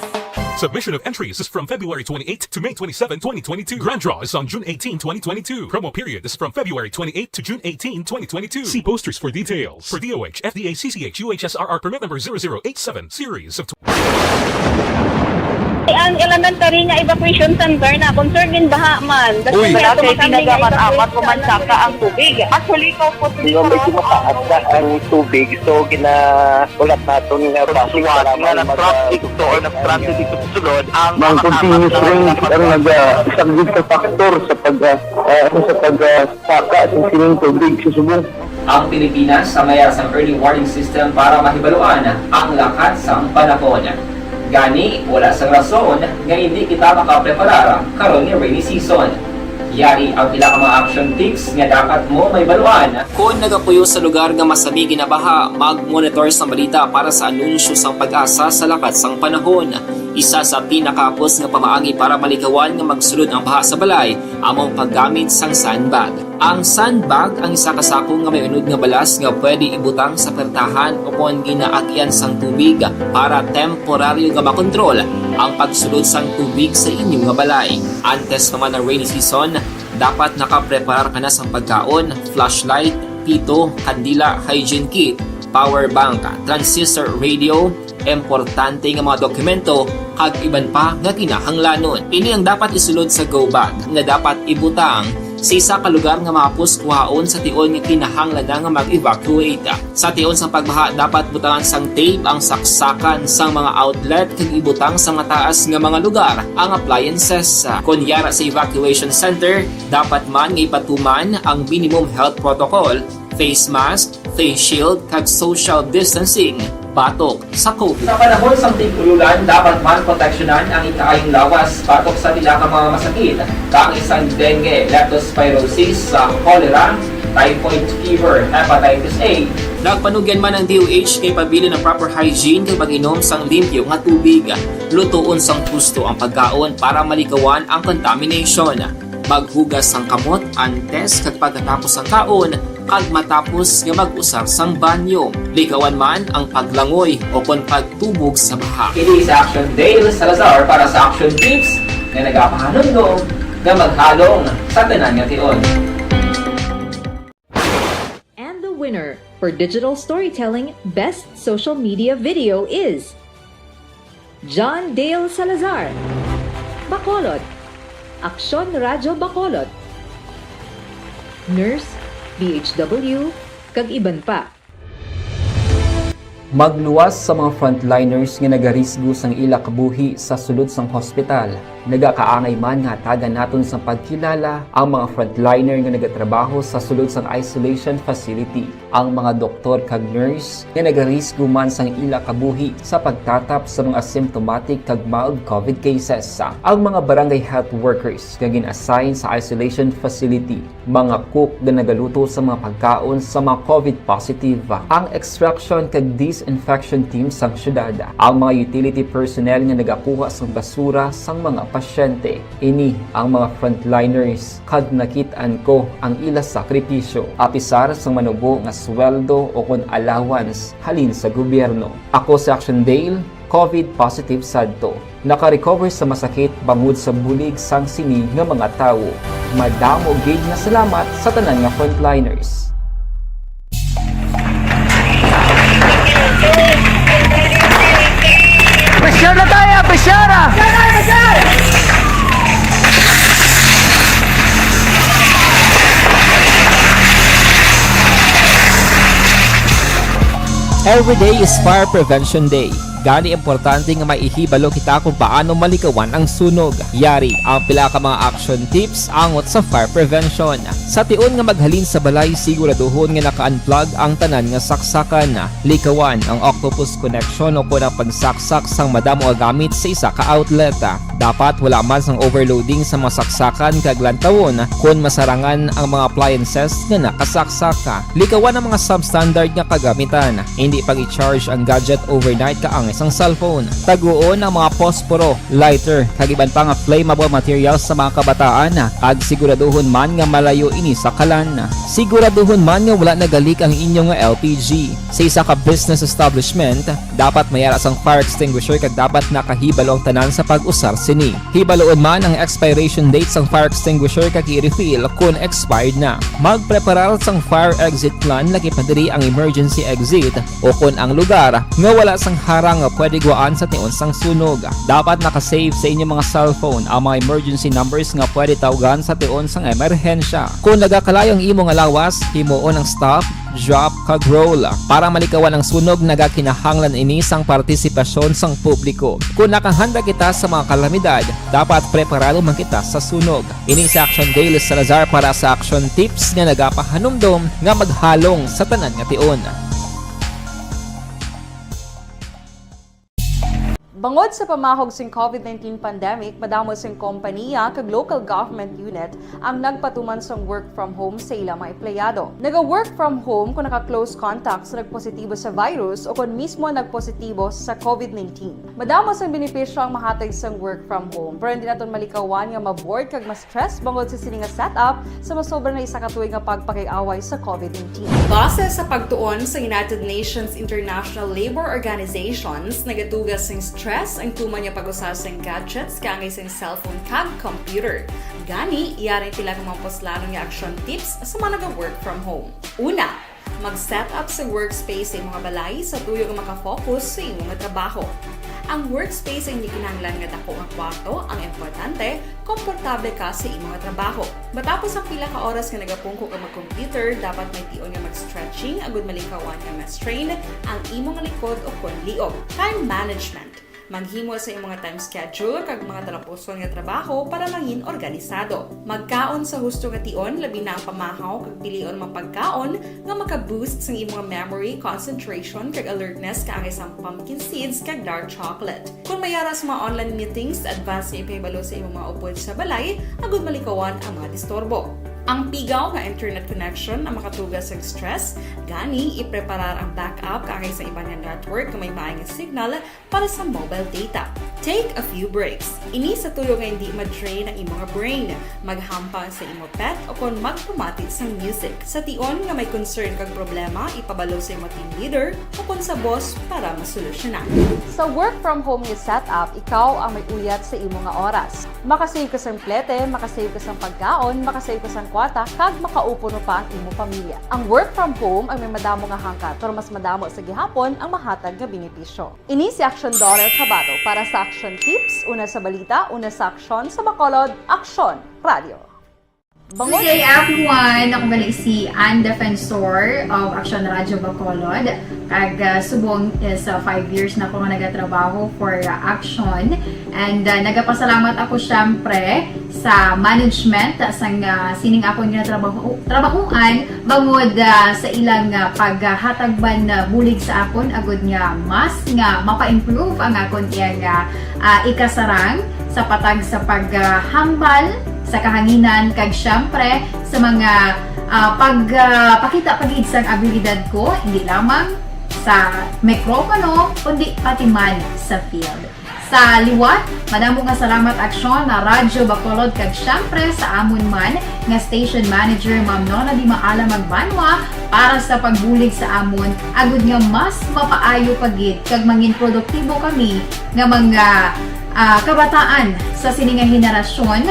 Submission of entries is from February twenty-eighth to May twenty-seven, twenty twenty-two. Grand draw is on June eighteen, twenty twenty-two. Promo period is from February twenty-eighth to June eighteen, twenty twenty-two. See posters for details. For D O H, F D A, C C H, U H S R R permit number zero zero eight seven, series of Ang elementary nga evacuation center na concern din baha man. That's Uy. Why Wala ato kay makami nga pinagaman-amat evacuation mo man center. Saka ang tubig. Actually, ikaw po Di ba, medyo mataas na ang tubig, so ginahulat naton nga Pagsuwat basig nga kailangan nag-traffic mag-, to or nag-transit dito sa sulod, ang Ang mga continuous apat na rain ang nag-, isang big factor sa pag, ah, ah, ano, sa pag, ah, saka sa sining tubig sa subong. Ang Pilipinas sa mayara sang early warning system para mahibaluan ang lakat sang panahon. Gani, wala sang rason nga hindi kita makapreparar karon nga rainy season. Yari ang pila ka mga action tips nga dapat mo mahibaluan. Kon nagapuyo sa lugar nga masami ginabaha, mag-monitor sang balita para sa anunsyo sang PAGASA sa lakat sang panahon. Isa sa pinakahapos nga pamaagi para malikawan nga magsulod ang baha sa balay amo ang paggamit sang sandbag. Ang sandbag ang isa ka sako nga may unod nga balas nga pwede ibutang sa pertahan o kon ginaagyan sang tubig para temporaryo nga makontrol ang pagsulod sang tubig sa inyo nga balay. Antes pa man ang rainy season, dapat nakapreparar ka na sang pagkaon, flashlight, pito, kandila, hygiene kit, power bank, transistor radio, importante nga mga dokumento, kag iban pa nga kinahanglanon. Ini ang dapat isulod sa go bag nga dapat ibutang sa isa ka lugar nga mahapos kuhaon sa tion nga kinahanglan na nga mag-evacuate. Sa tion sang pagbaha, dapat butangan sang tape ang saksakan sang mga outlet kag ibutang sa mataas nga mga lugar ang appliances. Kon yara sa evacuation center, dapat man nga ipatuman ang minimum health protocol, face mask, face shield, kag social distancing batok sa COVID. Sa panahon sang tig-ulolan, dapat man proteksyonan ang ikaayong lawas batok sa pila ka mga masakit, kaangay sang dengue, leptospirosis, sa cholera, typhoid fever, hepatitis A. Nagpanugyan man ang D O H nga ipabilin ang proper hygiene kag pag-inom sang limpyo nga tubig, lutoon sang husto ang pagkaon para malikawan ang contamination. Maghugas sang kamot antes kag pagkatapos sang kaon, kag matapos nga mag-usar sang banyo. Likawan man ang paglangoy o kon pagtubog sa baha. Kini si Action Dale Salazar para sa Action Tips nga nagapahanumdom nga maghalong sa tanan nga tion. And the winner for digital storytelling best social media video is John Dale Salazar, Bacolod, Aksyon Radyo Bacolod, Nurse, D H W, kag iban pa. Magluwas sa mga frontliners nga nagarisgo sang ila kabuhi sa sulod sang hospital. Nagakaangay man nga hatagan naton sang pagkilala ang mga frontliner nga nagatrabaho sa sulod sang isolation facility, ang mga doktor kag nurse nga nagarisgo man sang ila kabuhi sa pagtatap sa mga symptomatic kag mild COVID cases, ang mga barangay health workers nga gin-assign sa isolation facility, mga cook nga nagaluto sa mga pagkaon sa mga COVID positive, ang extraction kag disinfection team sang syudad, ang mga utility personnel nga nagakuha sang basura sang mga pasyente. Ini ang mga frontliners, kag nakit-an ko ang ila sakripisyo, apisar sang manubo nga sweldo o kon allowance halin sa gobyerno. Ako si Action Dale, COVID positive sadto. Nakarecover sa masakit bangod sa bulig sang sini nga mga tawo. Madamo gid nga salamat sa tanan nga frontliners. Pressure na tayo! Pressure na! Every day is Fire Prevention Day. Gani, importante nga maihibalo kita kung paano malikawan ang sunog. Yari ang pila ka mga action tips angot sa fire prevention. Sa tion nga maghalin sa balay, siguraduhon nga naka-unplug ang tanan nga saksakan. Likawan ang octopus connection o kon ang pagsaksak sang madamo nga gamit sa isa ka outlet. Dapat wala man sang overloading sa mga saksakan kag lantawon kon masarangan ang mga appliances nga nakasaksak. Likawan ang mga substandard nga kagamitan. Indi pag-i-charge ang gadget overnight kaangay sang cellphone. Taguon ang mga posporo, lighter, kag iban pa nga flammable materials sa mga kabataan, kag siguraduhon man nga malayo ini sa kalan. Siguraduhon man nga wala nagalik ang inyo nga L P G. Sa isa ka business establishment, dapat may ara sang fire extinguisher kag dapat nakahibalo ang tanan sa pag-usar sini. Hibaloon man ang expiration date sang fire extinguisher kag i-refill kon expired na. Magpreparar sang fire exit plan, lakip na diri ang emergency exit o kon ang lugar nga wala sang harang nga pwede guwaan sa tion sang sunog. Dapat naka-save sa inyong mga cellphone ang mga emergency numbers nga pwede tawgan sa tion sang emerhensya. Kung nagakalayo ang imo nga lawas, himuon ang stop, drop, kag roll. Para malikawan ang sunog, nagakinahanglan ini sang partisipasyon sang publiko. Kung nakahanda kita sa mga kalamidad, dapat preparado man kita sa sunog. Ini si Action Dale Salazar para sa Action Tips nga nagapahanumdom nga maghalong sa tanan nga tion. Bangod sa pamahog sing COVID nineteen pandemic, madamo sing kompaniya kag local government unit ang nagpatuman sang work from home sa ila mga empleyado. Naga-work from home kung naka-close contact sa nagpositibo sa virus o kon mismo nagpositibo sa COVID nineteen. Madamo sang benepisyo ang mahatag sang work from home, pero hindi naton malikawan nga ma-bored kag ma-stress bangod sa sini nga setup sa masobra na isa ka tuig nga pagpakig-away sa COVID nineteen. Base sa pagtuon sa United Nations International Labour Organizations, nagatuga sing stress ang tuman nga pag-usa sing gadgets kaangay sing cellphone kag computer. Gani, yari ang pila ka mga puslanon nga action tips sa mga naga-work from home. Una, mag-set up sa workspace sa imong balay sa tuyo nga makafocus sa imong trabaho. Ang workspace ay hindi kinahanglan nga dako nga kwarto, ang importante, komportable ka sa imong trabaho. Matapos ang pila ka oras nga nagapungko ka mag-computer, dapat may tion nga mag-stretching agud malikawan nga ma-strain ang imong likod o kon liog. Time management. Maghimo sa imong time schedule kag mga talapuson nga trabaho para mangin organisado. Magkaon sa husto nga tion, labi na ang pamahaw kag pilion mga pagkaon nga maka-boost sang imong memory, concentration, kag alertness kaangay sang pumpkin seeds kag dark chocolate. Kung may ara sa mga online meetings, advance nga ipahibalo sa imong mga upod sa balay agud malikawan ang mga disturbo. Ang pigaw nga internet connection ang makatuga sa stress, gani ipreparar ang backup kaangay sa iban nga network nga may maay nga signal para sa mobile data. Take a few breaks. Ini sa tuyo nga hindi ma-drain ang imong brain. Maghampang sa imo pet o kon magpamati sang music. Sa tion nga may concern kag problema, ipabalo sa imo team leader o kon sa boss para masolusyonan. Sa work from home nga setup, ikaw ang may uyat sa imo nga oras. Makasave ka sang plete, makasave ka sang pagkaon, makasave ka sang kwarta, kag makaupo pa ang imo pamilya. Ang work from home ang may madamo nga hangkat, pero mas madamo sa gihapon ang mahatag nga benepisyo. Ini si Action Daughter Kabato para sa Action Tips, una sa balita, una sa aksyon, sa Bacolod, Aksyon Radio. Good day, everyone. Ako gali si Ann Defensor of Action Radio Bacolod. Kag, ah, subong is, ah, five years na ako nga nagatrabaho for, ah, Action. And, ah, nagapasalamat ako, syempre, sa management, ah, sang, ah, sining akon nga trabaho, trabahoan, bangod, ah, sa ilang, ah, paghatag man, ah, bulig sa akon, agud nga mas nga mapa-improve ang akon iyang, ah, ah, ikasarang sa patag sa paghambal sa kahanginan, kag syempre sa mga, ah, pag, ah, pakita pa gid sang abilidad ko, hindi lamang sa mikropono, kundi pati man sa field. Sa liwat, madamo nga salamat, Aksyon, na Radyo Bacolod, kag syempre sa amon man nga station manager, Ma'am Nona Di Maala Magbanwa, para sa pagbulig sa amon, agud nga mas mapaayo pa gid kag mangin produktibo kami nga mga, ah, kabataan sa sini nga henerasyon.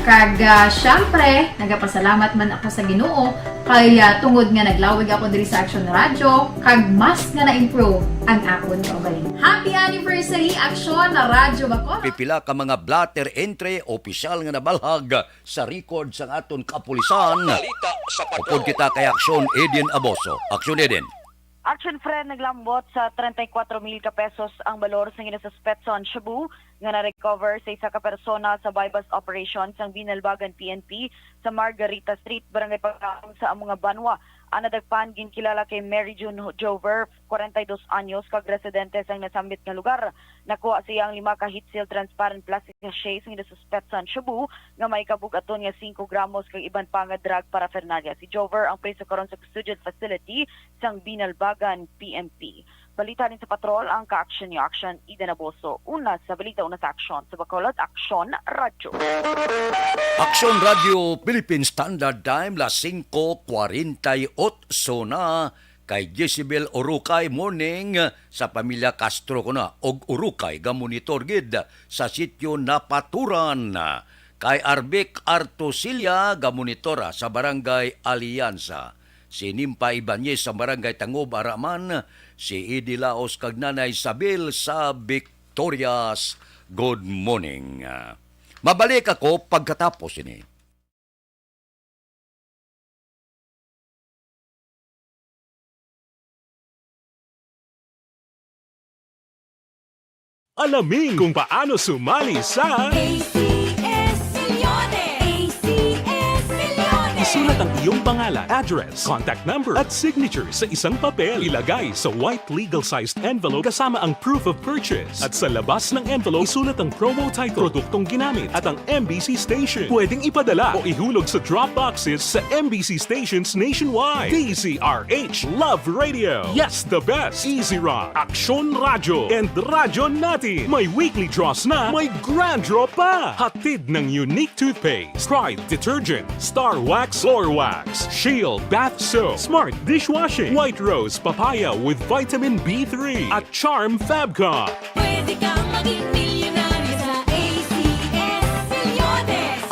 Kag, ah, syempre, nagapasalamat man ako sa Ginoo kay, ah, tungod nga naglawig ako diri sa Action Radio, kag mas nga na-improve ang akon kaugalingon. Happy anniversary, Action Radyo Bacolod! Pipila ka mga blotter entry, opisyal nga nabalhag sa record sang aton kapulisan. Balita sa Patrol. Upod kita kay Action Eden Aboso. Action Friend, naglambot sa treinta y cuatro mil ka pesos ang balor sang ginasuspetso nga shabu nga na-recover sa isa ka persona sa buy-bust operation sang Binalbagan P N P sa Margarita Street, Barangay Pagkaon sa amo nga banwa. Ang nadakpan ginkilala kay Mary June Jover, kwarenta y dos anyos, kag residente sang nasambit nga lugar. Nakuha sa iya ang lima ka heat-sealed transparent plastic sachet sang ginasuspetso nga shabu nga may kabug-aton nga singko gramos kag iban pa nga drug paraphernalia. Si Jover ang priso karon sa custodial facility sang Binalbagan P N P. Balita din sa Patrol, ang ka-action niyo, Action Eden Aboso. Una sa balita, una sa aksyon. Sa Bacolod, Aksyon Radyo. Aksyon Radyo, Philippine Standard Time, las singko kwarenta y otso na. Kay Jezebel Urukay, morning, sa pamilya Castro ko na, og Urukay, gamonitor gid sa sitio Napaturan. Kay Arbic Artosilla, gamonitora sa Barangay Alianza. Si Nimpa Ibanez sa Barangay Tangob, ara man, Si Eddie Laos kag Nanay Isabel sa Victorious Good Morning. Mabalik ako pagkatapos ini. Alamin kung paano sumali sa A C S Milyones! A C S Milyones! Isulat ang iyong pangalan, address, contact number, at signature sa isang papel. Ilagay sa white legal-sized envelope kasama ang proof of purchase. At sa labas ng envelope, isulat ang promo title, produktong ginamit, at ang M B C station. Pwedeng ipadala o ihulog sa drop boxes sa M B C stations nationwide. D Z R H, Love Radio, Yes the Best, Easy Rock, Aksyon Radyo, and Radyo Natin. May weekly draws na, may grand draw pa. Hatid ng Unique Toothpaste, Pride Detergent, Star Wax Floor Wax, Shield Bath Soap, Smart Dishwashing, White Rose Papaya with Vitamin B three, at Charm Fabcon. Pwede kang maging milyonaryo sa A C S Milyones.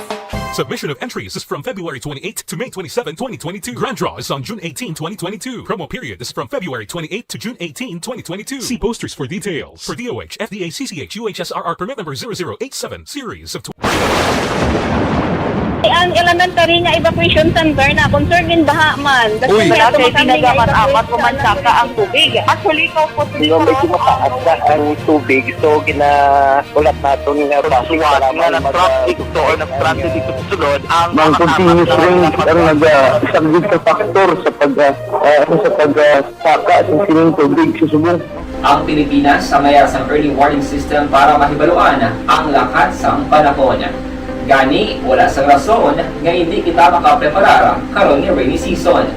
Submission of entries is from February twenty-eighth to May twenty-seven, twenty twenty-two. Grand draw is on June eighteen, twenty twenty-two. Promo period is from February twenty-eighth to June eighteen, twenty twenty-two. See posters for details. For D O H, F D A C C H U H S R R permit number zero zero eight seven, series of Ang elementary nga evacuation center na concern in baha man. Uy. Wala kay pinagamat-amat, umansaka ang tubig. Actually, ikaw po, Di ba, medyo mataas na ang tubig, so ginaulat naton nga base nga lang nag-traffic to or nag-transit dito sa sulod ang mga continuous rain ang nag-, ah, isa gid sa factor sa pag, ah, ah, sa pag, ah, saka sa sining tubig sa subong. Ang Pilipinas ang mayara sang early warning system para mahibaluan ang lakat sang panahon. Gani, wala sang rason nga indi kita makapreparar karon nga rainy season.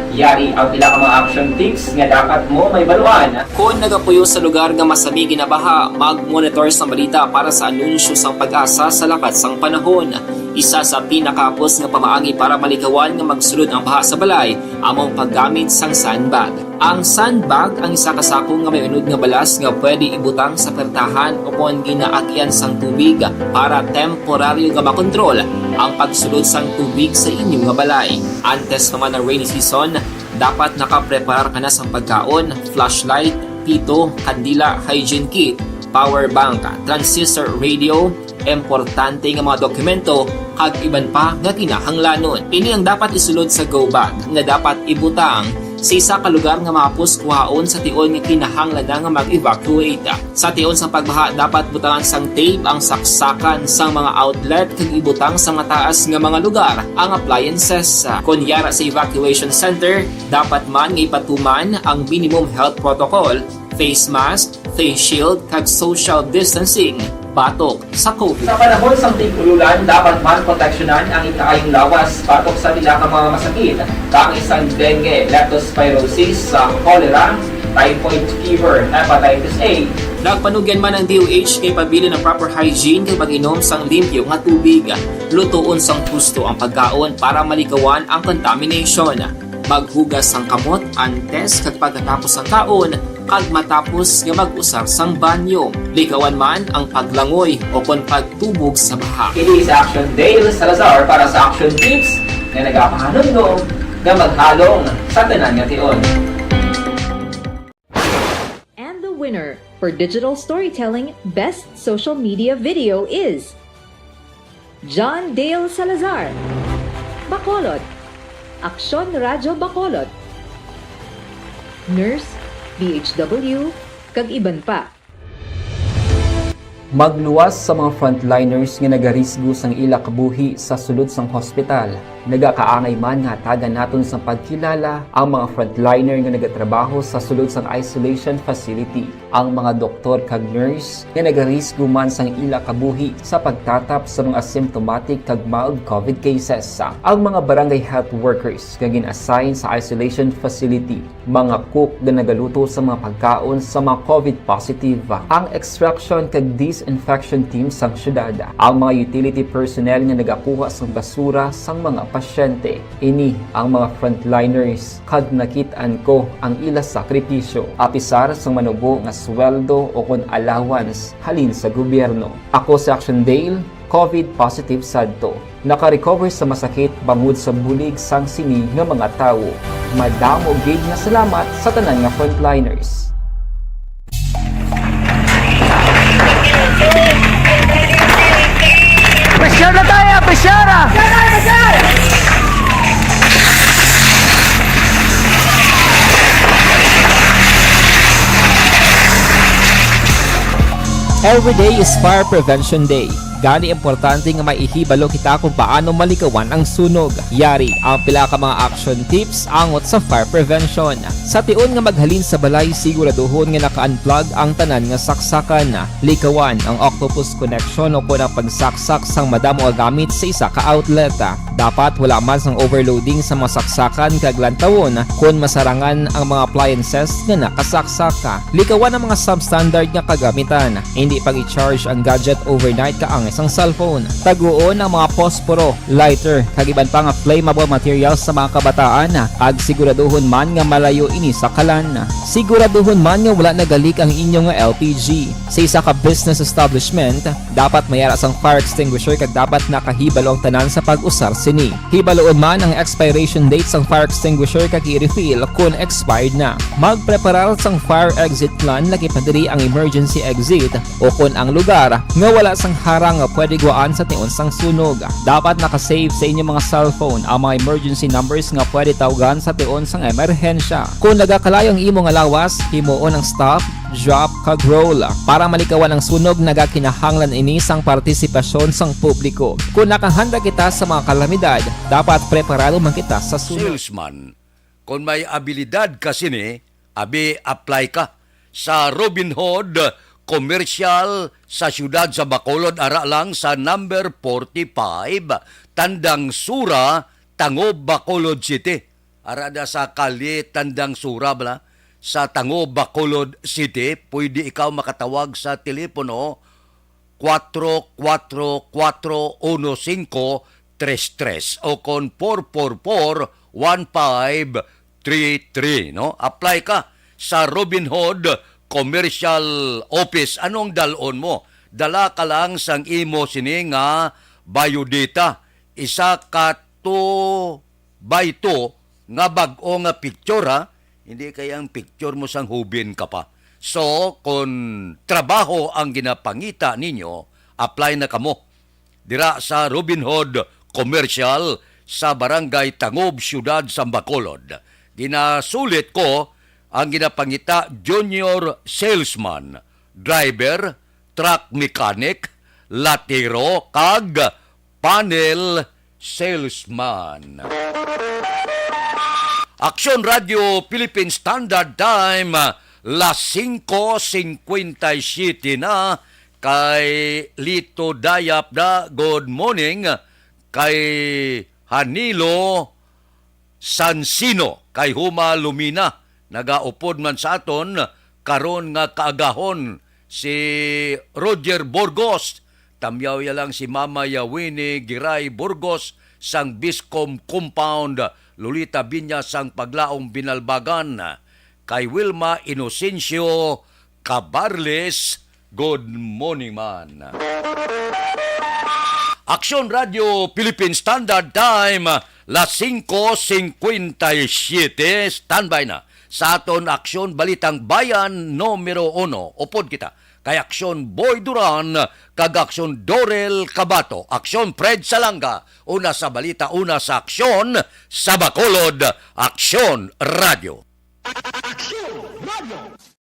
Yari ang pila ka mga action tips nga dapat mo mahibaluan. Kon nagapuyo sa lugar nga masami ginabaha, mag-monitor sang balita para sa anunsyo sang PAGASA sa lakat sang panahon. Isa sa pinakahapos nga pamaagi para malikawan nga magsulod ang baha sa balay amo ang paggamit sang sandbag. Ang sandbag ang isa ka sako nga may unod nga balas nga pwede ibutang sa pertahan o kon ginaagyan sang tubig para temporaryo nga makontrol ang pagsulod sang tubig sa inyo nga balay. Antes pa man ang rainy season, dapat nakapreparar ka na sang pagkaon, flashlight, pito, kandila, hygiene kit, power bank, transistor radio, importante nga mga dokumento, kag iban pa nga kinahanglanon. Ini ang dapat isulod sa go bag nga dapat ibutang sa isa ka lugar nga mahapos kuhaon sa tion nga kinahanglan na nga mag-evacuate. Sa tion sang pagbaha, dapat butangan sang tape ang saksakan sang mga outlet kag ibutang sa mataas nga mga lugar ang appliances. Kon yara sa evacuation center, dapat man nga ipatuman ang minimum health protocol, face mask, face shield, kag social distancing batok sa COVID. Sa panahon sang tig-ululan, dapat man proteksyonan ang ikaayong lawas batok sa pila ka mga masakit, kaangay sang dengue, leptospirosis, sa cholera, typhoid fever, hepatitis A. Nagpanugyan man ang D O H nga ipabilin ang proper hygiene kag pag-inom sang limpyo nga tubig. Lutoon sang husto ang pagkaon para malikawan ang contamination. Maghugas sang kamot antes kag pagkatapos sang kaon, kag matapos nga mag-usar sang banyo. Likawan man ang paglangoy o kon pagtubog sa baha. Ini si Action Dale Salazar para sa Action Tips nga nagapahanumdom nga maghalong sa tanan nga tion. And the winner for digital storytelling best social media video is John Dale Salazar, Bacolod, Aksyon Radyo Bacolod, Nurse, D H W, kag iban pa. Magluwas sa mga frontliners nga nagarisgo sang ila kabuhi sa sulod sang hospital. Nagakaangay man nga hatagan naton sang pagkilala ang mga frontliner nga nagatrabaho sa sulod sang isolation facility, ang mga doktor kag nurse nga nagarisgo man sang ila kabuhi sa pagtatap sa mga symptomatic kag mild COVID cases, ang mga barangay health workers nga gin-assign sa isolation facility, mga cook nga nagaluto sa mga pagkaon sa mga COVID positive, ang extraction kag disinfection team sang syudad, ang mga utility personnel nga nagakuha sang basura sang mga Pasyente, ini ang mga frontliners, kag nakit-an ko ang ila sakripisyo. Apisar sang manubo nga sweldo o kon allowance halin sa gobyerno. Ako si Action Dale, COVID positive sadto. Naka-recover sa masakit bangod sa bulig sang sini nga mga tawo. Madamo gid nga salamat sa tanan nga frontliners. Pressure na tayo! Pressure na! Every day is Fire Prevention Day. Gani, importante nga may ihibalo kita kung paano malikawan ang sunog. Yari ang pila ka mga action tips angot sa fire prevention. Sa tion nga maghalin sa balay, siguraduhon nga naka-unplug ang tanan nga saksakan. Likawan ang octopus connection o kon ang pagsaksak sang madamo nga gamit sa isa ka outlet. Dapat wala man sang overloading sa mga saksakan kag lantawon kon masarangan ang mga appliances nga nakasaksak. Likawan ang mga substandard nga kagamitan. Hindi pag-i-charge ang gadget overnight kaangay sang cellphone. Taguon ang mga posporo, lighter, kag iban pa nga flammable materials sa mga kabataan, kag siguraduhon man nga malayo ini sa kalan. Siguraduhon man nga wala nagalik ang inyo nga L P G. Sa isa ka business establishment, dapat may ara sang fire extinguisher kag dapat nakahibalo ang tanan sa pag-usar sini. Hibaloon man ang expiration date sang fire extinguisher kag i-refill kon expired na. Magpreparar sang fire exit plan, lakip na diri ang emergency exit o kon ang lugar nga wala sang harang nga pwede gwaan sa tion sang sunog. Dapat naka-save sa inyo mga cellphone ang mga emergency numbers nga pwede tawgan sa tion sang emerhensya. Kon nagakalayo ang imo nga lawas, himuon ang stop, drop, kag roll. Para malikawan ang sunog, nagakinahanglan ini sang partisipasyon sang publiko. Kon nakahanda kita sa mga kalamidad, dapat preparado man kita sa sunog. Salesman, kon may abilidad ka sini, abi, apply ka sa Robinhood Commercial sa siyudad sa Bacolod, ara lang sa number forty-five, Tandang Sura, Tangob, Bacolod City. Ara da sa Kalye Tandang Sura, bala, sa Tangob, Bacolod City. Pwede ikaw makatawag sa telepono four four four one five three three o kon four four four one five three three, no? Apply ka sa Robinhood Commercial Office. Anong dalon mo? Dala ka lang sang imo sini nga biodata. Isa ka two by two nga bag-o nga picture, ha? Hindi kay ang picture mo sang hubin ka pa. So, kon trabaho ang ginapangita ninyo, apply na kamo dira sa Robinhood Commercial sa Barangay Tangob, Siyudad sa Bacolod. Ginasulit ko ang ginapangita junior salesman, driver, truck mechanic, latero, kag panel salesman. Aksyon Radio Philippine Standard Time, las singko singkwenta y siyete na. Kay Lito Dayap da, good morning. Kay Hanilo Sansino, kay Huma Lumina, nagaupod man sa aton karon nga kaagahon si Roger Burgos. Tamyaw ya lang si Mama Yawini Giray Burgos sang Biscom Compound, Lolita Binya sang Paglaong Binalbagan, kay Wilma Inocencio Cabarles, good morning man. Aksyon Radio Philippine Standard Time, las singko singkwenta y siyete. Standby na sa aton Aksyon Balitang Bayan numero uno. Upod kita kay Aksyon Boy Duran kag Aksyon Dorel Cabato, Aksyon Fred Salanga, una sa balita, una sa aksyon, sa Bacolod, Aksyon Radio. Aksyon Radio.